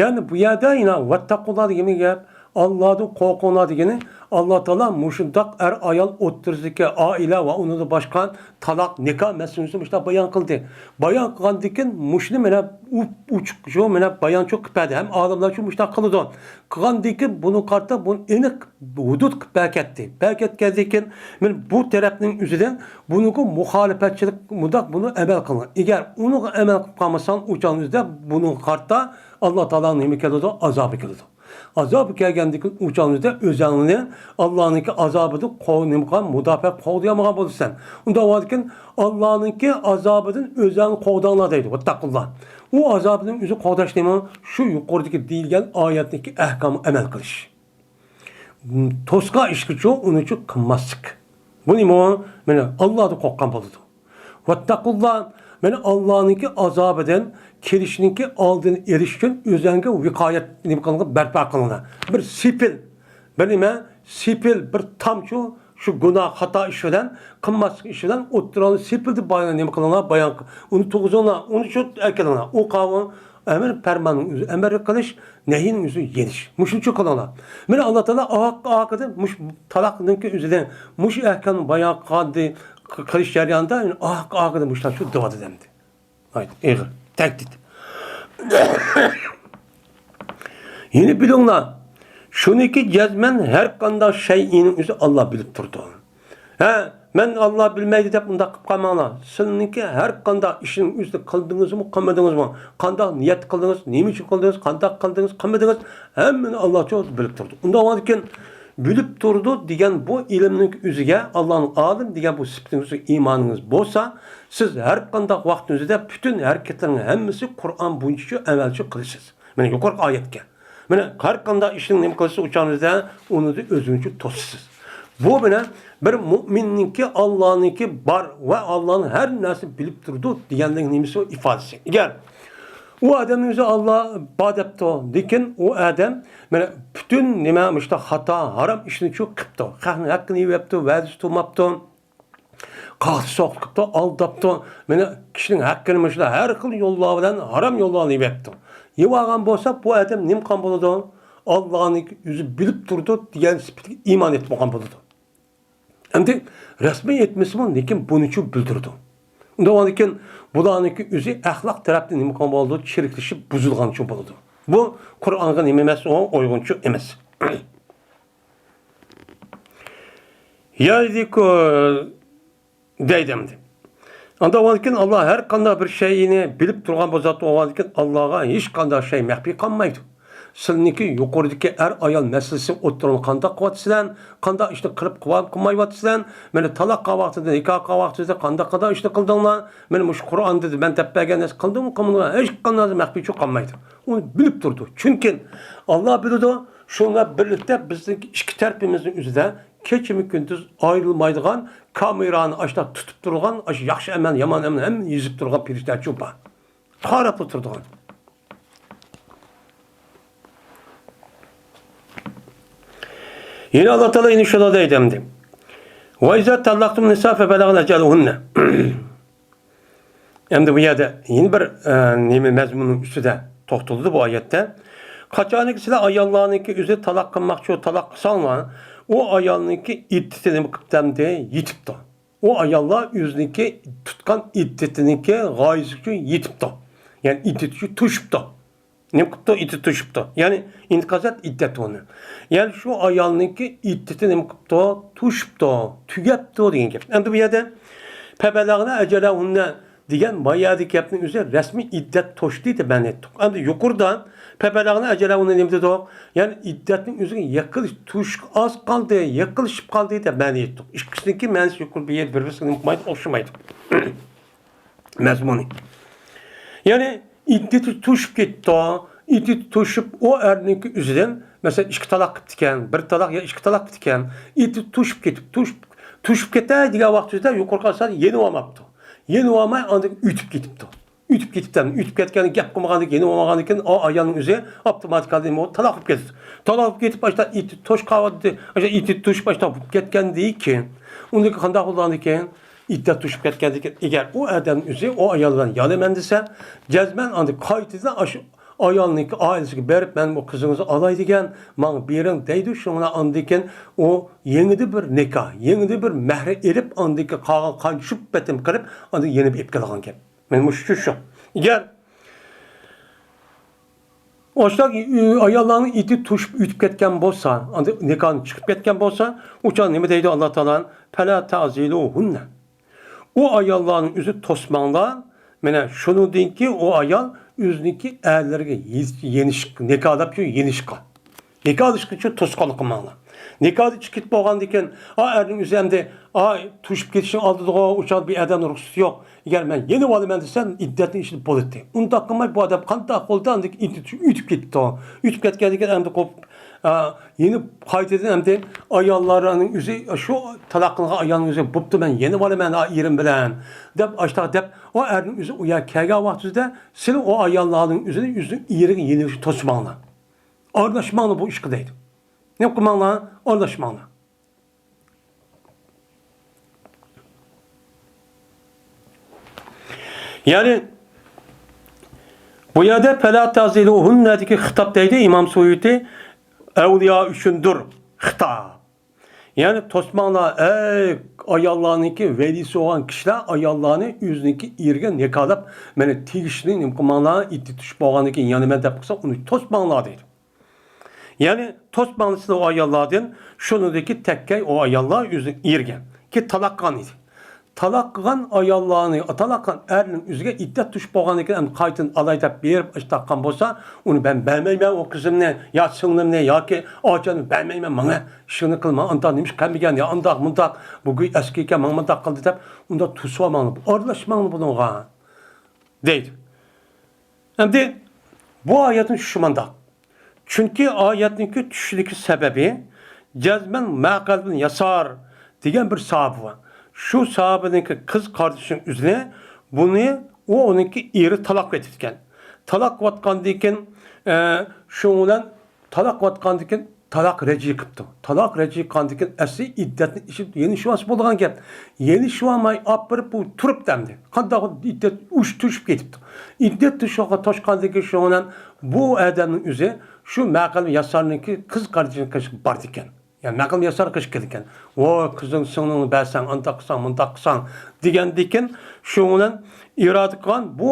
يەنى بۇ يەردە يەنە ۋەتتەقۇللا دېگەن گەپ، ئاللادىن قورقۇڭلار دېگىنى، ئاللا تائالا مۇشۇنداق ئەر-ئايال ئوتتۇرىسىدىكى ئائىلە ۋە ئۇنىڭدىن باشقا تالاق، نىكاھ مەسىلىسىنى مۇشۇنداق بايان قىلدى. بايان قىلغاندىن كېيىن مۇشۇنى مانا ئۇ-، ئوچۇق شۇ مانا بايانچۇ قىلىپ بەردى. ھەم ئالىملار شۇ مۇشۇنداق قىلىدۇ. قىلغاندىن كېيىن بۇنى قارىتا بۇنى ئېنىق ھۇدۇد قىلىپ بەركەتتى. بەركەتكەندىن كېيىن مانا بۇ تەرەپنىڭ ئۆزىدىن بۇنىڭغا مۇخالىپەتچىلىك مۇنداق بۇنى ئەمەل قىلغان. ئەگەر ئۇنىڭغا ئەمەل قىلىپ قالمىساڭ، ئۇ چاغنىڭ ئۆزىدە بۇنىڭغا قارىتا ئاللا تائالانىڭ نېمە كېلىدۇ؟ ئازابى كېلىدۇ. ئازابى كەلگەندىكىن ئۇ چاغنىڭدا ئۆزەڭنى ئاللانىڭكى ئازابىدىن قو-، نېمە قىلغان، مۇداپىئە قوغدىيالمىغان بولىسەن. ئۇنداق بولغاندىكىن ئاللانىڭكى ئازابىدىن ئۆزەڭنى قوغداڭلار دەيدۇ. ۋەتتەقۇللا. ئۇ ئازابىدىن ئۆزى قوغداش نېمە؟ شۇ يۇقىرىدىكى دېيىلگەن ئايەتنىڭكى ئەھكامىغا ئەمەل قىلىش. توسقا ئىشقىچۇ ئۇنىچۇ قىلماسلىق. بۇ نېمە؟ مانا ئاللادىن قورققان بولىدۇ. ۋەتتەقۇللا، مانا ئاللانىڭكى ئازابىدىن كېلىشىنىڭكى ئالدىنى ئېلىش ئۈچۈن ئۆزەڭگە ۋىقايە نېمە قىلىڭلار، بەرپا قىلىڭلار. بىر سېپىل، بىر نېمە، سېپىل، بىر تامچۇ، شۇ گۇناھ، خاتا ئىش بىلەن، قىلماسلىق ئىش بىلەن ئوتتۇرىڭلارنى سېپىلدە بايان، نېمە قىلىڭلار، بايان قىل-، ئۇنى تۇغۇزۇڭلار، ئۇنى شۇ ئەكېلىڭلار. ئۇ قاۋۇ ئەمر پەرماننىڭ ئۆزى ئەمر قىلىش، نەھيىنىڭ ئۆزى يېنىش. مۇشۇنچە قىلىڭلار. مانا ئاللا تائالا ئا-، ئاخىرىدا مۇشۇ تالاقنىڭكى ئۆزىدىن مۇشۇ ئەھكامنى بايان قىلغاندى، قىلىش جەريانىدا، ئاخ-، ئاخىرىدا مۇشۇلار شۇ دەۋاتىدۇ ئەمدى. ئېغىر تەھدىت. يەنە بىلىڭلار، شۇنىكى جەزمەن ھەر قانداق شەيئىنىڭ ئۆزى ئاللا بىلىپ تۇرىدۇ. ھە، مەن ئاللا بىلمەيدۇ دەپ ئۇنداق قىلىپ قالماڭلار. سىلىنىڭكى ھەر قانداق ئىشنىڭ ئۆزىنى قىلدىڭىزمۇ، قىلمىدىڭىزمۇ، قانداق نىيەت قىلدىڭىز، نېمە ئۈچۈن قىلدىڭىز، قانداق قىلدىڭىز، قىلمىدىڭىز، ھەممىنى ئاللا بىلىپ تۇرىدۇ. ئۇنداق بولغاندىكىن، بىلىپ تۇرىدۇ دېگەن بۇ ئىلىمنىڭ ئۆزىگە، ئاللانىڭ ئالىم دېگەن بۇ سۈپىتىنىڭ ئۆزىگە ئىمانىڭىز بولسا، سىز ھەر قانداق ۋاقىتنىڭ ئۆزىدە پۈتۈن ھەرىكەتلىرىڭىز ھەممىسى قۇرئان بويىچە ئەمەلچى قىلىسىز. مانا يۇقىرىقى ئايەتكە. مانا ھەر قانداق ئىشنىڭ نېمە قىلسا، ئۇ چاغنىڭدا ئۇنى ئۆزىڭىزچە توسىسىز. بۇ مانا بىر مۇئمىننىڭكى ئاللانىڭكى بار ۋە ئاللانىڭ ھەر نەرسىنى بىلىپ تۇرىدۇ دېگەننىڭ نېمىسى، ئىپادىسى. ئەگەر ئۇ ئادەمنىڭ ئۆزى ئاللا بار دەپتۇ، لېكىن ئۇ ئادەم مانا پۈتۈن نېمە مۇشۇنداق خاتا، ھارام ئىشنى شۇ قىپتۇ. خەقنىڭ ھەققىنى يېۋەپتۇ، ۋەدىسى تۇرماپتۇ. قاقتى سوقۇپ قىپتۇ، ئالداپتۇ. مانا كىشىنىڭ ھەققىنى مۇشۇنداق ھەر خىل يوللار بىلەن، ھارام يوللارنى يېۋەپتۇ. يېۋالغان بولسا، بۇ ئادەم نېمە قىلغان بولىدۇ؟ ئاللانىڭ ئۆزى بىلىپ تۇرىدۇ دېگەن سۈپىتىگە ئىمان ئېيتمىغان بولىدۇ. ئەمدى رەسمىي ئېيتمىسىمۇ، لېكىن بۇنىچۇ بىلدۈرىدۇ. ئۇنداق بولغاندىكىن، بۇلارنىڭكى ئۆزى ئەخلاق تەرەپتىن نېمە قىلغان بولىدۇ؟ چىرىكلىشىپ بۇزۇلغانچۇ بولىدۇ. بۇ قۇرئانغا نېمە ئەمەس، ئۇ ئۇيغۇنچۇ ئەمەس. يەرلىكۇ دەيدۇ ئەمدى. ئانداق بولغاندىكىن، ئاللا ھەر قانداق بىر شەيئىنى بىلىپ تۇرغان بولسا، ئۇنداق بولغاندىكىن، ئاللاغا ھېچقانداق شەي مەخپىي قالمايدۇ. سىلىنىڭكى يۇقىرىدىكى ئەر-ئايال مەسىلىسى ئوتتۇرىغا قانداق قىلىۋاتىسىلەر، قانداق ئىشنى قىلىپ قىلمايۋاتىسىلەر، مانا تالاق قىلغان ۋاقتىدا، نىكاھ قىلغان ۋاقتىدا قانداق، قانداق ئىشنى قىلدىڭلار، مانا مۇشۇ قۇرئاندا مەن دەپ بەرگەن نەرسە قىلدىڭمۇ، قىلمىدىڭمۇ، ھېچقانداق مەخپىيچۇ قالمايدۇ. ئۇنى بىلىپ تۇرىدۇ. چۈنكى ئاللا بىلىدۇ، شۇنىڭ بىلەن بىرلىكتە بىزنىڭ ئىككى تەرىپىمىزنىڭ ئۆزىدە كېچىمۇ كۈندۈز ئايرىلمايدىغان كامېرانى ئاشۇنداق تۇتۇپ تۇرغان، ئاشۇ ياخشى ئەمەل، يامان ئەمەل ھەممىنى يېزىپ تۇرغان پەرىشتەچۇ بار. قاراپلا تۇرىدىغان. يەنە ئاللا تائالا يەنە شۇنداق دەيدۇ ئەمدى. وَإِذَا طَلَّقْتُمُ النِّسَاءَ فَبَلَغْنَ أَجَلَهُنَّ. ئەمدى بۇ يەردە يەنە بىر، ئە، نېمە مەزمۇننىڭ ئۈستىدە توختىلىدۇ بۇ ئايەتتە. قاچانكى سىلەر ئاياللارنىڭكى ئۆزى تالاق قىلماقچى، تالاق قىلساڭلار، ئۇ ئايالنىڭكى ئىددىتى نېمە قىپتۇ ئەمدى؟ يېتىپتۇ. ئۇ ئاياللار ئۆزىنىڭكى تۇتقان ئىددىتىنىڭكى غايىسىگىچە يېتىپتۇ. يەنى ئىددىتى توشۇپتۇ. نېمە قىپتۇ؟ ئىددىتى توشۇپتۇ. يەنى ئىنقەزەت ئىددەتۇنى. يەنى شۇ ئايالنىڭكى ئىددىتى نېمە قىپتۇ؟ توشۇپتۇ، تۈگەپتۇ دېگەن گەپ. ئەمدى بۇ يەردە فَبَلَغْنَ أَجَلَهُنَّ دېگەن بايادىكى گەپنىڭ ئۆزى رەسمىي ئىددەت توشتى دەپ مەنە ئېيتتۇق. ئەمدى يۇقىرىدا فَبَلَغْنَ أَجَلَهُنَّ نېمە دېدۇق؟ يەنى ئىددەتنىڭ ئۆزىگە يېقىنلىشىپ، توشۇشقا ئاز قالدى، يېقىنلىشىپ قالدى دەپ مەنە ئېيتتۇق. ئىككىسىنىڭكى مەنىسى يۇقىرى بىر، بىر-بىرسىگە نېمە قىلمايدۇ؟ ئوخشىمايدۇ. مەزمۇنى. يەنى ئىددىتى توشۇپ كېتىپتۇ. ئىددىتى توشۇپ، ئۇ ئەرنىڭكى ئۆزىدىن، مەسىلەن، ئىككى تالاق قىپتىكەن، بىر تالاق يا ئىككى تالاق قىپتىكەن. ئىددىتى توشۇپ كېتىپ، توشۇپ، توشۇپ كېتەي دېگەن ۋاقتىدا يۇقىرىقى ئاسان يېنىۋالماپتۇ. يېنىۋالماي، ئاندىن ئۆتۈپ كېتىپتۇ. ئۆتۈپ كېتىپتۇ. ئۆتۈپ كەتكەندىن گەپ قىلمىغاندىن كېيىن، يېنىۋالمىغاندىن كېيىن، ئۇ ئايالنىڭ ئۆزى ئاپتوماتىكادىن تالاق بولۇپ كېتىپتۇ. تالاق بولۇپ كېتىپ، ئاشتا ئىددىتى توشقان، ئاشتا بولۇپ كەتكەندىن كېيىن، ئۇندىن كېيىن قانداق بولغاندىن كېيىن، ئىددەت توشۇپ كەتكەندىن كېيىن، ئەگەر ئۇ ئادەم ئۆزى ئۇ ئايال بىلەن يالىمەن دېسە، جەزمەن ئاندىن قايتىدىن ئاشۇ ئايالنىڭكى ئائىلىسىگە بېرىپ، مەن بۇ قىزىڭىزنى ئالاي دېگەن، ماڭا بېرىڭ دەيدۇ. شۇنىڭ بىلەن ئاندىن كېيىن ئۇ يېڭىدىن بىر نىكاھ، يېڭىدىن بىر مەھرى ئېلىپ، ئاندىن كېيىن قالغان قانچە شۇ پېتىم قىلىپ، ئاندىن يېنىپ ئېلىپ كېلىدىغان گەپ. مانا مۇشۇ شۇ. ئەگەر ئاشۇنداق ئاياللارنىڭ ئىددىتى توشۇپ ئۆتۈپ كەتكەن بولسا، ئاندىن نىكاھتىن چىقىپ كەتكەن بولسا، ئۇ چاغ نېمە دەيدۇ ئاللا تائالا؟ فَلَا تَعْزِلُوهُنَّ. ئۇ ئاياللارنىڭ ئۆزى توسماڭلار. مانا شۇنىڭدىن كېيىن ئۇ ئايال ئۆزىنىڭكى ئەرلىرىگە يېنىش، نىكاھلاپ يېنىشقا. نىكاھلىشىشقىچە توسقانلىق قىلماڭلار. نىكاھدىن چىقىپ كېتىپ بولغاندىن كېيىن، ئا، ئەرنىڭ ئۆزى ئەمدى، ئا، توشۇپ كېتىشنىڭ ئالدىدىغۇ، ئۇ چاغدا بىر ئادەمنىڭ رۇخسىتى يوق. ئەگەر مەن يېنىۋالىمەن دېسە، ئىددەتنىڭ ئىچىدە بولاتتى. ئۇنداق قىلماي، بۇ ئادەم قانداق بولدى، ئاندىن كېيىن ئىددىتى ئۆتۈپ كېتىپتۇ. ئۆتۈپ كەتكەندىن كېيىن ئەمدى قوپ-، ئا، يېنى قايتىدىن ئەمدى ئاياللارنىڭ ئۆزى، شۇ تالاق قىلغان ئايالنىڭ ئۆزى، بوپتۇ، مەن يېنىۋالىمەن، ئا، ئېرىم بىلەن، دەپ، ئاشتاق دەپ، ئۇ ئەرنىڭ ئۆزى ئۇ يەرگە كەلگەن ۋاقتىدا، سىلى ئۇ ئاياللارنىڭ ئۆزىنى ئۆزىنىڭ ئېرىگە يېنىۋېلىشنى توسماڭلار. ئارىلاشماڭلار بۇ ئىشقا دەيدۇ. نېمە قىلماڭلار؟ ئارىلاشماڭلار. يەنى بۇ يەردە فَلَا تَعْزِلُوهُنَّ دىكى خىتاب دەيدۇ ئىمام سۇيۇتى، ئەۋلىيا ئۈچۈندۇر خىتاب. يەنى توسماڭلار، ئەي ئاياللارنىڭكى ۋەلىسى بولغان كىشىلەر ئاياللارنى ئۆزىنىڭكى ئېرىگە نىكاھلاپ، مانا تېگىشلىك نېمە قىلماڭلار، ئىددەت چۈشۈپ بولغاندىن كېيىن يەنە مەن دەپ قىلسا، ئۇنى توسماڭلار دەيدۇ. يەنى توسماڭلار سىلەر ئۇ ئاياللاردىن، شۇنىڭدىكى تەككەي ئۇ ئاياللار ئۆزىنىڭ ئېرىگە. كېيىن تالاق قىلغان ئىدى. تالاق قىلغان ئاياللارنى، تالاق قىلغان ئەرنىڭ ئۆزىگە ئىددەت چۈشۈپ بولغاندىن كېيىن، ئەمدى قايتىدىن ئالاي دەپ بېرىپ ئىش تاققان بولسا، ئۇنى مەن بەرمەيمەن، ئۇ قىزىمنى يا سىڭلىمنى ياكى ئاچامنى بەرمەيمەن، ماڭا ئىشىڭنى قىلما، ئانداق نېمە ئىش قىلمىگەن يا ئانداق مۇنداق، بۇ گۇي ئەسكى ئىكەن، ماڭا مۇنداق قىلدى دەپ، ئۇنداق توسۇۋالماڭلار، ئارىلاشماڭلار بۇنىڭغا دەيدۇ. ئەمدى بۇ ئايەتنىڭ چۈشى مۇنداق. چۈنكى ئايەتنىڭكى چۈشۈشىدىكى سەۋەبى جەزمەن مەقەل بىن ياسار دېگەن بىر ساھابە بار. شۇ ساھابىنىڭكى قىز قاردىشىنىڭ ئۆزىنى بۇنى ئۇ ئۇنىڭكى ئېرى تالاق ئېتىپتىكەن. تالاق قىلىۋاتقاندىن كېيىن، ئە، شۇنىڭ بىلەن تالاق قىلىۋاتقاندىن كېيىن تالاق رەجئىي قىپتۇ. تالاق رەجئىي قىلغاندىن كېيىن ئەسلى ئىددەتنى ئېشىپ يەنە شۇ بولىدىغان گەپ. يەنە شۇ ئالماي ئاپىرىپ بۇ تۇرۇپتۇ ئەمدى. قانداق ئىددەت ئۇش توشۇپ كېتىپتۇ. ئىددەت توشۇپ توشقاندىن كېيىن شۇنىڭ بىلەن بۇ ئادەمنىڭ ئۆزى شۇ مەقەل ياسارنىڭكى قىز قاردىشىنىڭ قېشىغا بارىدىكەن. يا مەقەل ياسار قېشىغا كېلىدىكەن. ۋوي قىزىڭ سىڭلىڭنى بەرسەڭ، ئانداق قىلساڭ، مۇنداق قىلساڭ دېگەندىكىن شۇنىڭ بىلەن ئىرادە قىلغان بۇ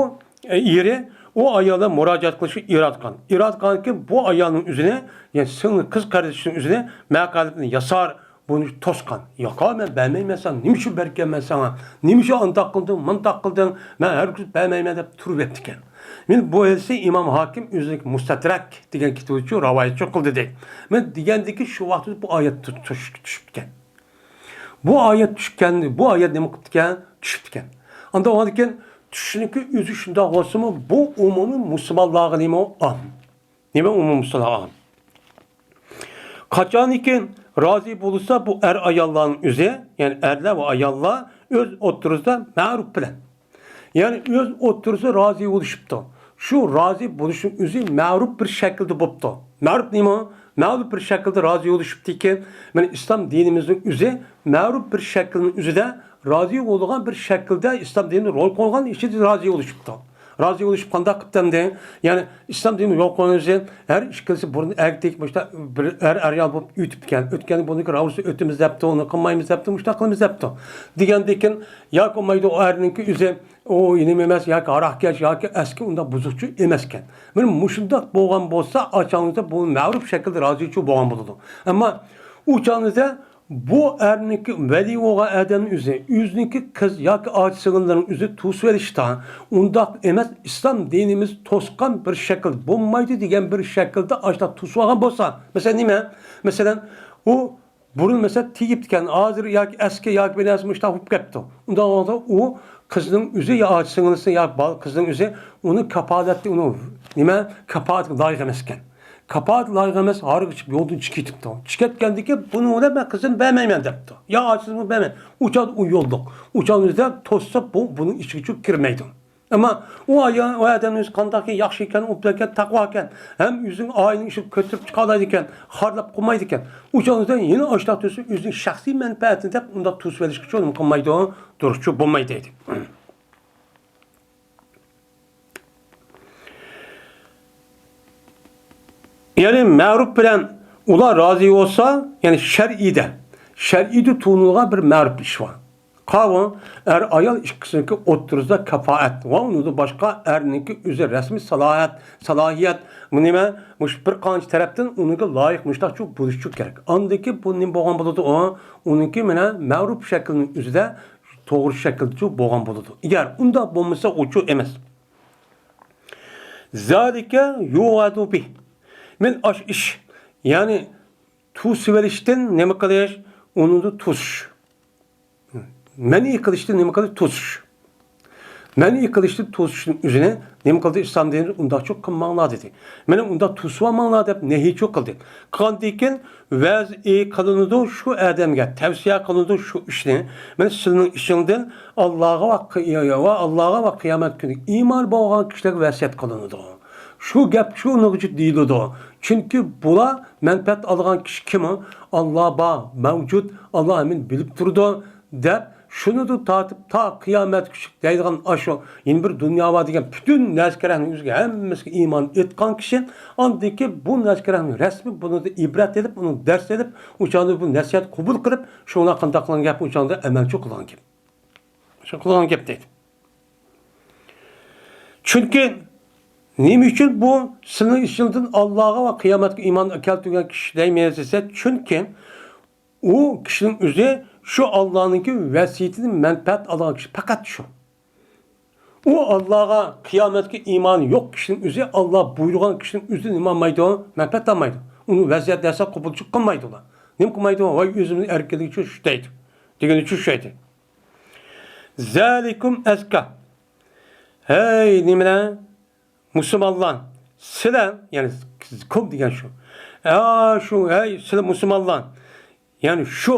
ئېرى ئۇ ئايالغا مۇراجىئەت قىلىشقا ئىرادە قىلغان. ئىرادە قىلغاندىكىن بۇ ئايالنىڭ ئۆزىنى، يەنى سىڭلى قىز قاردىشىنىڭ ئۆزىنى مەقەل ياسار بۇنى توسقان. ياق، مەن بەرمەيمەن ساڭا. نېمە ئۈچۈن بەركەنمەن ساڭا؟ نېمە ئۈچۈن ئانداق قىلدىڭ، مۇنداق قىلدىڭ؟ مەن ھەرگىز بەرمەيمەن دەپ تۇرۇۋەپتىكەن. مېنى بۇ ھەدىسنى ئىمام ھاكىم ئۆزىنىڭ مۇستەدرەك دېگەن كىتابىدا راۋايەتچى قىلدى دەيدۇ. مەن دېگەندىكى شۇ ۋاقىتتا بۇ ئايەت تۇ-، تۇش-، چۈشۈپتىكەن. بۇ ئايەت چۈشكەن، بۇ ئايەت نېمە قىپتىكەن؟ چۈشۈپتىكەن. ئاندىن ئاندىن كېيىن چۈشنىڭكى ئۆزى شۇنداق بولسىمۇ، بۇ ئومۇمىي مۇسۇلمانلارغا نېمە ئام؟ نېمە ئومۇمىي مۇسۇلمانلارغا ئام؟ قاچانكى رازى بولسا، بۇ ئەر ئاياللارنىڭ ئۆزى، يەنى ئەرلەر ۋە ئاياللار ئۆز ئوتتۇرىسىدا مەرۇپ بىلەن، يەنى ئۆز ئوتتۇرىسىدا رازى بولۇشۇپتۇ. شۇ رازى بولۇشنىڭ ئۆزى مەرۇپ بىر شەكىلدە بوپتۇ. مەرۇپ نېمە؟ مەرۇپ بىر شەكىلدە رازى بولۇشۇپتىكەن. مانا ئىسلام دىنىمىزنىڭ ئۆزى مەرۇپ بىر شەكىلنىڭ ئۆزىدە، رازى بولىدىغان بىر شەكىلدە ئىسلام دىنى رول قويغان ئىچىدە رازى بولۇشۇپتۇ. رازى بولۇشۇپ قانداق قىپتۇ ئەمدى؟ يەنى ئىسلام دىنى يول قويغان ئۆزى ھەر ئىككىلىسى بۇرۇن ئەركەك مۇشتا بىر ئەر ئەر ئايال بولۇپ ئۆتۈپكەن. ئۆتكەندىن بۇنىڭكى راۋۇسى ئۆتىمىز دەپتۇ، ئۇنى قىلمايمىز دەپتۇ، مۇشتاق قىلىمىز دەپتۇ دېگەندىكىن، ياكى بولمايدۇ ئۇ ئەرنىڭكى ئۆزى ئۇ نېمە ئەمەس، ياكى ھاراقكەش ياكى ئەسكى ئۇنداق بۇزۇقچى ئەمەسكەن. مانا مۇشۇنداق بولغان بولسا، ئاچاڭىزدا بۇ مەرۇپ شەكىلدە رازىچۇ بولغان بولىدۇ. ئەمما ئۇ چاغىڭىزدا بۇ ئەرنىڭكى ۋەلىي بولغان ئادەمنىڭ ئۆزى، ئۆزىنىڭكى قىز ياكى ئاچا سىڭىللىرىنىڭ ئۆزى توسۇۋېلىشتا، ئۇنداق ئەمەس، ئىسلام دىنىمىز توسقان بىر شەكىل بولمايدۇ دېگەن بىر شەكىلدە ئاشۇنداق توسۇۋالغان بولسا، مەسىلەن، نېمە؟ مەسىلەن، ئۇ بۇرۇن، مەسىلەن، تېگىپتىكەن، ھازىر ياكى ئەسكى ياكى بىر نەرسە مۇشۇنداق بولۇپ كەپتۇ. ئۇنداق بولغاندا ئۇ قىزنىڭ ئۆزى يا ئاچا سىڭلىسى يا بال-، قىزنىڭ ئۆزى ئۇنىڭ كاپالەتلىك، ئۇنىڭ نېمە، كاپالىتىگە لايىق ئەمەسكەن. كاپالەت لايىق ئەمەس، ھاراق ئىچىپ يولدىن چىقىپ كېتىپتۇ. چىقىپ كەتكەندىن كېيىن بۇنىڭ بىلەن مەن قىزىمنى بەرمەيمەن دەپتۇ. يا ئاچىسىمۇ بەرمەي. ئۇ چاغدا ئۇ يوللۇق. ئۇ چاغدا ئۆزىدە توسسا بۇ، بۇنىڭ ئىچىگە چۈ-، كىرمەيدۇ. ئەمما ئۇ ئايال، ئۇ ئادەمنىڭ ئۆزى قانداق ياخشى ئىكەن، ئوبدان ئىكەن، تەقۋا ئىكەن، ھەم ئۆزىنىڭ ئائىلىنىڭ ئىشىنى كۆتۈرۈپ چىقالايدىكەن، خارلاپ قويمايدىكەن. ئۇ چاغدا يەنە ئاشۇنداق تۇرسا ئۆزىنىڭ شەخسىي مەنپەئەتىنى دەپ ئۇنداق توسۇۋېلىشقىچۇ نېمە قىلمايدۇ، دۇرۇسچۇ بولمايدۇ دەيدۇ. يەنى مەرۇپ بىلەن ئۇلار رازى بولسا، يەنى شەرئىيدە، شەرئىيدە تونۇلغان بىر مەرۇپ ئىش بار. قاۋۇ، ئەر-ئايال ئىككىسىنىڭكى ئوتتۇرىسىدا كاپائەت ۋە ئۇنىڭدىن باشقا ئەرنىڭكى ئۆزى رەسمىي سالاھىيەت، سالاھىيەت، بۇ نېمە؟ مۇشۇ بىر قانچە تەرەپتىن ئۇنىڭكى لايىق مۇشتاقچۇ بولۇشچۇ كېرەك. ئاندىكى بۇ نېمە بولغان بولىدۇ ئۇ؟ ئۇنىڭكى مانا مەرۇپ شەكلىنىڭ ئۆزىدە توغرا شەكىلدىچۇ بولغان بولىدۇ. ئەگەر ئۇنداق بولمىسا، ئۇچۇ ئەمەس. زالىكە يۇغادۇ بىھ. مەن ئاش ئىش، يەنى توسۇۋېلىشتىن نېمە قىلىش؟ ئۇنىڭدا توسۇش. مەنئى قىلىشتىن نېمە قىلىش؟ توسۇش. مەنئى قىلىشتىن توسۇشنىڭ ئۆزىنى نېمە قىلدى؟ ئىسلام دىنى ئۇنداقچۇ قىلماڭلار دېدى. مانا ئۇنداق توسۇۋالماڭلار دەپ نەھىيچۇ قىلدى. قىلغاندىن كېيىن ۋەز قىلىنىدۇ شۇ ئادەمگە، تەۋسىيە قىلىنىدۇ شۇ ئىشنى. مانا سىلىنىڭ ئىشىڭدىن ئاللاغا ۋە قىي-، ۋە ئاللاغا ۋە قىيامەت كۈنىگە ئىمان بولغان كىشىلەرگە ۋەسىيەت قىلىنىدۇ. شۇ گەپ شۇنىڭغىچە دېيىلىدۇ. چۈنكى بۇلار مەنپەئەت ئالغان كىشى كىم؟ ئاللا بار، مەۋجۇت، ئاللا ھەممىنى بىلىپ تۇرىدۇ، دەپ شۇنىدىن تارتىپ تا قىيامەتكىچە دەيدىغان ئاشۇ يەنە بىر دۇنيا بار دېگەن پۈتۈن نەرسە-كەرەكنىڭ ئۆزىگە ھەممىسىگە ئىمان ئېيتقان كىشى، ئاندىن كېيىن بۇ نەرسە-كەرەكنىڭ رەسمى بۇنىڭدىن ئىبرەت ئېلىپ، ئۇنىڭ دەرس ئېلىپ، ئۇ چاغدا بۇ نەسىھەت قوبۇل قىلىپ، شۇڭا قانداق قىلغان گەپ، ئۇ چاغدا ئەمەلچى قىلغان گەپ. شۇ قىلغان گەپ دەيدۇ. چۈنكى نېمە ئۈچۈن بۇ سىلىنىڭ ئىچىڭدىن ئاللاغا ۋە قىيامەتكە ئىمان كەلتۈرگەن كىشى دەيمەن دېسە، چۈنكى ئۇ كىشىنىڭ ئۆزى شۇ ئاللانىڭكى ۋەسىيىتىدىن مەنپەئەت ئالغان كىشى پەقەت شۇ. ئۇ ئاللاغا، قىيامەتكە ئىمانى يوق كىشىنىڭ ئۆزى، ئاللا بۇيرۇغان كىشىنىڭ ئۆزى نېمە ئالمايدۇ؟ مەنپەئەت ئالمايدۇ. ئۇنى ۋەزىيەت دەسە قوبۇلچىلىق قىلمايدۇ ئۇلار. نېمە قىلمايدۇ؟ ۋاي ئۆزىمىزنىڭ ئەركىنلىكى ئۈچۈن شۇ دەيدۇ. دېگىنى شۇ ئىدى. زەلىكۇم ئەزكا. ھەي، نېمىلەر؟ مۇسۇلمانلار، سىلەر، يەنى كۇم دېگەن شۇ. ھە، شۇ، ھەي، سىلەر مۇسۇلمانلار. يەنى شۇ،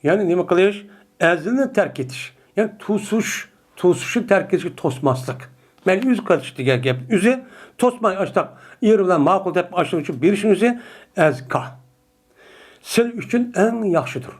يەنى نېمە قىلىش؟ ئەزىلنى تەرك ئېتىش. يەنى توسۇش، توسۇشنى تەرك ئېتىشكە توسماسلىق. مەن ئۆزى قىلىش دېگەن گەپ. ئۆزى توسماي ئاشتاق ئېرى بىلەن ماقۇل دەپ ئاشۇنىڭ ئۈچۈن بېرىشنىڭ ئۆزى ئەزكا. سىلەر ئۈچۈن ئەڭ ياخشىدۇر.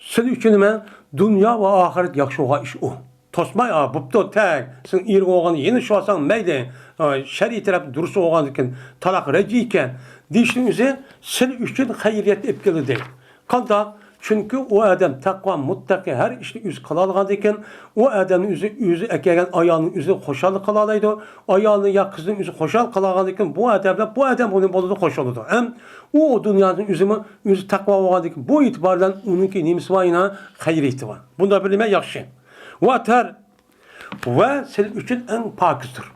سىلەر ئۈچۈن نېمە؟ دۇنيا ۋە ئاخىرەت ياخشى بولغان ئىش ئۇ. توسماي، ئا، بوپتۇ، تەك، سېنىڭ ئېرىڭ بولغان، يەنە شۇ ئالساڭ مەيلى، ئا، شەرئىي تەرەپ دۇرۇس بولغاندىكىن، تالاق رەجئىيكەن، دېيىشنىڭ ئۆزى سىلەر ئۈچۈن خەيرىيەت ئېلىپ كېلىدۇ دەيدۇ. قانداق؟ چۈنكى ئۇ ئادەم تەقۋا، مۇتتەقى، ھەر ئىشنى ئۆزى قىلالىغاندىكىن، ئۇ ئادەمنىڭ ئۆزى، ئۆزى ئەكەلگەن ئايالنىڭ ئۆزىنى خۇشال قىلالايدۇ. ئايالنى يا قىزنى ئۆزى خۇشال قىلالىغاندىكىن، بۇ ئادەم بىلەن بۇ ئادەم بۇنى بولىدۇ، خوش بولىدۇ. ھەم ئۇ دۇنيانىڭ ئۆزىمۇ، ئۆزى تەقۋا بولغاندىكىن، بۇ ئېتىبار بىلەن ئۇنىڭكى نېمىسى بار، يەنە خەيرىيىتى بار. بۇنداق بىر نېمە ياخشى. ۋە تەر ۋە سىلەر ئۈچۈن ئەڭ پاكىزدۇر.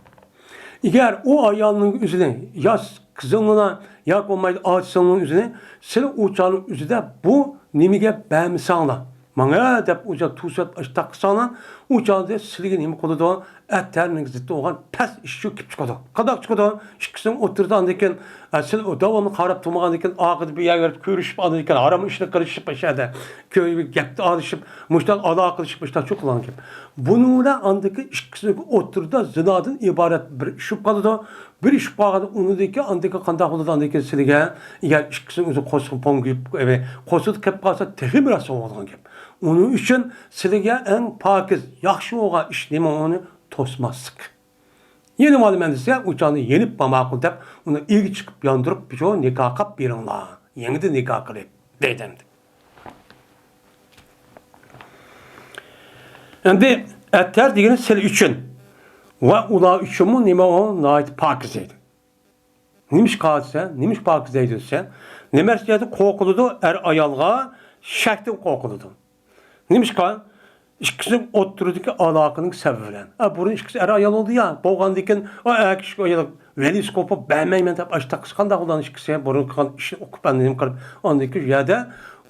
ئەگەر ئۇ ئايالنىڭ ئۆزىنى، يا قىزىڭلار ياكى بولمايدۇ ئاچىسىڭلارنىڭ ئۆزىنى، سىلەر ئۇ چاغنىڭ ئۆزىدە بۇ نېمىگە بەرمىسەڭلار، ماڭا دەپ ئۇ چاغ توسۇپ ئاشتاق قىلساڭلار، ئۇ چاغدا سىلەرگە نېمە قىلىدۇ؟ ئەتەرنىڭ زىتى بولغان پەس ئىش شۇ كېلىپ چىقىدۇ. قانداق چىقىدۇ؟ ئىككىسىنىڭ ئوتتۇرىدا ئاندىن كېيىن، ئە، سىلەر داۋاملىق قاراپ تۇرمىغاندىن كېيىن، ئارقىدا بىر يەرگە بېرىپ كۆرۈشۈپ، ئاندىن كېيىن ھارام ئىشنى قىلىشىپ، ئاشۇ يەردە كۆ-، گەپتە ئالىشىپ، مۇشۇنداق ئالاقىلىشىپ، مۇشۇنداق چوقۇلغان گەپ. بۇنىڭ بىلەن ئاندىكى ئىككىسىنىڭ ئوتتۇرىدا زىنادىن ئىبارەت بىر ئىش بولۇپ قالىدۇ. بىر ئىش بولۇپ قالغاندا، ئۇنىڭدىن كېيىن ئاندىن كېيىن قانداق بولىدۇ؟ ئاندىن كېيىن سىلىگە، ئەگەر ئىككىسىنىڭ ئۆزى قورسىقى پوڭ گېپى، قورسىقى قېلىپ قالسا، تېخىمۇ راست بولىدىغان گەپ. ئۇنىڭ ئۈچۈن سىلىگە ئەڭ پاكىز، ياخشى بولغان ئىش نېمە، ئۇنى توسماسلىق. يېنىۋالىمەن دېسە، ئۇ چاغنى يېنىپ ماقۇل دەپ، ئۇنى ئىگە چىقىپ ياندۇرۇپ، شۇ نىكاھ قىلىپ بېرىڭلار. يېڭىدىن نىكاھ قىلىپ، دەيدۇ ئەمدى. ئەمدى ئەتەر دېگىنى سىلەر ئۈچۈن ۋە ئۇلار ئۈچۈنمۇ نېمە ئۇ ناھايىتى پاكىز دەيدۇ. نېمىشقا دېسە، نېمىشقا پاكىز دەيدۇ دېسە، نېمە دەرىجىدە قورقۇلىدۇ؟ ئەر ئايالغا شەكتىن قورقۇلىدۇ. نېمىشقا؟ ئىككىسىنىڭ ئوتتۇرىدىكى ئالاقىنىڭ سەۋەبى بىلەن. ئا، بۇرۇن ئىككىسى ئەر ئايال بولدى يا، بولغاندىن كېيىن، ئا، ئەر كىشى ئايال ۋەلىسى قوپۇپ بەرمەيمەن دەپ ئاشتاق قىلسا قانداق بولىدۇ ئىككىسى؟ بۇرۇن قىلغان ئىشنى ئۇقۇپ، ئاندىن نېمە قىلىپ، ئاندىن كېيىن شۇ يەردە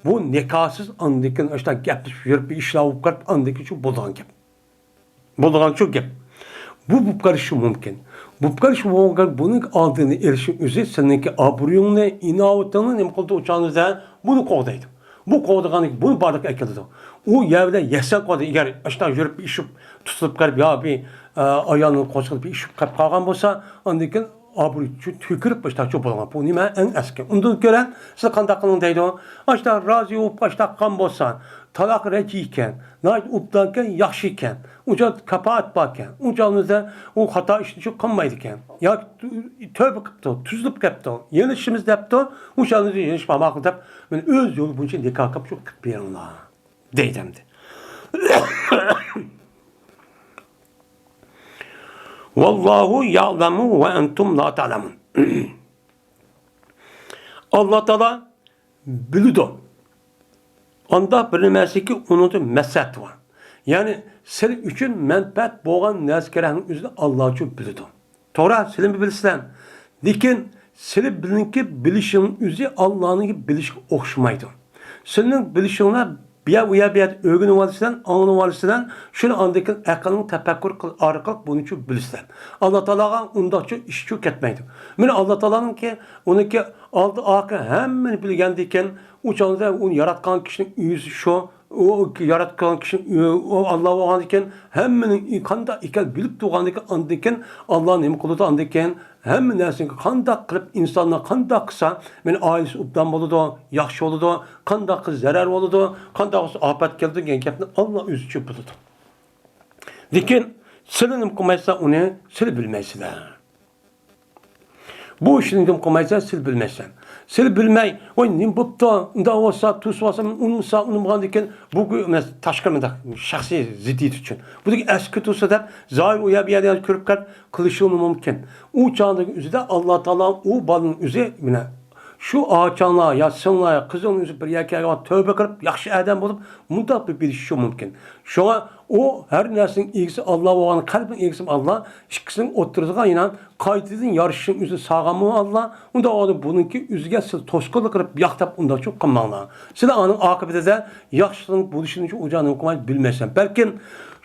بۇ نىكاھسىز ئاندىن كېيىن ئاشتاق گەپلىشىپ يۈرۈپ، بىر ئىشلار بولۇپ قېلىپ، ئاندىن كېيىن شۇ بولىدىغان گەپ. بولىدىغان شۇ گەپ. بۇ بولۇپ قېلىشى مۇمكىن. بولۇپ قېلىشى مۇمكىن، بۇنىڭ ئالدىنى ئېلىشنىڭ ئۆزى سېنىڭكى ئابرۇيۇڭنى، ئىناۋىتىڭنى نېمە قىلىدۇ؟ ئۇ چاغدا بۇنى قوغدايدۇ. بۇ قوغدىغاندىن كېيىن بۇنى بارلىققا ئەكېلىدۇ. ئۇ يەردە يەسەن قالدى. ئەگەر ئاشۇنداق يۈرۈپ ئىشىپ، تۇتۇلۇپ قېلىپ، يا بىر، ئە، ئايالنىڭ قورسىقىدا بىر ئىشىپ قېلىپ قالغان بولسا، ئاندىن كېيىن ئابرۇي چۈ-، تۆكۈلۈپ باشتاق چوپ بولغان. بۇ نېمە؟ ئەڭ ئەسكى. ئۇندىن كۆرە سىز قانداق قىلىڭ دەيدۇ. ئاشتا رازى بولۇپ باشتاق قىلغان بولسا، تالاق رەجئىي ئىكەن، ناھايىتى ئوبدانكەن، ياخشى ئىكەن، ئۇنچە كاپائەت باركەن، ئۇنچە ئالمىسا ئۇ خاتا ئىشنى شۇ قىلمايدىكەن. ياكى تۆبە قىپتۇ، تۈزۈلۈپ كەپتۇ، يېنىشىمىز دەپتۇ، ئۇنچە ئالمىسا يېنىشىپ ماقۇل دەپ، مېنى ئۆز يولى بويىچە نىكاھ قىلىپ شۇ قىلىپ بېرىڭلار، دەيدۇ ئەمدى. ۋاللاھۇ يەئلەمۇ ۋە ئەنتۇم لا تەئلەمۇن. ئاللا تائالا بىلىدۇ. ئاندا بىر نېمەسىكى ئۇنىڭدا مەسلىھەت بار. يەنى سىلەر ئۈچۈن مەنپەئەت بولغان نەرسە كېرەكنىڭ ئۆزىنى ئاللا ئۈچۈن بىلىدۇ. توغرا، سىلەرمۇ بىلىسىلەر. لېكىن سىلەر بىلىنكى بىلىشىڭ ئۆزى ئاللانىڭكى بىلىشىگە ئوخشىمايدۇ. سىلەرنىڭ بىلىشىڭلار بۇ يەر، ئۇ يەر، بۇ يەردە ئۆگىنىۋالىسىلەر، ئاڭلىۋالىسىلەر، شۇنى ئاندىن كېيىن ئەقىلنىڭ تەپەككۇر قىل-، ئارقىلىق بۇنى چۈ بىلىسىلەر. ئاللا تائالاغا ئۇنداقچە ئىش چۈ كەتمەيدۇ. مانا ئاللا تائالانىڭكى، ئۇنىڭكى ئالدى ئارقا ھەممىنى بىلگەندىن كېيىن، ئۇ چاغدا ئۇنى ياراتقان كىشىنىڭ ئۆزى شۇ، ئۇ ياراتقان كىشى، ئۇ ئاللا بولغاندىكىن، ھەممىنىڭ قانداق ئىكەن بىلىپ تۇرغاندىكىن، ئاندىن كېيىن ئاللا نېمە قىلىدۇ؟ ئاندىن كېيىن ھەممە نەرسىنى قانداق قىلىپ، ئىنسانلار قانداق قىلسا، مېنى ئائىلىسى ئوبدان بولىدۇ، ياخشى بولىدۇ، قانداق قىلسا زەرەر بولىدۇ، قانداق قىلسا ئاپەت كېلىدۇ دېگەن گەپنى ئاللا ئۆزىچە بىلىدۇ. لېكىن سىلى نېمە قىلمايسىلەر، ئۇنى سىلى بىلمەيسىلەر. بۇ ئىشنى نېمە قىلمايسەن، سىلى بىلمەيسەن. سىلى بىلمەي، ۋاي، نېمە بوپتۇ؟ ئۇنداق بولسا، توسۇپ ئالسام، ئۇنىمىسا، ئۇنىمىغاندىكىن، بۇ گۇ-، مەس-، تاشقى مۇنداق شەخسىي زىددىيىتى ئۈچۈن. بۇ دېگەن ئەسكى تۇرسا دەپ، زاھىر ئۇ يەر بۇ يەردە كۆرۈپ كەپ قىلىشى مۇمكىن. ئۇ چاغدىكى ئۆزىدە ئاللا تائالا ئۇ بالىنىڭ ئۆزى، مانا، شۇ ئاچاڭلار يا سىڭلار يا قىزىڭنىڭ ئۆزى بىر يەرگە كەلگەن، تۆبە قىلىپ، ياخشى ئادەم بولۇپ، مۇنداق بىر بېرىشىشى مۇمكىن. شۇڭا ئۇ ھەر نەرسىنىڭ ئىگىسى ئاللا بولغان، قەلبنىڭ ئىگىسى ئاللا، ئىككىسىنىڭ ئوتتۇرىسىغا ئىنان قايتىدىن يارىشىشنىڭ ئۆزىنى سالغانمۇ ئاللا. ئۇنداق بولغاندا بۇنىڭكى ئۆزىگە سىز توسقۇنلۇق قىلىپ، ياق دەپ ئۇنداقچۇ قىلماڭلار. سىلەر ئانىڭ ئاقىۋىتىدە ياخشىلىقنىڭ بولۇشىنى ئۇجانى ھۆكۈمەت بىلمەيسەن. بەلكىم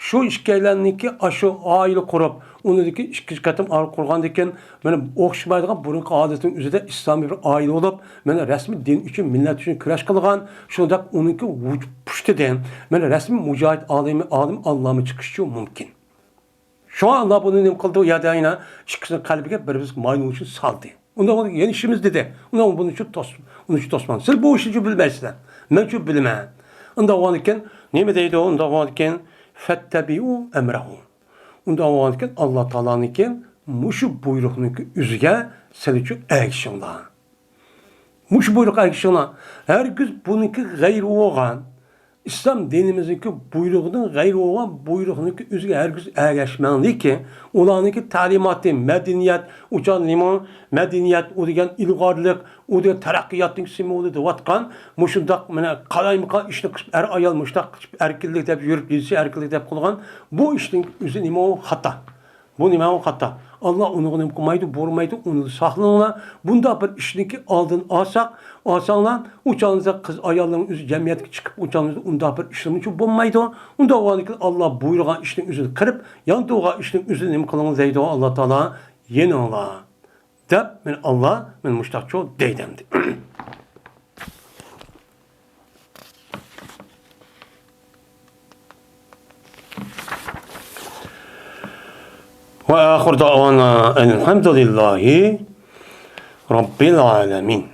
شۇ ئىككىيلەننىڭكى ئاشۇ ئائىلە قۇرۇپ، ئۇنىڭدىكى ئىككىنچى قېتىم ئائىلە قۇرغاندىكىن، مانا ئوخشىمايدىغان بۇرۇنقى ئادىتىنىڭ ئۆزىدە ئىسلامىي بىر ئائىلە بولۇپ، مانا رەسمىي دىن ئۈچۈن، مىللەت ئۈچۈن كۈرەش قىلغان، شۇنداق ئۇنىڭكى ۋۇج-، پۇشتىدىن، مانا رەسمىي مۇجاھىد ئالىمى، ئالىم ئاللامى چىقىشىچۇ مۇمكىن. شۇڭا ئاللا بۇنى نېمە قىلدى؟ ئۇ يەردە يەنە ئىككىسىنىڭ قەلبىگە بىر-بىرسىگە ماينى ئۇچۇن سالدى. ئۇنداق بولدى، يەنە ئىشىمىز دېدى. ئۇنداق بۇنى شۇ توس-، ئۇنى شۇ توسمان. سىز بۇ ئىشنى شۇ بىلمەيسىلەر. مەن شۇ بىلىمەن. ئۇنداق بولغاندىكىن نېمە دەيدۇ؟ ئۇنداق بولغاندىكىن، فەتتەبىئۇ ئەمرەھۇ. ئۇنداق بولغاندىكىن ئاللا تائالانىڭكى مۇشۇ بۇيرۇقنىڭكى ئۆزىگە سىلىچۇ ئەگىشىڭلار. مۇشۇ بۇيرۇققا ئەگىشىڭلار. ھەرگىز بۇنىڭكى غەيرى بولغان، ئىسلام دىنىمىزنىڭكى بۇيرۇقىدىن غەيرى بولغان بۇيرۇقنىڭكى ئۆزىگە ھەرگىز ئەگەشمەڭلىكى، ئۇلارنىڭكى تەلىماتى، مەدەنىيەت، ئۇچان نېمە، مەدەنىيەت، ئۇ دېگەن ئىلغارلىق، ئۇ دېگەن تەرەققىياتنىڭ سىمۋولى دەۋاتقان مۇشۇنداق، مانا، قالايمىقان ئىشنى قىلىپ، ئەر-ئايال مۇشۇنداق قىلىپ ئەركىنلىك دەپ يۈرۈپ، يېزىشى ئەركىنلىك دەپ قىلغان بۇ ئىشنىڭ ئۆزى نېمە، خاتا. بۇ نېمە خاتا؟ ئاللا ئۇنىڭغا نېمە قىلمايدۇ، بۇيرۇمايدۇ، ئۇنى ساقلىنىڭلار. بۇنداق بىر ئىشنىڭكى ئالدىنى ئالساق، ئالساڭلار، ئۇ چاغدا قىز ئاياللارنىڭ ئۆزى جەمئىيەتكە چىقىپ، ئۇ چاغدا ئۇنداق بىر ئىشلىرىمۇچۇ بولمايدۇ. ئۇنداق بولغاندىكىن ئاللا بۇيرۇغان ئىشنىڭ ئۆزىنى قىلىپ، يان تۇرغان ئىشنىڭ ئۆزىنى نېمە قىلىڭلار دەيدۇ ئاللا تائالا، يېنىڭلار دەپ، مانا ئاللا، مانا مۇشتاقچۇ دەيدۇ ئەمدى. وآخر دعوانا أن الحمد لله رب العالمين.